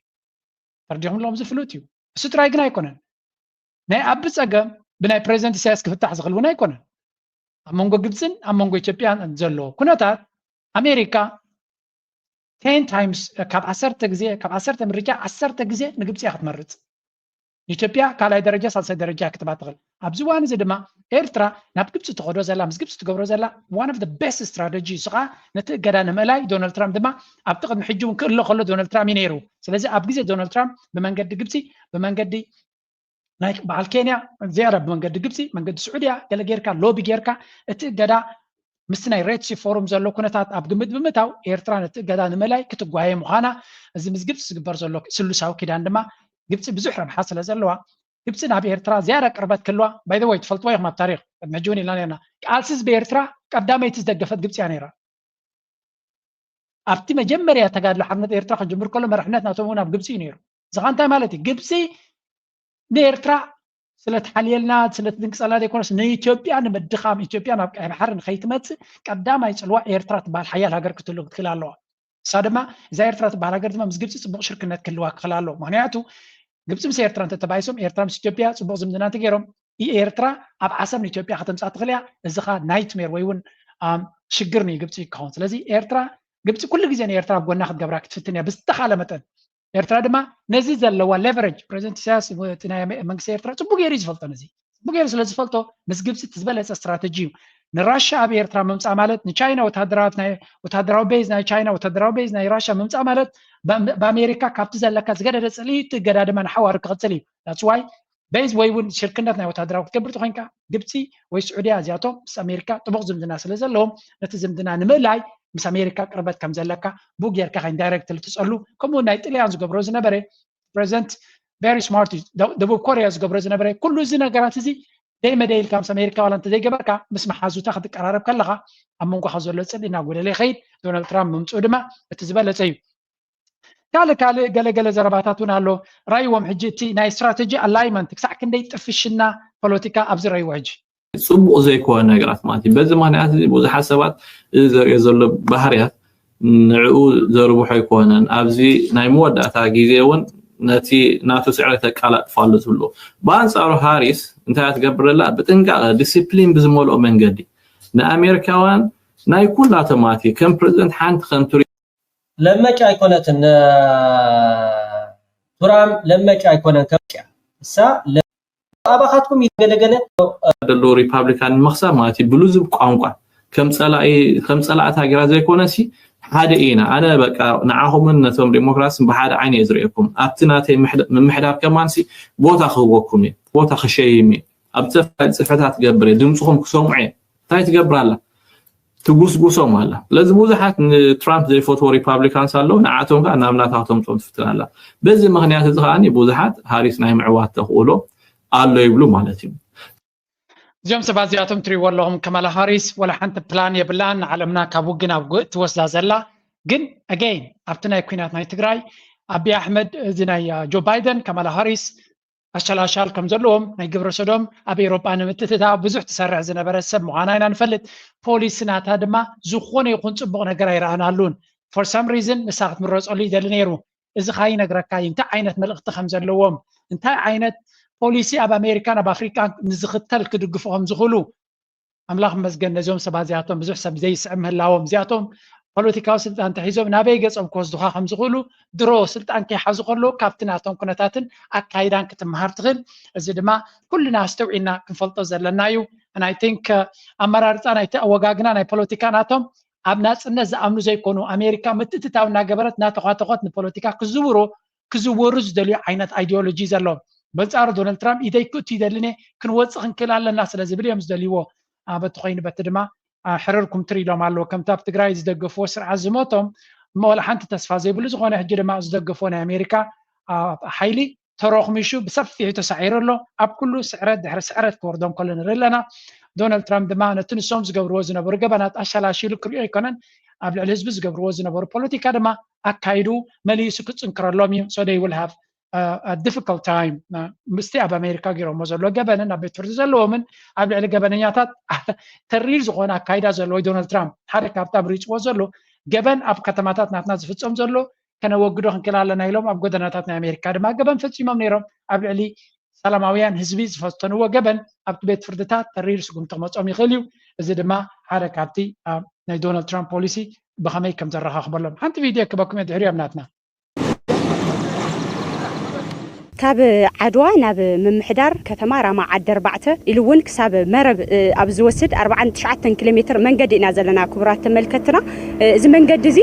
ተረዲኹም ኣለኹም? እዚ ፍሉጥ እዩ። እሱ ጥራይ ግን ኣይኮነን። ናይ ኣቢ ጸገም ብናይ ፕረዚደንት ኢሳያስ ክፍታሕ ዝኽእል እውን ኣይኮነን። ኣብ መንጎ ግብፅን ኣብ መንጎ ኢትዮጵያን ዘሎ ኩነታት ኣሜሪካ ten times ካብ ዓሰርተ ግዜ ካብ ዓሰርተ ምርጫ ዓሰርተ ግዜ ንግብፂ እያ ክትመርፅ። ኢትዮጵያ ካልኣይ ደረጃ ሳልሳይ ደረጃ ክትባ ትኽእል። ኣብዚ እዋን እዚ ድማ ኤርትራ ናብ ግብፂ ትኸዶ ዘላ ምስ ግብፂ ትገብሮ ዘላ one of the best strategy እሱ ከዓ ነቲ እገዳ ንምእላይ ዶናልድ ትራምፕ ድማ ኣብቲ ቅድሚ ሕጂ እውን ክእሎ ከሎ ዶናልድ ትራምፕ እዩ ነይሩ። ስለዚ ኣብ ግዜ ዶናልድ ትራምፕ ብመንገዲ ግብፂ ብመንገዲ ናይ በዓል ኬንያ ዝያዳ ብመንገዲ ግብፂ መንገዲ ስዑድያ ገለ ጌርካ ሎቢ ጌርካ እቲ እገዳ ምስቲ ናይ ሬድ ሲ ፎሩም ዘሎ ኩነታት ኣብ ግምት ብምእታው ኤርትራ ነቲ እገዳ ንምእላይ ክትጓየ ምዃና እዚ ምስ ግብፂ ዝግበር ዘሎ ስሉሳዊ ኪዳን ድማ ግብፂ ብዙሕ ረብሓ ስለ ዘለዋ ግብፂ ናብ ኤርትራ ዝያዳ ቅርበት ክህልዋ ባይ ወይ ትፈልጥዎ ኢኹም ኣብ ታሪክ ቅድሚ ሕጂ እውን ኢልና ነርና ቃልሲ ህዝቢ ኤርትራ ቀዳመይቲ ዝደገፈት ግብፂ እያ ነይራ። ኣብቲ መጀመርያ ተጋድሎ ሓርነት ኤርትራ ክጅምር ከሎ መራሕነት ናቶም እውን ኣብ ግብፂ እዩ ነይሩ። እዚ ከዓ እንታይ ማለት እዩ? ግብፂ ንኤርትራ ስለትሓልየልና ስለትድንቅፀልና ዘይኮነስ ንኢትዮጵያ ንምድኻም ኢትዮጵያ ናብ ቀይ ባሕሪ ንከይትመፅእ ቀዳማይ ፅልዋ ኤርትራ ትበሃል ሓያል ሃገር ክትህሉ ክትክእል ኣለዋ። እሳ ድማ እዛ ኤርትራ ትበሃል ሃገር ድማ ምስ ግብፂ ፅቡቅ ሽርክነት ክህልዋ ክኽእል ኣለዎ። ምክንያቱ ግብፂ ምስ ኤርትራ እንተተባይሶም ኤርትራ ምስ ኢትዮጵያ ፅቡቅ ዝምድና እንተገይሮም ኤርትራ ኣብ ዓሰብ ንኢትዮጵያ ከተምፃእ ትኽእል እያ። እዚ ኸ ናይትሜር ወይ እውን ሽግር ንግብፂ ክኸውን። ስለዚ ኤርትራ ግብፂ ኩሉ ግዜ ንኤርትራ ኣብ ጎና ክትገብራ ክትፍትን እያ ብዝተኻለ መጠን። ኤርትራ ድማ ነዚ ዘለዋ ሌቨሬጅ ፕሬዚደንት ኢሳያስ እቲ ናይ መንግስቲ ኤርትራ ፅቡቅ ገይሩ እዩ ዝፈልጦ። ነዚ ፅቡቅ ገይሩ ስለ ዝፈልጦ ምስ ግብፂ እቲ ዝበለፀ ስትራተጂ እዩ። ንራሻ ኣብ ኤርትራ ምምፃእ ማለት ንቻይና ወታደራዊ ቤዝ ናይ ቻይና ወታደራዊ ቤዝ ናይ ራሻ ምምፃእ ማለት ብኣሜሪካ ካብቲ ዘለካ ዝገደደ ፅልኢ እቲ እገዳ ድማ ንሓዋሩ ክቕፅል እዩ። ዳትስ ዋይ ቤዝ ወይ እውን ሽርክነት ናይ ወታደራዊ ክትገብር ተኮይንካ ግብፂ ወይ ስዑድያ እዚኣቶም ምስ ኣሜሪካ ጥቡቕ ዝምድና ስለ ዘለዎም ነቲ ዝምድና ንምእላይ ምስ ኣሜሪካ ቅርበት ከም ዘለካ ብኡ ጌርካ ኢንዳይረክትሊ ትፀሉ። ከምኡ ናይ ጥልያን ዝገብሮ ዝነበረ ፕሬዚደንት ቨሪ ስማርት እዩ። ደቡብ ኮርያ ዝገብሮ ዝነበረ ኩሉ እዚ ነገራት እዚ ደይ መደይ ኢልካ ምስ ኣሜሪካ ዋላ እንተዘይገበርካ ምስ መሓዙታ ክትቀራረብ ከለካ ኣብ መንጎካ ዘሎ ፅልኢ እናጎደለ ይኸይድ። ዶናልድ ትራምፕ ምምፅኡ ድማ እቲ ዝበለፀ እዩ። ካልእ ካልእ ገለገለ ዘረባታት እውን ኣሎ። ራይዎም ሕጂ እቲ ናይ ስትራተጂ ኣላይመንት ክሳዕ ክንደይ ጥፍሽና ፖለቲካ ኣብዚ ረይዎ ሕጂ ፅቡቅ ዘይኮነ ነገራት ማለት እዩ። በዚ ምክንያት እዚ ብዙሓት ሰባት እዚ ዘርእዮ ዘሎ ባህርያት ንዕኡ ዘርብሖ ኣይኮነን። ኣብዚ ናይ መወዳእታ ግዜ እውን ነቲ ናቱ ስዕረት የቃላጥፋሉ ዝብሉ። ብኣንፃሩ ሃሪስ እንታይ ትገብር ኣላ? ብጥንቃቐ ዲሲፕሊን ብዝመልኦ መንገዲ ንኣሜሪካውያን ናይ ኩላቶም ማለት እዩ ከም ፕሬዚደንት ሓንቲ ከም ለመጭ ኣይኮነትን ቱራም ለመጭ ኣይኮነን ከመጭያ እሳ ኣባኻትኩም ይገለገለ ደሎ ሪፓብሊካን ምኽሳብ ማለት እዩ ብልዙብ ቋንቋ ከም ፀላእታ ጌራ ዘይኮነ ሲ ሓደ ኢና ኣነ በቃ ንዓኹምን ነቶም ዴሞክራትን ብሓደ ዓይነ እየ ዝርእየኩም ኣብቲ ናተይ ምምሕዳር ከማን ሲ ቦታ ክህወኩም እየ ቦታ ክሸይም እየ ኣብ ዝተፈላለዩ ፅሕፈታት ክገብር እየ ድምፅኹም ክሰምዑ እየ እንታይ ትገብር ኣላ ትጉስጉሶም ኣላ ስለዚ ብዙሓት ንትራምፕ ዘይፈትዎ ሪፓብሊካንስ ኣለዉ ንዓቶም ከዓ ናብ ናታቶም ቶም ትፍትን ኣላ በዚ ምክንያት እዚ ከዓ ብዙሓት ሃሪስ ናይ ምዕዋት ተኽእሎ ኣሎ ይብሉ ማለት እዩ እዚኦም ሰባት እዚኣቶም ትሪእዎ ኣለኹም ከማላ ሃሪስ ወላ ሓንቲ ፕላን የብላን ንዓለምና ካብ ውግን ኣብ ጉእ ትወስዳ ዘላ ግን ኣገይን ኣብቲ ናይ ኩናት ናይ ትግራይ ኣቢ ኣሕመድ እዚ ናይ ጆ ባይደን ከማላ ሃሪስ ኣሻላሻል ከም ዘለዎም ናይ ግብረ ሰዶም ኣብ ኤሮጳ ንምትትታ ብዙሕ ትሰርሕ ዝነበረ ሰብ ምዃና ኢና ንፈልጥ ፖሊሲ ናታ ድማ ዝኾነ ይኹን ፅቡቕ ነገር ኣይረኣናሉን for some reason ንሳ ክትምረፀሉ ይደሊ ነይሩ እዚ ካ ይነግረካ እዩ እንታይ ዓይነት መልእኽቲ ከም ዘለዎም እንታይ ዓይነት ፖሊሲ ኣብ ኣሜሪካን ኣብ ኣፍሪቃን ንዝኽተል ክድግፉ ከም ዝኽእሉ ኣምላኽ መስገን ነዚኦም ሰባት እዚኣቶም ብዙሕ ሰብ ዘይስዕብ ምህላዎም እዚኣቶም ፖለቲካዊ ስልጣን ተሒዞም ናበይ ገጾም ክወስዱኻ ከም ዝኽእሉ ድሮ ስልጣን ከይሓዙ ከለዉ ካብቲ ናቶም ኩነታትን ኣካይዳን ክትመሃር ትኽእል እዚ ድማ ኩልና ኣስተውዒልና ክንፈልጦ ዘለና እዩ ናይ ቲንክ ኣመራርፃ ናይቲ ኣወጋግና ናይ ፖለቲካ ናቶም ኣብ ናፅነት ዝኣምኑ ዘይኮኑ ኣሜሪካ ምትእትታው እናገበረት እናተኳተኮት ንፖለቲካ ክዝውሩ ክዝወሩ ዝደልዩ ዓይነት ኣይዲዮሎጂ ዘለዎም በንፃሩ ዶናልድ ትራምፕ ኢደይ ክእቱ ይደልን እየ ክንወፅእ ክንክእል ኣለና ስለ ዝብል እዮም ዝደልይዎ በቲ ኮይኑ በቲ ድማ ሕርር ኩምትር ኢሎም ኣለዉ ከምቲ ኣብ ትግራይ ዝደገፍዎ ስርዓት ዝሞቶም እሞ ወላ ሓንቲ ተስፋ ዘይብሉ ዝኾነ ሕጂ ድማ ዝደገፍዎ ናይ ኣሜሪካ ሓይሊ ተሮኽሚሹ ብሰፊሑ ተሳዒሩ ኣሎ ኣብ ኩሉ ስዕረት ድሕሪ ስዕረት ክወርዶም ከሎ ንርኢ ኣለና ዶናልድ ትራምፕ ድማ ነቲ ንሶም ዝገብርዎ ዝነበሩ ገበናት ኣሻላሺሉ ክሪኦ ኣይኮነን ኣብ ልዕሊ ህዝቢ ዝገብርዎ ዝነበሩ ፖለቲካ ድማ ኣካይዱ መሊሱ ክፅንክረሎም እዩ so they will have difficult time ምስቲ ኣብ ኣሜሪካ ገይሮሞ ዘሎ ገበንን ኣብ ቤት ፍርዲ ዘለዎምን ኣብ ልዕሊ ገበነኛታት ተሪር ዝኾነ ኣካይዳ ዘለዎ ዶናልድ ትራምፕ ሓደ ካብቲ ኣምሪፅዎ ዘሎ ገበን ኣብ ከተማታት ናትና ዝፍፀም ዘሎ ከነወግዶ ክንክእል ኣለና ኢሎም ኣብ ጎደናታት ናይ ኣሜሪካ ድማ ገበን ፈፂሞም ነይሮም ኣብ ልዕሊ ሰላማውያን ህዝቢ ዝፈተንዎ ገበን ኣብቲ ቤት ፍርድታት ተሪር ስጉምቲ ክመፆም ይኽእል እዩ እዚ ድማ ሓደ ካብቲ ናይ ዶናልድ ትራምፕ ፖሊሲ ብኸመይ ከም ዘረኻኽበሎም ሓንቲ ቪድዮ ክበኩም እየ ድሕሪኦም ናትና። ካብ ዓድዋ ናብ ምምሕዳር ከተማ ራማ ዓዲ ኣርባዕተ ኢሉ እውን ክሳብ መረብ ኣብ ዝወስድ ኣርባዓን ትሽዓተን ኪሎ ሜትር መንገዲ ኢና ዘለና። ክቡራት ተመልከትና፣ እዚ መንገዲ እዚ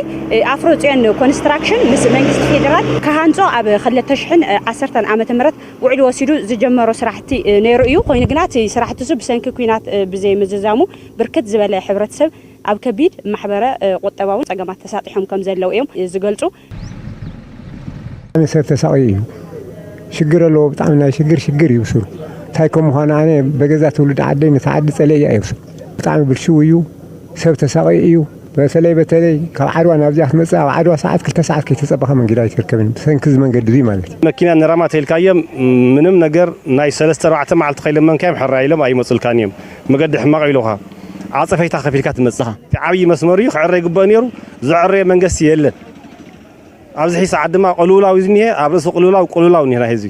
ኣፍሮ ፅዮን ኮንስትራክሽን ምስ መንግስቲ ፌደራል ክሃንፆ ኣብ ክልተ ሽሕን ዓሰርተን ዓመተ ምህረት ውዕሊ ወሲዱ ዝጀመሮ ስራሕቲ ነይሩ እዩ። ኮይኑ ግና እቲ ስራሕቲ እሱ ብሰንኪ ኲናት ብዘይምዝዛሙ ብርክት ዝበለ ሕብረተሰብ ኣብ ከቢድ ማሕበረ ቁጠባውን ፀገማት ተሳጢሖም ከም ዘለዉ እዮም ዝገልፁ። ሰብ ተሳቒዩ እዩ። ሽግር ኣለዎ። ብጣዕሚ ናይ ሽግር ሽግር እዩ ስሩ። እንታይ ከም ምዃኑ ኣነ በገዛ ትውልዲ ዓደይ ነቲ ዓዲ ጸለየ እየ ስሩ። ብጣዕሚ ብልሽው እዩ። ሰብ ተሳቒዩ እዩ። በተለይ በተለይ ካብ ዓድዋ ናብዚኣ ክትመጽእ ኣብ ዓድዋ ሰዓት ክልተ ሰዓት ከይተጸበኻ መንገዲ ኣይትርከብን። ብሰንኪ እዚ መንገዲ እዙይ ማለት እዩ። መኪና ንራማ ተልካዮም ምንም ነገር ናይ ሰለስተ ኣርባዕተ መዓልቲ ከይለመንካዮም ሕራይ ኢሎም ኣይመፁልካን እዮም። መገዲ ሕማቕ ኢሉኻ ዓፀፈይታ ከፊልካ ትመፅኻ። እቲ ዓብዪ መስመር እዩ ክዕረ ይግበኦ ነይሩ። ዝዕረየ መንገስቲ የለን። ኣብዚ ሒዚ ሰዓት ድማ ቅልውላው እዩ ዝኒሀ። ኣብ ርእሲ ቅልውላው ቅልውላው እኒሀ ናይ ህዝቢ።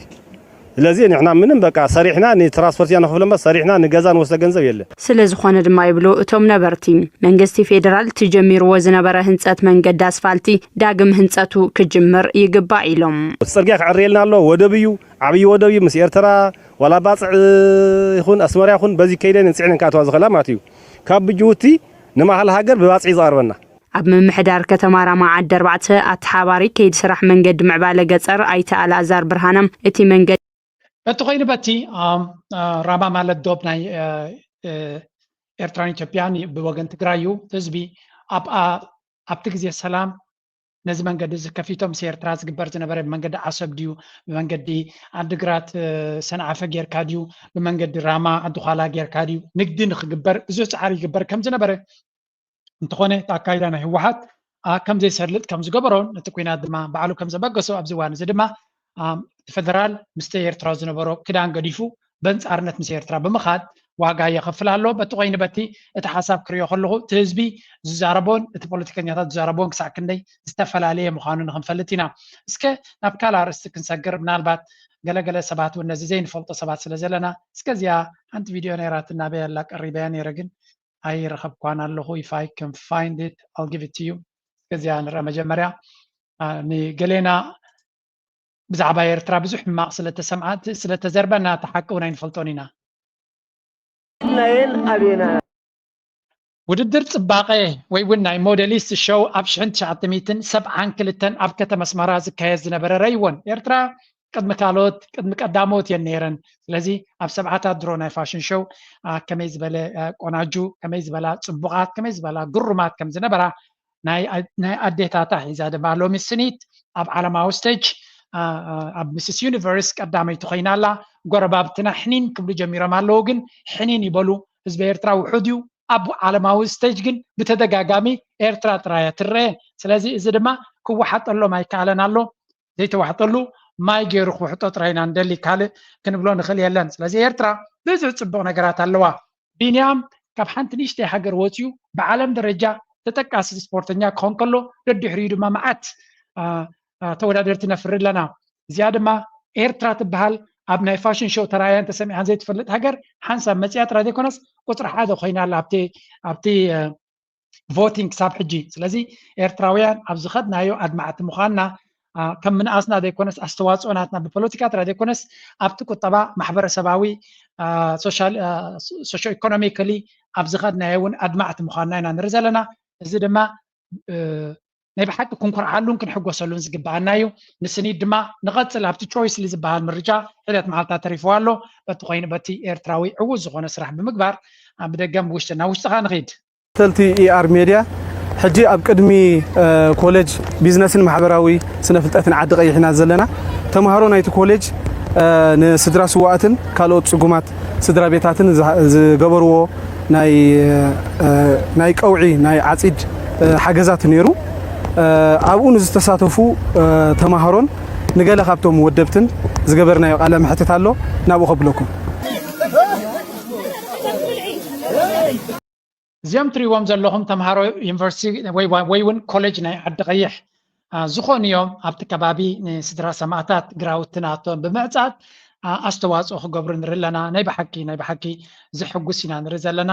ስለዚ ንሕና ምንም በቃ ሰሪሕና ንትራንስፖርት ኢና ንኸፍሎ እምበር ሰሪሕና ንገዛ ንወስዶ ገንዘብ የለን። ስለ ዝኾነ ድማ ይብሉ እቶም ነበርቲ፣ መንግስቲ ፌደራል እቲ ጀሚርዎ ዝነበረ ህንፀት መንገዲ ኣስፋልቲ ዳግም ህንፀቱ ክጅምር ይግባእ ኢሎም። እቲ ፅርግያ ክዕረየልና ኣለዎ። ወደብ እዩ፣ ዓብዪ ወደብ እዩ። ምስ ኤርትራ ዋላ ባፅዕ ይኹን ኣስመራ ይኹን በዚ ከይደን እንፅዕነን ክኣትዋ ዝኽእላ ማለት እዩ። ካብ ጅቡቲ ንማእኸል ሃገር ብባፅዕ እዩ ዝቐርበና። ኣብ ምምሕዳር ከተማ ራማ ዓዲ ኣርባዕተ ኣተሓባሪ ከይዲ ስራሕ መንገዲ ምዕባለ ገፀር ኣይተ ኣልኣዛር ብርሃነ፣ እቲ መንገዲ። በቲ ኮይኑ በቲ ራማ ማለት ዶብ ናይ ኤርትራን ኢትዮጵያን ብወገን ትግራይ እዩ። ህዝቢ ኣብኣ ኣብቲ ግዜ ሰላም ነዚ መንገዲ እዚ ከፊቶም ምስ ኤርትራ ዝግበር ዝነበረ ብመንገዲ ዓሰብ ድዩ ብመንገዲ ዓድግራት ሰንዓፈ ጌርካ ድዩ ብመንገዲ ራማ ዓዲዃላ ጌርካ ድዩ ንግዲ ንክግበር ብዙሕ ፃዕሪ ይግበር ከም ዝነበረ እንተኾነ እቲ ኣካይዳ ናይ ህወሓት ከም ዘይሰርልጥ ከም ዝገበሮን ነቲ ኲናት ድማ ባዕሉ ከም ዘበገሶ ኣብዚ እዋን እዚ ድማ እቲ ፈደራል ምስቲ ኤርትራ ዝነበሮ ክዳን ገዲፉ በንፃርነት ምስ ኤርትራ ብምኻድ ዋጋ የኸፍል ኣሎ። በቲ ኮይኑ በቲ እቲ ሓሳብ ክሪኦ ከለኹ እቲ ህዝቢ ዝዛረቦን እቲ ፖለቲከኛታት ዝዛረቦን ክሳዕ ክንደይ ዝተፈላለየ ምዃኑ ንክንፈልጥ ኢና። እስከ ናብ ካልእ ኣርእስቲ ክንሰግር ምናልባት ገለገለ ሰባት እውን ነዚ ዘይንፈልጦ ሰባት ስለ ዘለና እስከ እዚኣ ሓንቲ ቪድዮ ነይራትና በይ ኣላ ቀሪበያ ነይረ ግን ኣይረኸብኳን ኣለኹ if I can find it I'll give it to you እስከ እዚኣ ንርአ መጀመርያ ንገሌና ብዛዕባ ኤርትራ ብዙሕ ሕማቕ ስለተሰምዓት ስለተዘርበና እቲ ሓቂ እውን ኣይንፈልጦን ኢና። ናየን ኣቤና። ውድድር ጽባቐ ወይ እውን ናይ ሞዴሊስት ሾው ኣብ ሽሕን ትሽዓተ ሚእትን ሰብዓን ክልተን ኣብ ከተማ ኣስመራ ዝካየድ ዝነበረ ረይዎን ኤርትራ ቅድሚ ካልኦት ቅድሚ ቀዳሞት እየን ነይረን። ስለዚ ኣብ ሰብዓታት ድሮ ናይ ፋሽን ሾው ከመይ ዝበለ ቆናጁ ከመይ ዝበላ ጽቡቓት ከመይ ዝበላ ግሩማት ከም ዝነበራ ናይ ኣዴታታ ሒዛ ድማ ሎሚ ስኒት ኣብ ዓለማዊ ስቴጅ ኣብ ሚስስ ዩኒቨርስ ቀዳመይቲ ኮይና ኣላ። ጎረባብትና ሕኒን ክብሉ ጀሚሮም ኣለዉ፣ ግን ሕኒን ይበሉ። ህዝቢ ኤርትራ ውሑድ እዩ። ኣብ ዓለማዊ ስቴጅ ግን ብተደጋጋሚ ኤርትራ ጥራይ እያ ትረአ። ስለዚ እዚ ድማ ክወሓጠሎም ኣይከኣለን ኣሎ። ዘይተዋሕጠሉ ማይ ገይሩ ክውሕጦ ጥራይ ኢና ንደሊ፣ ካልእ ክንብሎ ንኽእል የለን። ስለዚ ኤርትራ ብዙሕ ጽቡቕ ነገራት ኣለዋ። ቢንያም ካብ ሓንቲ ንእሽተይ ሃገር ወፂኡ ብዓለም ደረጃ ተጠቃሲ ስፖርተኛ ክኾን ከሎ ደድሕሪኡ ድማ መዓት ተወዳደርቲ ነፍሪ ኣለና። እዚኣ ድማ ኤርትራ ትበሃል ኣብ ናይ ፋሽን ሾው ተራእያን ተሰሚዓን ዘይትፈልጥ ሃገር ሓንሳብ መፂኣ ጥራይ ዘይኮነስ ቁፅሪ ሓደ ኮይና ኣላ ኣብቲ ኣብቲ ቮቲንግ ክሳብ ሕጂ። ስለዚ ኤርትራውያን ኣብ ዝኸድናዮ ኣድማዕቲ ምዃንና ከም ምንኣስና ዘይኮነስ ኣስተዋፅኦ ናትና ብፖለቲካ ጥራይ ዘይኮነስ ኣብቲ ቁጠባ ማሕበረሰባዊ ሶሾ ኢኮኖሚካሊ ኣብ ዝኸድናዮ እውን ኣድማዕቲ ምዃንና ኢና ንርኢ ዘለና። እዚ ድማ ናይ ብሓቂ ክንኮርዓሉን ክንሕጎሰሉን ዝግበኣና እዩ። ንስኒት ድማ ንቐፅል ኣብቲ ቾይስሊ ዝበሃል ምርጫ ሒደት መዓልታት ተሪፍዋ ኣሎ። በቲ ኮይኑ በቲ ኤርትራዊ ዕዉት ዝኾነ ስራሕ ብምግባር ብደገን ብውሽጥን ናብ ውሽጥኻ ንኺድ። ተኸታተልቲ ኢኣር ሜድያ፣ ሕጂ ኣብ ቅድሚ ኮሌጅ ቢዝነስን ማሕበራዊ ስነ ፍልጠትን ዓዲ ቀይሕ ኢና ዘለና። ተምሃሮ ናይቲ ኮሌጅ ንስድራ ስዋኣትን ካልኦት ጽጉማት ስድራ ቤታትን ዝገበርዎ ናይ ቀውዒ ናይ ዓጺድ ሓገዛት ነይሩ። ኣብኡ ንዝተሳተፉ ተምሃሮን ንገለ ካብቶም ወደብትን ዝገበርናዮ ቃለ መሕትት ኣሎ፣ ናብኡ ከብለኩም። እዚኦም ትሪእዎም ዘለኹም ተምሃሮ ዩኒቨርሲቲ ወይ እውን ኮሌጅ ናይ ዓዲ ቀይሕ ዝኾኑ እዮም። ኣብቲ ከባቢ ንስድራ ሰማእታት ግራውቲ ናቶም ብምዕፃድ ኣስተዋፅኦ ክገብሩ ንርኢ ኣለና። ናይ ብሓቂ ናይ ብሓቂ ዘሕጉስ ኢና ንርኢ ዘለና።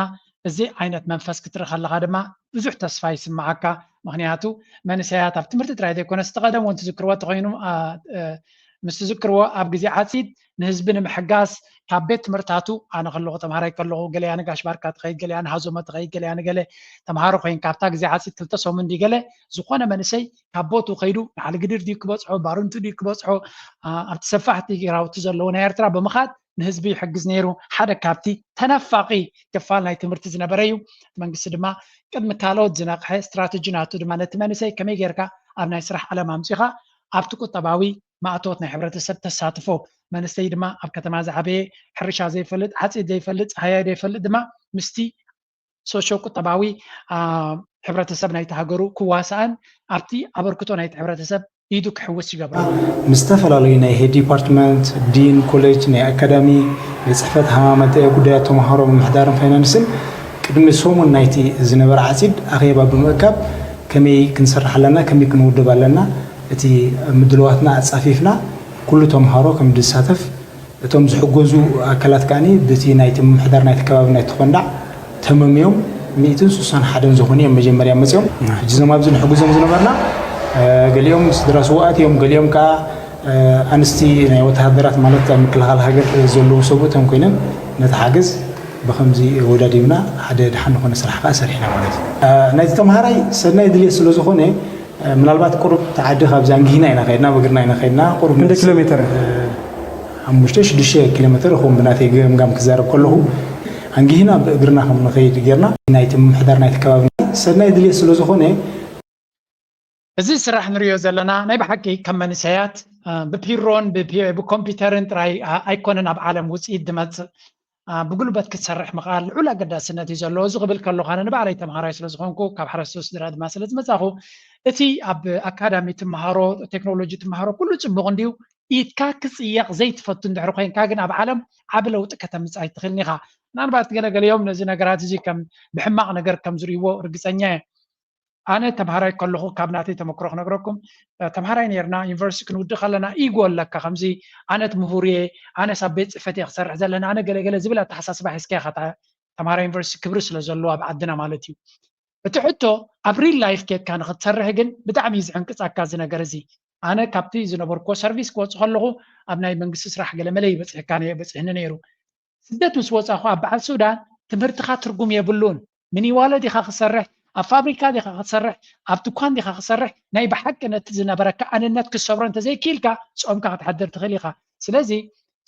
እዚ ዓይነት መንፈስ ክትርኢ ከለኻ ድማ ብዙሕ ተስፋ ይስምዓካ። ምኽንያቱ መንእሰያት ኣብ ትምህርቲ ጥራይ ዘይኮነስ፣ እቲ ቀደም እውን ትዝክርዎ እንተኾይኑ፣ አ፣ እ፣ ምስ ትዝክርዎ ኣብ ግዜ ዓጺድ ንህዝቢ ንምሕጋዝ ካብ ቤት ትምህርታቱ፣ ኣነ ከለኹ ተምሃራይ ከለኹ፣ ገለያ ንጋሽ ባርካ ትኸይድ፣ ገለያ ንሃዞመ ትኸይድ፣ ገለያ ንገለ ተምሃሮ ኮይንካ ኣብታ ግዜ ዓጺድ ክልተ ሰሙን ድዩ ገለ፣ ዝኾነ መንእሰይ ካብ ቦትኡ ከይዱ ንዓሊ ግድር ድዩ ክበጽሖ፣ ባርንቱ ድዩ ክበጽሖ፣ አ፣ ኣብቲ ሰፋሕቲ ግራውቲ ዘለዎ ናይ ኤርትራ ብምኻድ ንህዝቢ ይሕግዝ ነይሩ። ሓደ ካብቲ ተነፋቒ ክፋል ናይ ትምህርቲ ዝነበረ እዩ። እቲ መንግስቲ ድማ ቅድሚ ካልኦት ዝነቕሐ ስትራተጂ ናቱ ድማ ነቲ መንእሰይ ከመይ ጌርካ ኣብ ናይ ስራሕ ዓለም ኣምጺኻ ኣብቲ ቁጠባዊ ማእቶት ናይ ሕብረተሰብ ተሳትፎ፣ መንእሰይ ድማ ኣብ ከተማ ዝዓበየ፣ ሕርሻ ዘይፈልጥ፣ ዓጺድ ዘይፈልጥ፣ ጸሃያይ ዘይፈልጥ ድማ ምስቲ ሶሾ ቁጠባዊ፣ አ፣ ሕብረተሰብ ናይቲ ሃገሩ ክዋሳእን ኣብቲ ኣበርክቶ ናይቲ ሕብረተሰብ ኢዱ ክሕውስ ይገብሮ። ምስ ዝተፈላለዩ ናይ ሄድ ዲፓርትመንት፣ ዲን ኮሌጅ፣ ናይ ኣካዳሚ፣ ናይ ጽሕፈት ሃማመተ ጉዳያት ተምሃሮ፣ ምምሕዳርን ፋይናንስን ቅድሚ ሰሙን ናይቲ ዝነበረ ዓጺድ ኣኼባ ብምእካብ ከመይ ክንሰርሕ ኣለና፣ ከመይ ክንውድብ ኣለና፣ እቲ ምድልዋትና ኣጻፊፍና ኩሉ ተምሃሮ ከም ዝሳተፍ፣ እቶም ዝሕገዙ ኣካላት ከኣኒ በቲ ናይቲ ምምሕዳር ናይቲ ከባቢ ናይቲ ኮንዳዕ ተመምዮም ሚእትን ስሳን ሓደን ዝኾኑ እዮም መጀመርያ መፅዮም። ሕጂ እዞም ኣብዚ ንሕግዞም ዝነበርና፣ እ፣ ገሊኦም ስድራ ስውኣት እዮም፣ ገሊኦም ከዓ፣ እ፣ ኣንስቲ ናይ ወተሃደራት ማለት ኣብ ምክልኻል ሃገር ዘለዉ ሰብኡት እዮም ኮይነን ነቲ ሓገዝ ብኸምዚ ወዳዲብና ሓደ ድሓን ዝኾነ ስራሕ ከዓ ሰሪሕና ማለት እዩ። እ፣ ናይቲ ተምሃራይ ሰናይ ድልየት ስለ ዝኾነ፣ እ፣ ምናልባት ቁሩብ እቲ ዓዲ ካብዚ ኣንጊህና ኢና ከይድና፣ ብእግርና ኢና ከይድና። ቁሩብ ክንደይ ኪሎ ሜትር? እ፣ ሓሙሽተ ሽዱሽተ ኪሎ ሜትር ይኸውን ብናተይ ገምጋም ክዛረብ ከለኹ፣ ኣንጊህና ብእግርና ከም ንኸይድ ጌርና። ናይቲ ምምሕዳር ናይቲ ከባቢ ሰናይ ድልየት ስለ ዝኾነ፣ እዚ ስራሕ ንሪኦ ዘለና ናይ ብሓቂ ከም መንእሰያት፣ እ፣ ብፒሮን ብፒ-፣ ብኮምፒውተርን ጥራይ፣ እ፣ ኣይኮነን ኣብ ዓለም ውፅኢት ዝመፅእ። እ፣ ብጉልበት ክትሰርሕ ምኽኣል ልዑል ኣገዳስነት እዩ ዘለዎ። እዚ ክብል ከለኹ ኣነ ንባዕለይ ተምሃራይ ስለ ዝኾንኩ፣ ካብ ሓረስቶት ስድራ ድማ ስለ ዝመፃኹ፣ እቲ ኣብ ኣካዳሚ ትምሃሮ፣ ቴክኖሎጂ ትምሃሮ ኩሉ ፅቡቕ እንድዩ፣ ኢድካ ክፅየቕ ዘይትፈቱ እንድሕር ኮይንካ ግን ኣብ ዓለም ዓቢ ለውጢ ከተምፅእ ኣይትኽእልን ኢኻ። ምናልባት ገለገሊኦም ነዚ ነገራት እዚ ከም ብሕማቕ ነገር ከም ዝርእይዎ ርግፀኛ እየ። ኣነ ተምሃራይ ከለኹ ካብ ናተይ ተመክሮ ክነግረኩም፣ እ፣ ተምሃራይ ነይርና፣ ዩኒቨርሲቲ ክንውድእ ከለና ኢጎ ኣለካ፣ ከምዚ ኣነት ምሁር እየ፣ ኣነስ ኣብ ቤት ጽሕፈት እየ ክሰርሕ ዘለና፣ ኣነ ገለገለ ዝብል ኣተሓሳስባ ሒዝካ ኢኻ ተ-፣ ተምሃራይ ዩኒቨርሲቲ ክብሪ ስለ ዘለዎ ኣብ ዓድና ማለት እዩ። እቲ ሕቶ ኣብ ሪል ላይፍ ኬድካ ንኽትሰርሕ ግን ብጣዕሚ እዩ ዝዕንቅጻካ እዚ ነገር እዚ። ኣነ ካብቲ ዝነበርኩዎ ሰርቪስ ክወጽእ ከለኹ ኣብ ናይ መንግስቲ ስራሕ ገለመለ ይበጽሕካ ነ-፣ በጽሕኒ ነይሩ። ስደት ምስ ወጻኹ ኣብ በዓል ሱዳን ትምህርትኻ ትርጉም የብሉን። ሚኒዋሎ ዲኻ ክሰርሕ፣ ኣብ ፋብሪካ ዲኻ ክሰርሕ፣ ኣብ ድኳን ዲኻ ክሰርሕ፣ ናይ ብሓቂ ነቲ ዝነበረካ ኣንነት ክትሰብሮ እንተዘይክኢልካ ጾምካ ክትሓድር ትኽእል ኢኻ። ስለዚ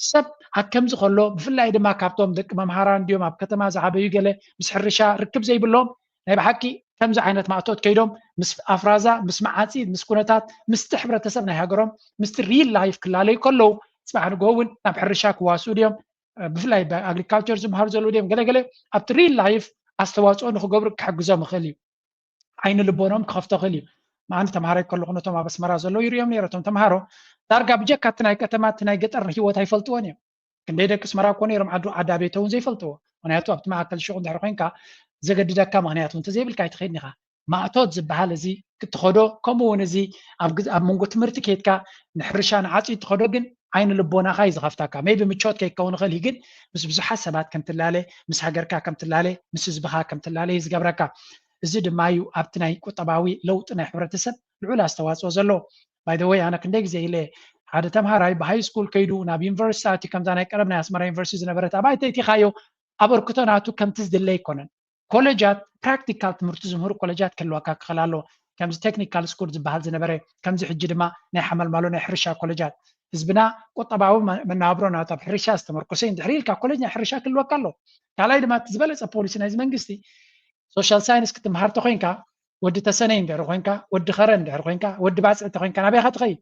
ሰብ ኣብ ከምዚ ከሎ ብፍላይ ድማ ካብቶም ደቂ መምሃራን ድዮም ኣብ ከተማ ዝዓበዩ ገለ ምስ ሕርሻ ርክብ ዘይብሎም ናይ ብሓቂ ከምዚ ዓይነት ማእቶት ከይዶም ምስ ኣፍራዛ፣ ምስ መዓጺድ፣ ምስ ኩነታት፣ ምስቲ ሕብረተሰብ ናይ ሃገሮም፣ ምስቲ ሪል ላይፍ ክላለዩ ከለዉ ጽባሕ ንግሆ እውን ናብ ሕርሻ ክዋስኡ ድዮም? ብፍላይ ብኣግሪካልቸር ዝምሃሩ ዘለዉ ድዮም ገለገለ ኣብቲ ሪል ላይፍ ኣስተዋፅኦ ንክገብሩ ክሕግዞም ይኽእል እዩ። ዓይኒ ልቦኖም ክኸፍቶ ይኽእል እዩ። መዓንዲ ተምሃራይ ከለኹ ነቶም ኣብ ኣስመራ ዘለዉ ይርእዮም ነይረ። እቶም ተምሃሮ ዳርጋ ብጀካ እቲ ናይ ከተማ እቲ ናይ ገጠር ህይወት ኣይፈልጥዎን እዮም። ክንደይ ደቂ ኣስመራ እኮ ነይሮም ዓዱ ዓዲ ኣቤተ እውን ዘይፈልጥዎ። ምክንያቱ ኣብቲ ማእከል ሹቕ እንድሕር ኮይንካ ዘገድደካ ምክንያት እውን እንተዘይብልካ ኣይትኸይድን ኢኻ። ማእቶት ዝበሃል እዚ ክትኸዶ፣ ከምኡ እውን እዚ ኣብ ግዝ-፣ ኣብ መንጎ ትምህርቲ ከይድካ ንሕርሻ ንዓፂድ ትኸዶ ግን ዓይኒ ልቦናኻ እዩ ዝኸፍተካ። ሜቢ ምቾት ከይከውን ይኽእል እዩ፣ ግን ምስ ብዙሓት ሰባት ከም ትላለ፣ ምስ ሃገርካ ከም ትላለ፣ ምስ ህዝብኻ ከም ትላለ እዩ ዝገብረካ። እዚ ድማ እዩ ኣብቲ ናይ ቁጠባዊ ለውጢ ናይ ሕብረተሰብ ልዑል ኣስተዋፅኦ ዘለዎ። ባይ ዘ ወይ ኣነ ክንደይ ግዜ ኢለ ሓደ ተምሃራይ ብሃይ ስኩል ከይዱ ናብ ዩኒቨርሲቲ ኣትዩ፣ ከምዛ ናይ ቀደም ናይ ኣስመራ ዩኒቨርሲቲ ዝነበረት ኣባይቲ እቲኻዮ ኣበርክቶ ናቱ ከምቲ ዝድለ ኣይኮነን። ኮለጃት ፕራክቲካል ትምህርቲ ዝምህሩ ኮለጃት ክህልወካ ክኽእል ኣለዎ። ከምዚ ቴክኒካል ስኩል ዝበሃል ዝነበረ፣ ከምዚ ሕጂ ድማ ናይ ሓመልማሎ ናይ ሕርሻ ኮለጃት። ህዝብና ቁጠባዊ መ-፣ መነባብሮ ናቱ ኣብ ሕርሻ ዝተመርኮሰ እዩ። እንድሕር ኢልካ ኮለጅ ናይ ሕርሻ ክህልወካ ኣለዎ። ካልኣይ ድማ እቲ ዝበለጸ ፖሊሲ ናይዚ መንግስቲ ሶሻል ሳይንስ ክትምሃር ተኾይንካ፣ ወዲ ተሰነይ እንድሕር ኮይንካ፣ ወዲ ከረን እንድሕር ኮይንካ፣ ወዲ ባጽዕ ተኾይንካ ናበይ ኢኻ ትኸይድ?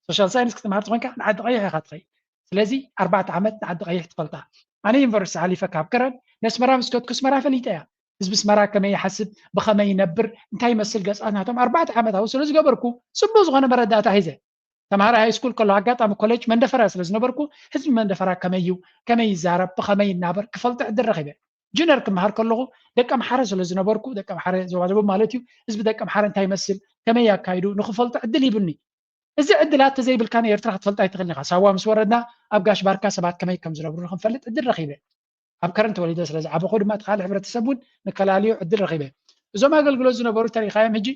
ሶሻል ሳይንስ ክትምሃር ተኾይንካ ንዓዲ ቀይሕ ኢኻ ትኸይድ። ስለዚ ኣርባዕተ ዓመት ንዓዲ ቀይሕ ትፈልጣ። ኣነ ዩኒቨርሲቲ ሓሊፈ ካብ ከረን ነስመራ ምስ ከድኩ ኣስመራ ፈሊጠ እያ። ህዝቢ ኣስመራ ከመይ ይሓስብ፣ ብኸመይ ይነብር፣ እንታይ ይመስል ገጻት ናቶም ኣርባዕተ ዓመት ኣብኡ ስለ ዝገበርኩ ጽቡቕ ዝኾነ መረዳእታ ሒዘ። ተምሃራይ ሃይ ስኩል ከሎ ኣጋጣሚ ኮሌጅ መንደፈራ ስለ ዝነበርኩ ህዝቢ መንደፈራ ከመይ እዩ፣ ከመይ ይዛረብ፣ ብኸመይ ይናበር ክፈልጦ ዕድል ረኺበ። ጁነር ክምሃር ከለኹ ደቂ ኣምሓረ ስለ ዝነበርኩ፣ ደቂ ኣምሓረ ዞባ ደቡብ ማለት እዩ፣ ህዝቢ ደቂ ኣምሓረ እንታይ ይመስል፣ ከመይ ያካይዱ ንክፈልጦ ዕድል ሂቡኒ። እዚ ዕድላት ተዘይብልካ ንኤርትራ ክትፈልጣ ኣይትኽእልን ኢኻ። ሳዋ ምስ ወረድና ኣብ ጋሽ ባርካ ሰባት ከመይ ከም ዝነብሩ ንክንፈልጥ ዕድል ረኺበ። ኣብ ከረን ተወሊደ ስለ ዝዓበኹ ድማ እቲ ካልእ ሕብረተሰብ እውን ንከላልዮ ዕድል ረኺበ። እዞም ኣገልግሎት ዝነበሩ ተሪኻዮም ሕጂ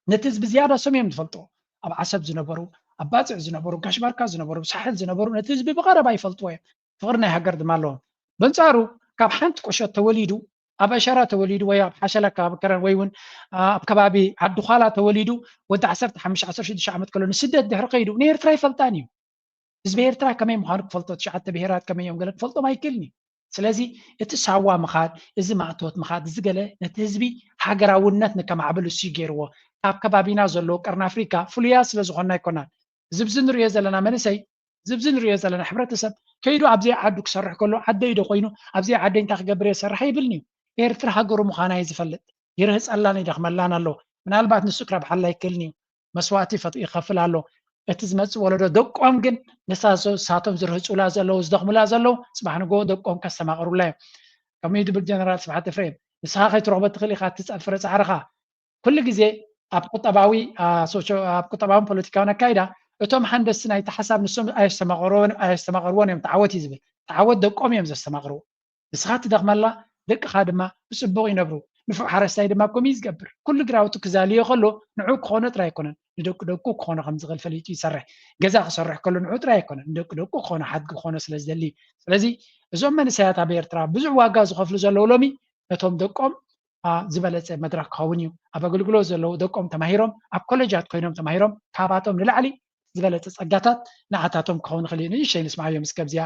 ነቲ ህዝቢ ዝያዳ ሰም እዮም ዝፈልጥዎ። ኣብ ዓሰብ ዝነበሩ፣ ኣብ ባፅዕ ዝነበሩ፣ ጋሽ ባርካ ዝነበሩ፣ ሳሕል ዝነበሩ ነቲ ህዝቢ ብቐረባ ይፈልጥዎ እዮም። ፍቕሪ ናይ ሃገር ድማ ኣለዎም። በንጻሩ ካብ ሓንቲ ቁሸት ተወሊዱ ኣብ ኣሸራ ተወሊዱ ወይ ኣብ ሓሸላ ከባቢ ከረን ወይ እውን ኣብ ከባቢ ዓዲ ዃላ ተወሊዱ ወዲ ዓሰርተ ሓሙሽተ ዓሰርተ ሽዱሽተ ዓመት ከሎ ንስደት ድሕሪ ከይዱ ንኤርትራ ይፈልጣን እዩ። ህዝቢ ኤርትራ ከመይ ምዃኑ ክፈልጦ ትሽዓተ ብሄራት ከመይ እዮም ገለ ክፈልጦም ኣይክእልን እዩ። ስለዚ እቲ ሳዋ ምኻድ፣ እዚ ማእቶት ምኻድ፣ እዚ ገለ ነቲ ህዝቢ ሃገራውነት ንከማዕብል እሱ ገይርዎ። ካብ ከባቢና ዘለዉ ቀርኒ ኣፍሪካ ፍሉያት ስለ ዝኾንና ኣይኮናን። እዚ ብዚ ንሪኦ ዘለና መንእሰይ፣ እዚ ብዚ ንሪኦ ዘለና ሕብረተሰብ ከይዱ ኣብዘይ ዓዱ ክሰርሕ ከሎ ዓደይ ዶ ኮይኑ ኣብዘይ ዓደይ እንታይ ክገብር እየ ዝሰርሕ ኣይብልን እዩ። ኤርትራ ሃገሩ ምዃና እዩ ዝፈልጥ። ይርህፀላን ይደኽመላን ኣሎ። ምናልባት ንሱ ክረብሓላ ኣይክእልን እዩ። መስዋእቲ ፈጥ ይኸፍል ኣሎ። እቲ ዝመፅእ ወለዶ ደቆም ግን ንሳቶም ዝርህፁላ ዘለዉ ዝደኽሙላ ዘለዉ ፅባሕ ንጎ ደቆም ከስተማቕሩላ እዮም። ከምኡ ድብል ጀነራል ስብሓት ኤፍሬም ንስኻ ከይትረኽቦ ትኽእል ኢኻ እቲ ፀፍረ ፃዕርኻ ኩሉ ግዜ ኣብ ቁጠባዊ ኣብ ቁጠባውን ፖለቲካውን ኣካይዳ እቶም ሓንደስቲ ናይቲ ሓሳብ ንሶም ኣየስተማቕርዎን እዮም። ተዓወት እዩ ዝብል ተዓወት ደቆም እዮም ዘስተማቕርዎ። ንስኻ ትደኽመላ ደቅኻ ድማ ብፅቡቕ ይነብሩ። ንፉዕ ሓረስታይ ድማ ከምኡ እዩ ዝገብር። ኩሉ ግራውቱ ክዛልዮ ከሎ ንዑ ክኾኖ ጥራይ ኣይኮነን ንደቂ ደቁ ክኾኖ ከም ዝኽእል ፈሊጡ ይሰርሕ። ገዛ ክሰርሕ ከሎ ንዑ ጥራይ ኣይኮነን ንደቂ ደቁ ክኾኖ ሓድጊ ክኾኖ ስለ ዝደሊ እዩ። ስለዚ እዞም መንእሰያት ኣብ ኤርትራ ብዙሕ ዋጋ ዝኸፍሉ ዘለዉ ሎሚ ነቶም ደቆም ዝበለፀ መድረክ ክኸውን እዩ። ኣብ ኣገልግሎት ዘለዉ ደቆም ተማሂሮም ኣብ ኮሌጃት ኮይኖም ተማሂሮም ካባቶም ንላዕሊ ዝበለፀ ፀጋታት ንዓታቶም ክኸውን ይኽእል እዩ። ንእሽተይ ንስማዕዮም እስከ ኣብዚኣ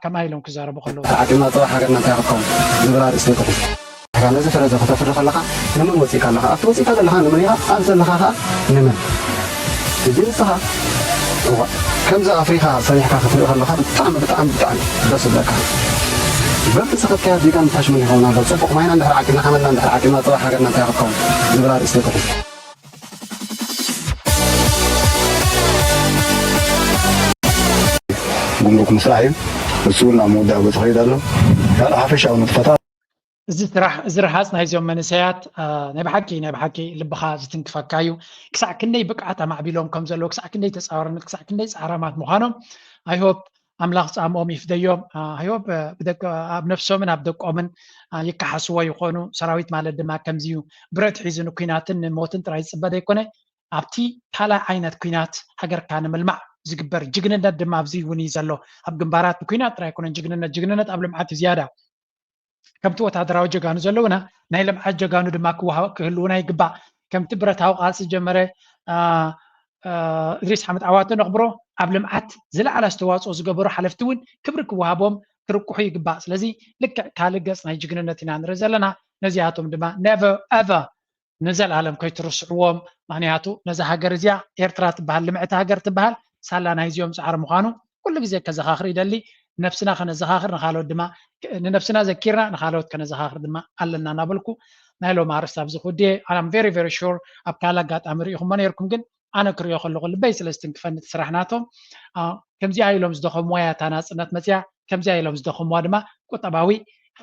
ከማይ ኢሎም ክዛረቡ ከለዉ። ዓቂብና ፅባሕ ሃገርና እንታይ ክትከውን ዝብል ኣርእስቲ ይኹን። ነዚ ፍረ እዚ ከተፍሪ ከለኻ ንመን ወፂእካ ኣለኻ ኣብቲ ወፂእካ ዘለኻ ንመን ኢኻ ኣብ ዘለኻ ከዓ ንመን እዚ ንስኻ እዋ ከምዚ ኣፍሪኻ ሰሪሕካ ክትርኢ ከለኻ ብጣዕሚ ብጣዕሚ ብጣዕሚ ደስ ዝብለካ በብቲ ዝኸድካዮ ዲጋን ታሽምን ይኸውን ኣሎ ፅቡቕ ማይና እንድሕር ዓቂብና ሓመድና እንድሕር ዓቂብና ፅባሕ ሃገርና እንታይ ክትከውን ዝብል ኣርእስቲ ይኹን። ጉምሩክ ምስራሕ እዩ። እሱ እውን ናብ መወዳእ ገፁ ከይድ ኣሎ። ካልእ ሓፈሻዊ ንጥፈታት። እዚ ስራሕ እዚ ረሃፅ ናይዚኦም መንእሰያት ናይ ብሓቂ ናይ ብሓቂ ልብኻ ዝትንክፈካ እዩ። ክሳዕ ክንደይ ብቅዓት ኣማዕቢሎም ከም ዘለዉ ክሳዕ ክንደይ ተፃዋርነት ክሳዕ ክንደይ ፃዕራማት ምዃኖም ኣይሆፕ ኣምላኽ ጻምኦም ይፍደዮም። I hope ብደቂ ኣብ ነፍሶምን ኣብ ደቆምን ይከሓስዎ ይኾኑ። ሰራዊት ማለት ድማ ከምዚ እዩ። ብረት ሒዙ ንኲናትን ንሞትን ጥራይ ዝጽበ ዘይኮነ ኣብቲ ካልኣይ ዓይነት ኲናት ሃገርካ ንምልማዕ ዝግበር ጅግንነት ድማ ኣብዚ እውን እዩ ዘሎ። ኣብ ግንባራት ብኲናት ጥራይ ኣይኮነን ጅግንነት፣ ጅግንነት ኣብ ልምዓት እዩ ዝያዳ። ከምቲ ወታደራዊ ጀጋኑ ዘለውና ናይ ልምዓት ጀጋኑ ድማ ክወሃ- ክህልውና ይግባእ። ከምቲ ብረታዊ ቃልሲ ዝጀመረ አ፣ አ፣ እድሪስ ሓመድ ዓዋተ ነኽብሮ ኣብ ልምዓት ዝለዓለ ኣስተዋፅኦ ዝገበሩ ሓለፍቲ እውን ክብሪ ክወሃቦም ክርቁሑ ይግባእ። ስለዚ ልክዕ ካልእ ገፅ ናይ ጅግንነት ኢና ንርኢ ዘለና። ነዚኣቶም ድማ never ever ንዘለኣለም ከይትርስዕዎም። ምክንያቱ ነዛ ሃገር እዚኣ ኤርትራ ትበሃል ልምዕቲ ሃገር ትበሃል ሳላ ናይዚኦም ፃዕሪ ምዃኑ ኩሉ ግዜ ከዘኻኽር ይደሊ። ነብስና ከነዘኻኽር ንኻልኦት ድማ ንነብስና ዘኪርና ንኻልኦት ከነዘኻኽር ድማ ኣለና እናበልኩ ናይ ሎም ኣርስቲ ኣብዚ ክውድየ። I'm very very sure ኣብ ካልእ ኣጋጣሚ ርኢኹሞ ነይርኩም፣ ግን ኣነ ክሪኦ ከለኹ ልበይ ስለ ዝትንክፈኒ እቲ ስራሕ ናቶም። አ፣ ከምዚኣ ኢሎም ዝደኸምዋ እያ እታ ናፅነት መፅያ፣ ከምዚኣ ኢሎም ዝደኸምዋ ድማ ቁጠባዊ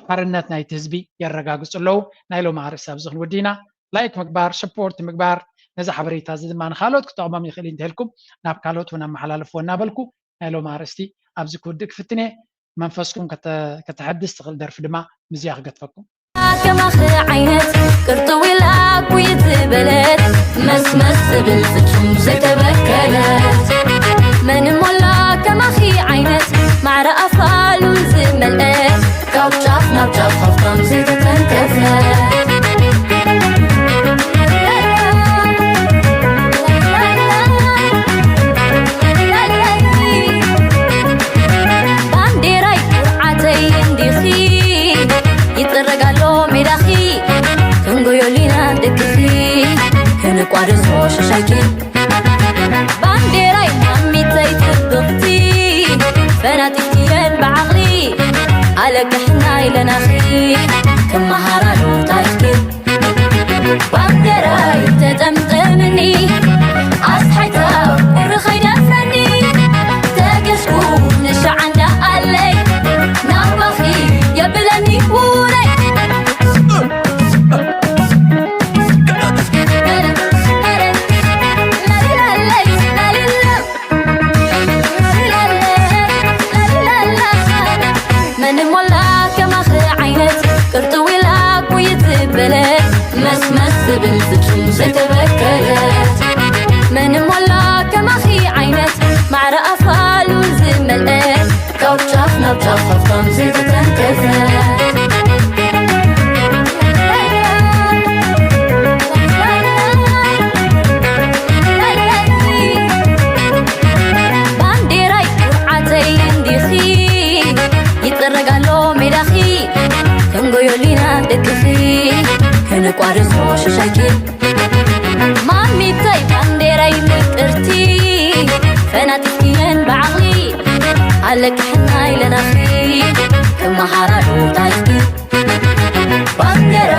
ሓርነት ናይቲ ህዝቢ የረጋግፁ ኣለዉ። ናይ ሎም ኣርስቲ ኣብዚ ክንውዲ ኢና። ላይክ ምግባር፣ ሰፖርት ምግባር፣ ነዚ ሓበሬታ እዚ ድማ ንኻልኦት ክጠቕሞም ይኽእል እዩ እንተልኩም ናብ ካልኦት እውን ኣመሓላልፍዎ እናበልኩ ናይ ሎም ኣርእስቲ ኣብዚ ክውድእ ክፍትን እየ። መንፈስኩም ከተ- ከተሐድስ ትኽእል ደርፊ ድማ ምዚያ ክገጥፈኩም። ከማኺ ዓይነት ቅርጥው ኢላ ኩይት ዝበለት መስመስ ዝብል ፍጹም ዘይተበከለት መን ሞላ ከማኺ ዓይነት ማዕረ ኣፋሉን ዝመልአት ካብ ጫፍ ናብ ጫፍ ሃፍታም ዘይተተንከፈ ባንዴራይ ኩርዓተይ እንዲኺ ይጥረግ ኣሎ ሜዳኺ ክንጎዮሊና ደቅኺ ክንቋደሶ ሸሻይኪ ባንዴራይ ማሚተይ ጽብቕቲ ፈናጢትየን ብዓቕሊ ኣለቅሕና ኢለናኺ ክመሃራሉ ታሪኽኪ ባንዴራይ ተጠምጠምኒ ኣስሓይታ ቁሪ ከይደፍረኒ ተገስኩ ንሻዓንዳ ኣለይ ናባኺ የብለኒ ውረይ መን ሞላ ከማ ካብ ጫፍ ናብ ጫፍ ሃብታም ዘይተተንከፈ። ባንዴራይ ኩርዓተይ እንዲኺ፣ ይጥረግ ኣሎ ሜዳኺ፣ ክንጎዮ ሊና ደቅኺ፣ ክንቋደሶ ሽሻይኪ። ማሚተይ ባንዴራይ ምቅርቲ፣ ፈናጢትክየን ብዓቕሊ፣ ኣለቅሕና ኢለናኺ፣ ክመሃራሉ ታሪኽኪ። ባንዴራ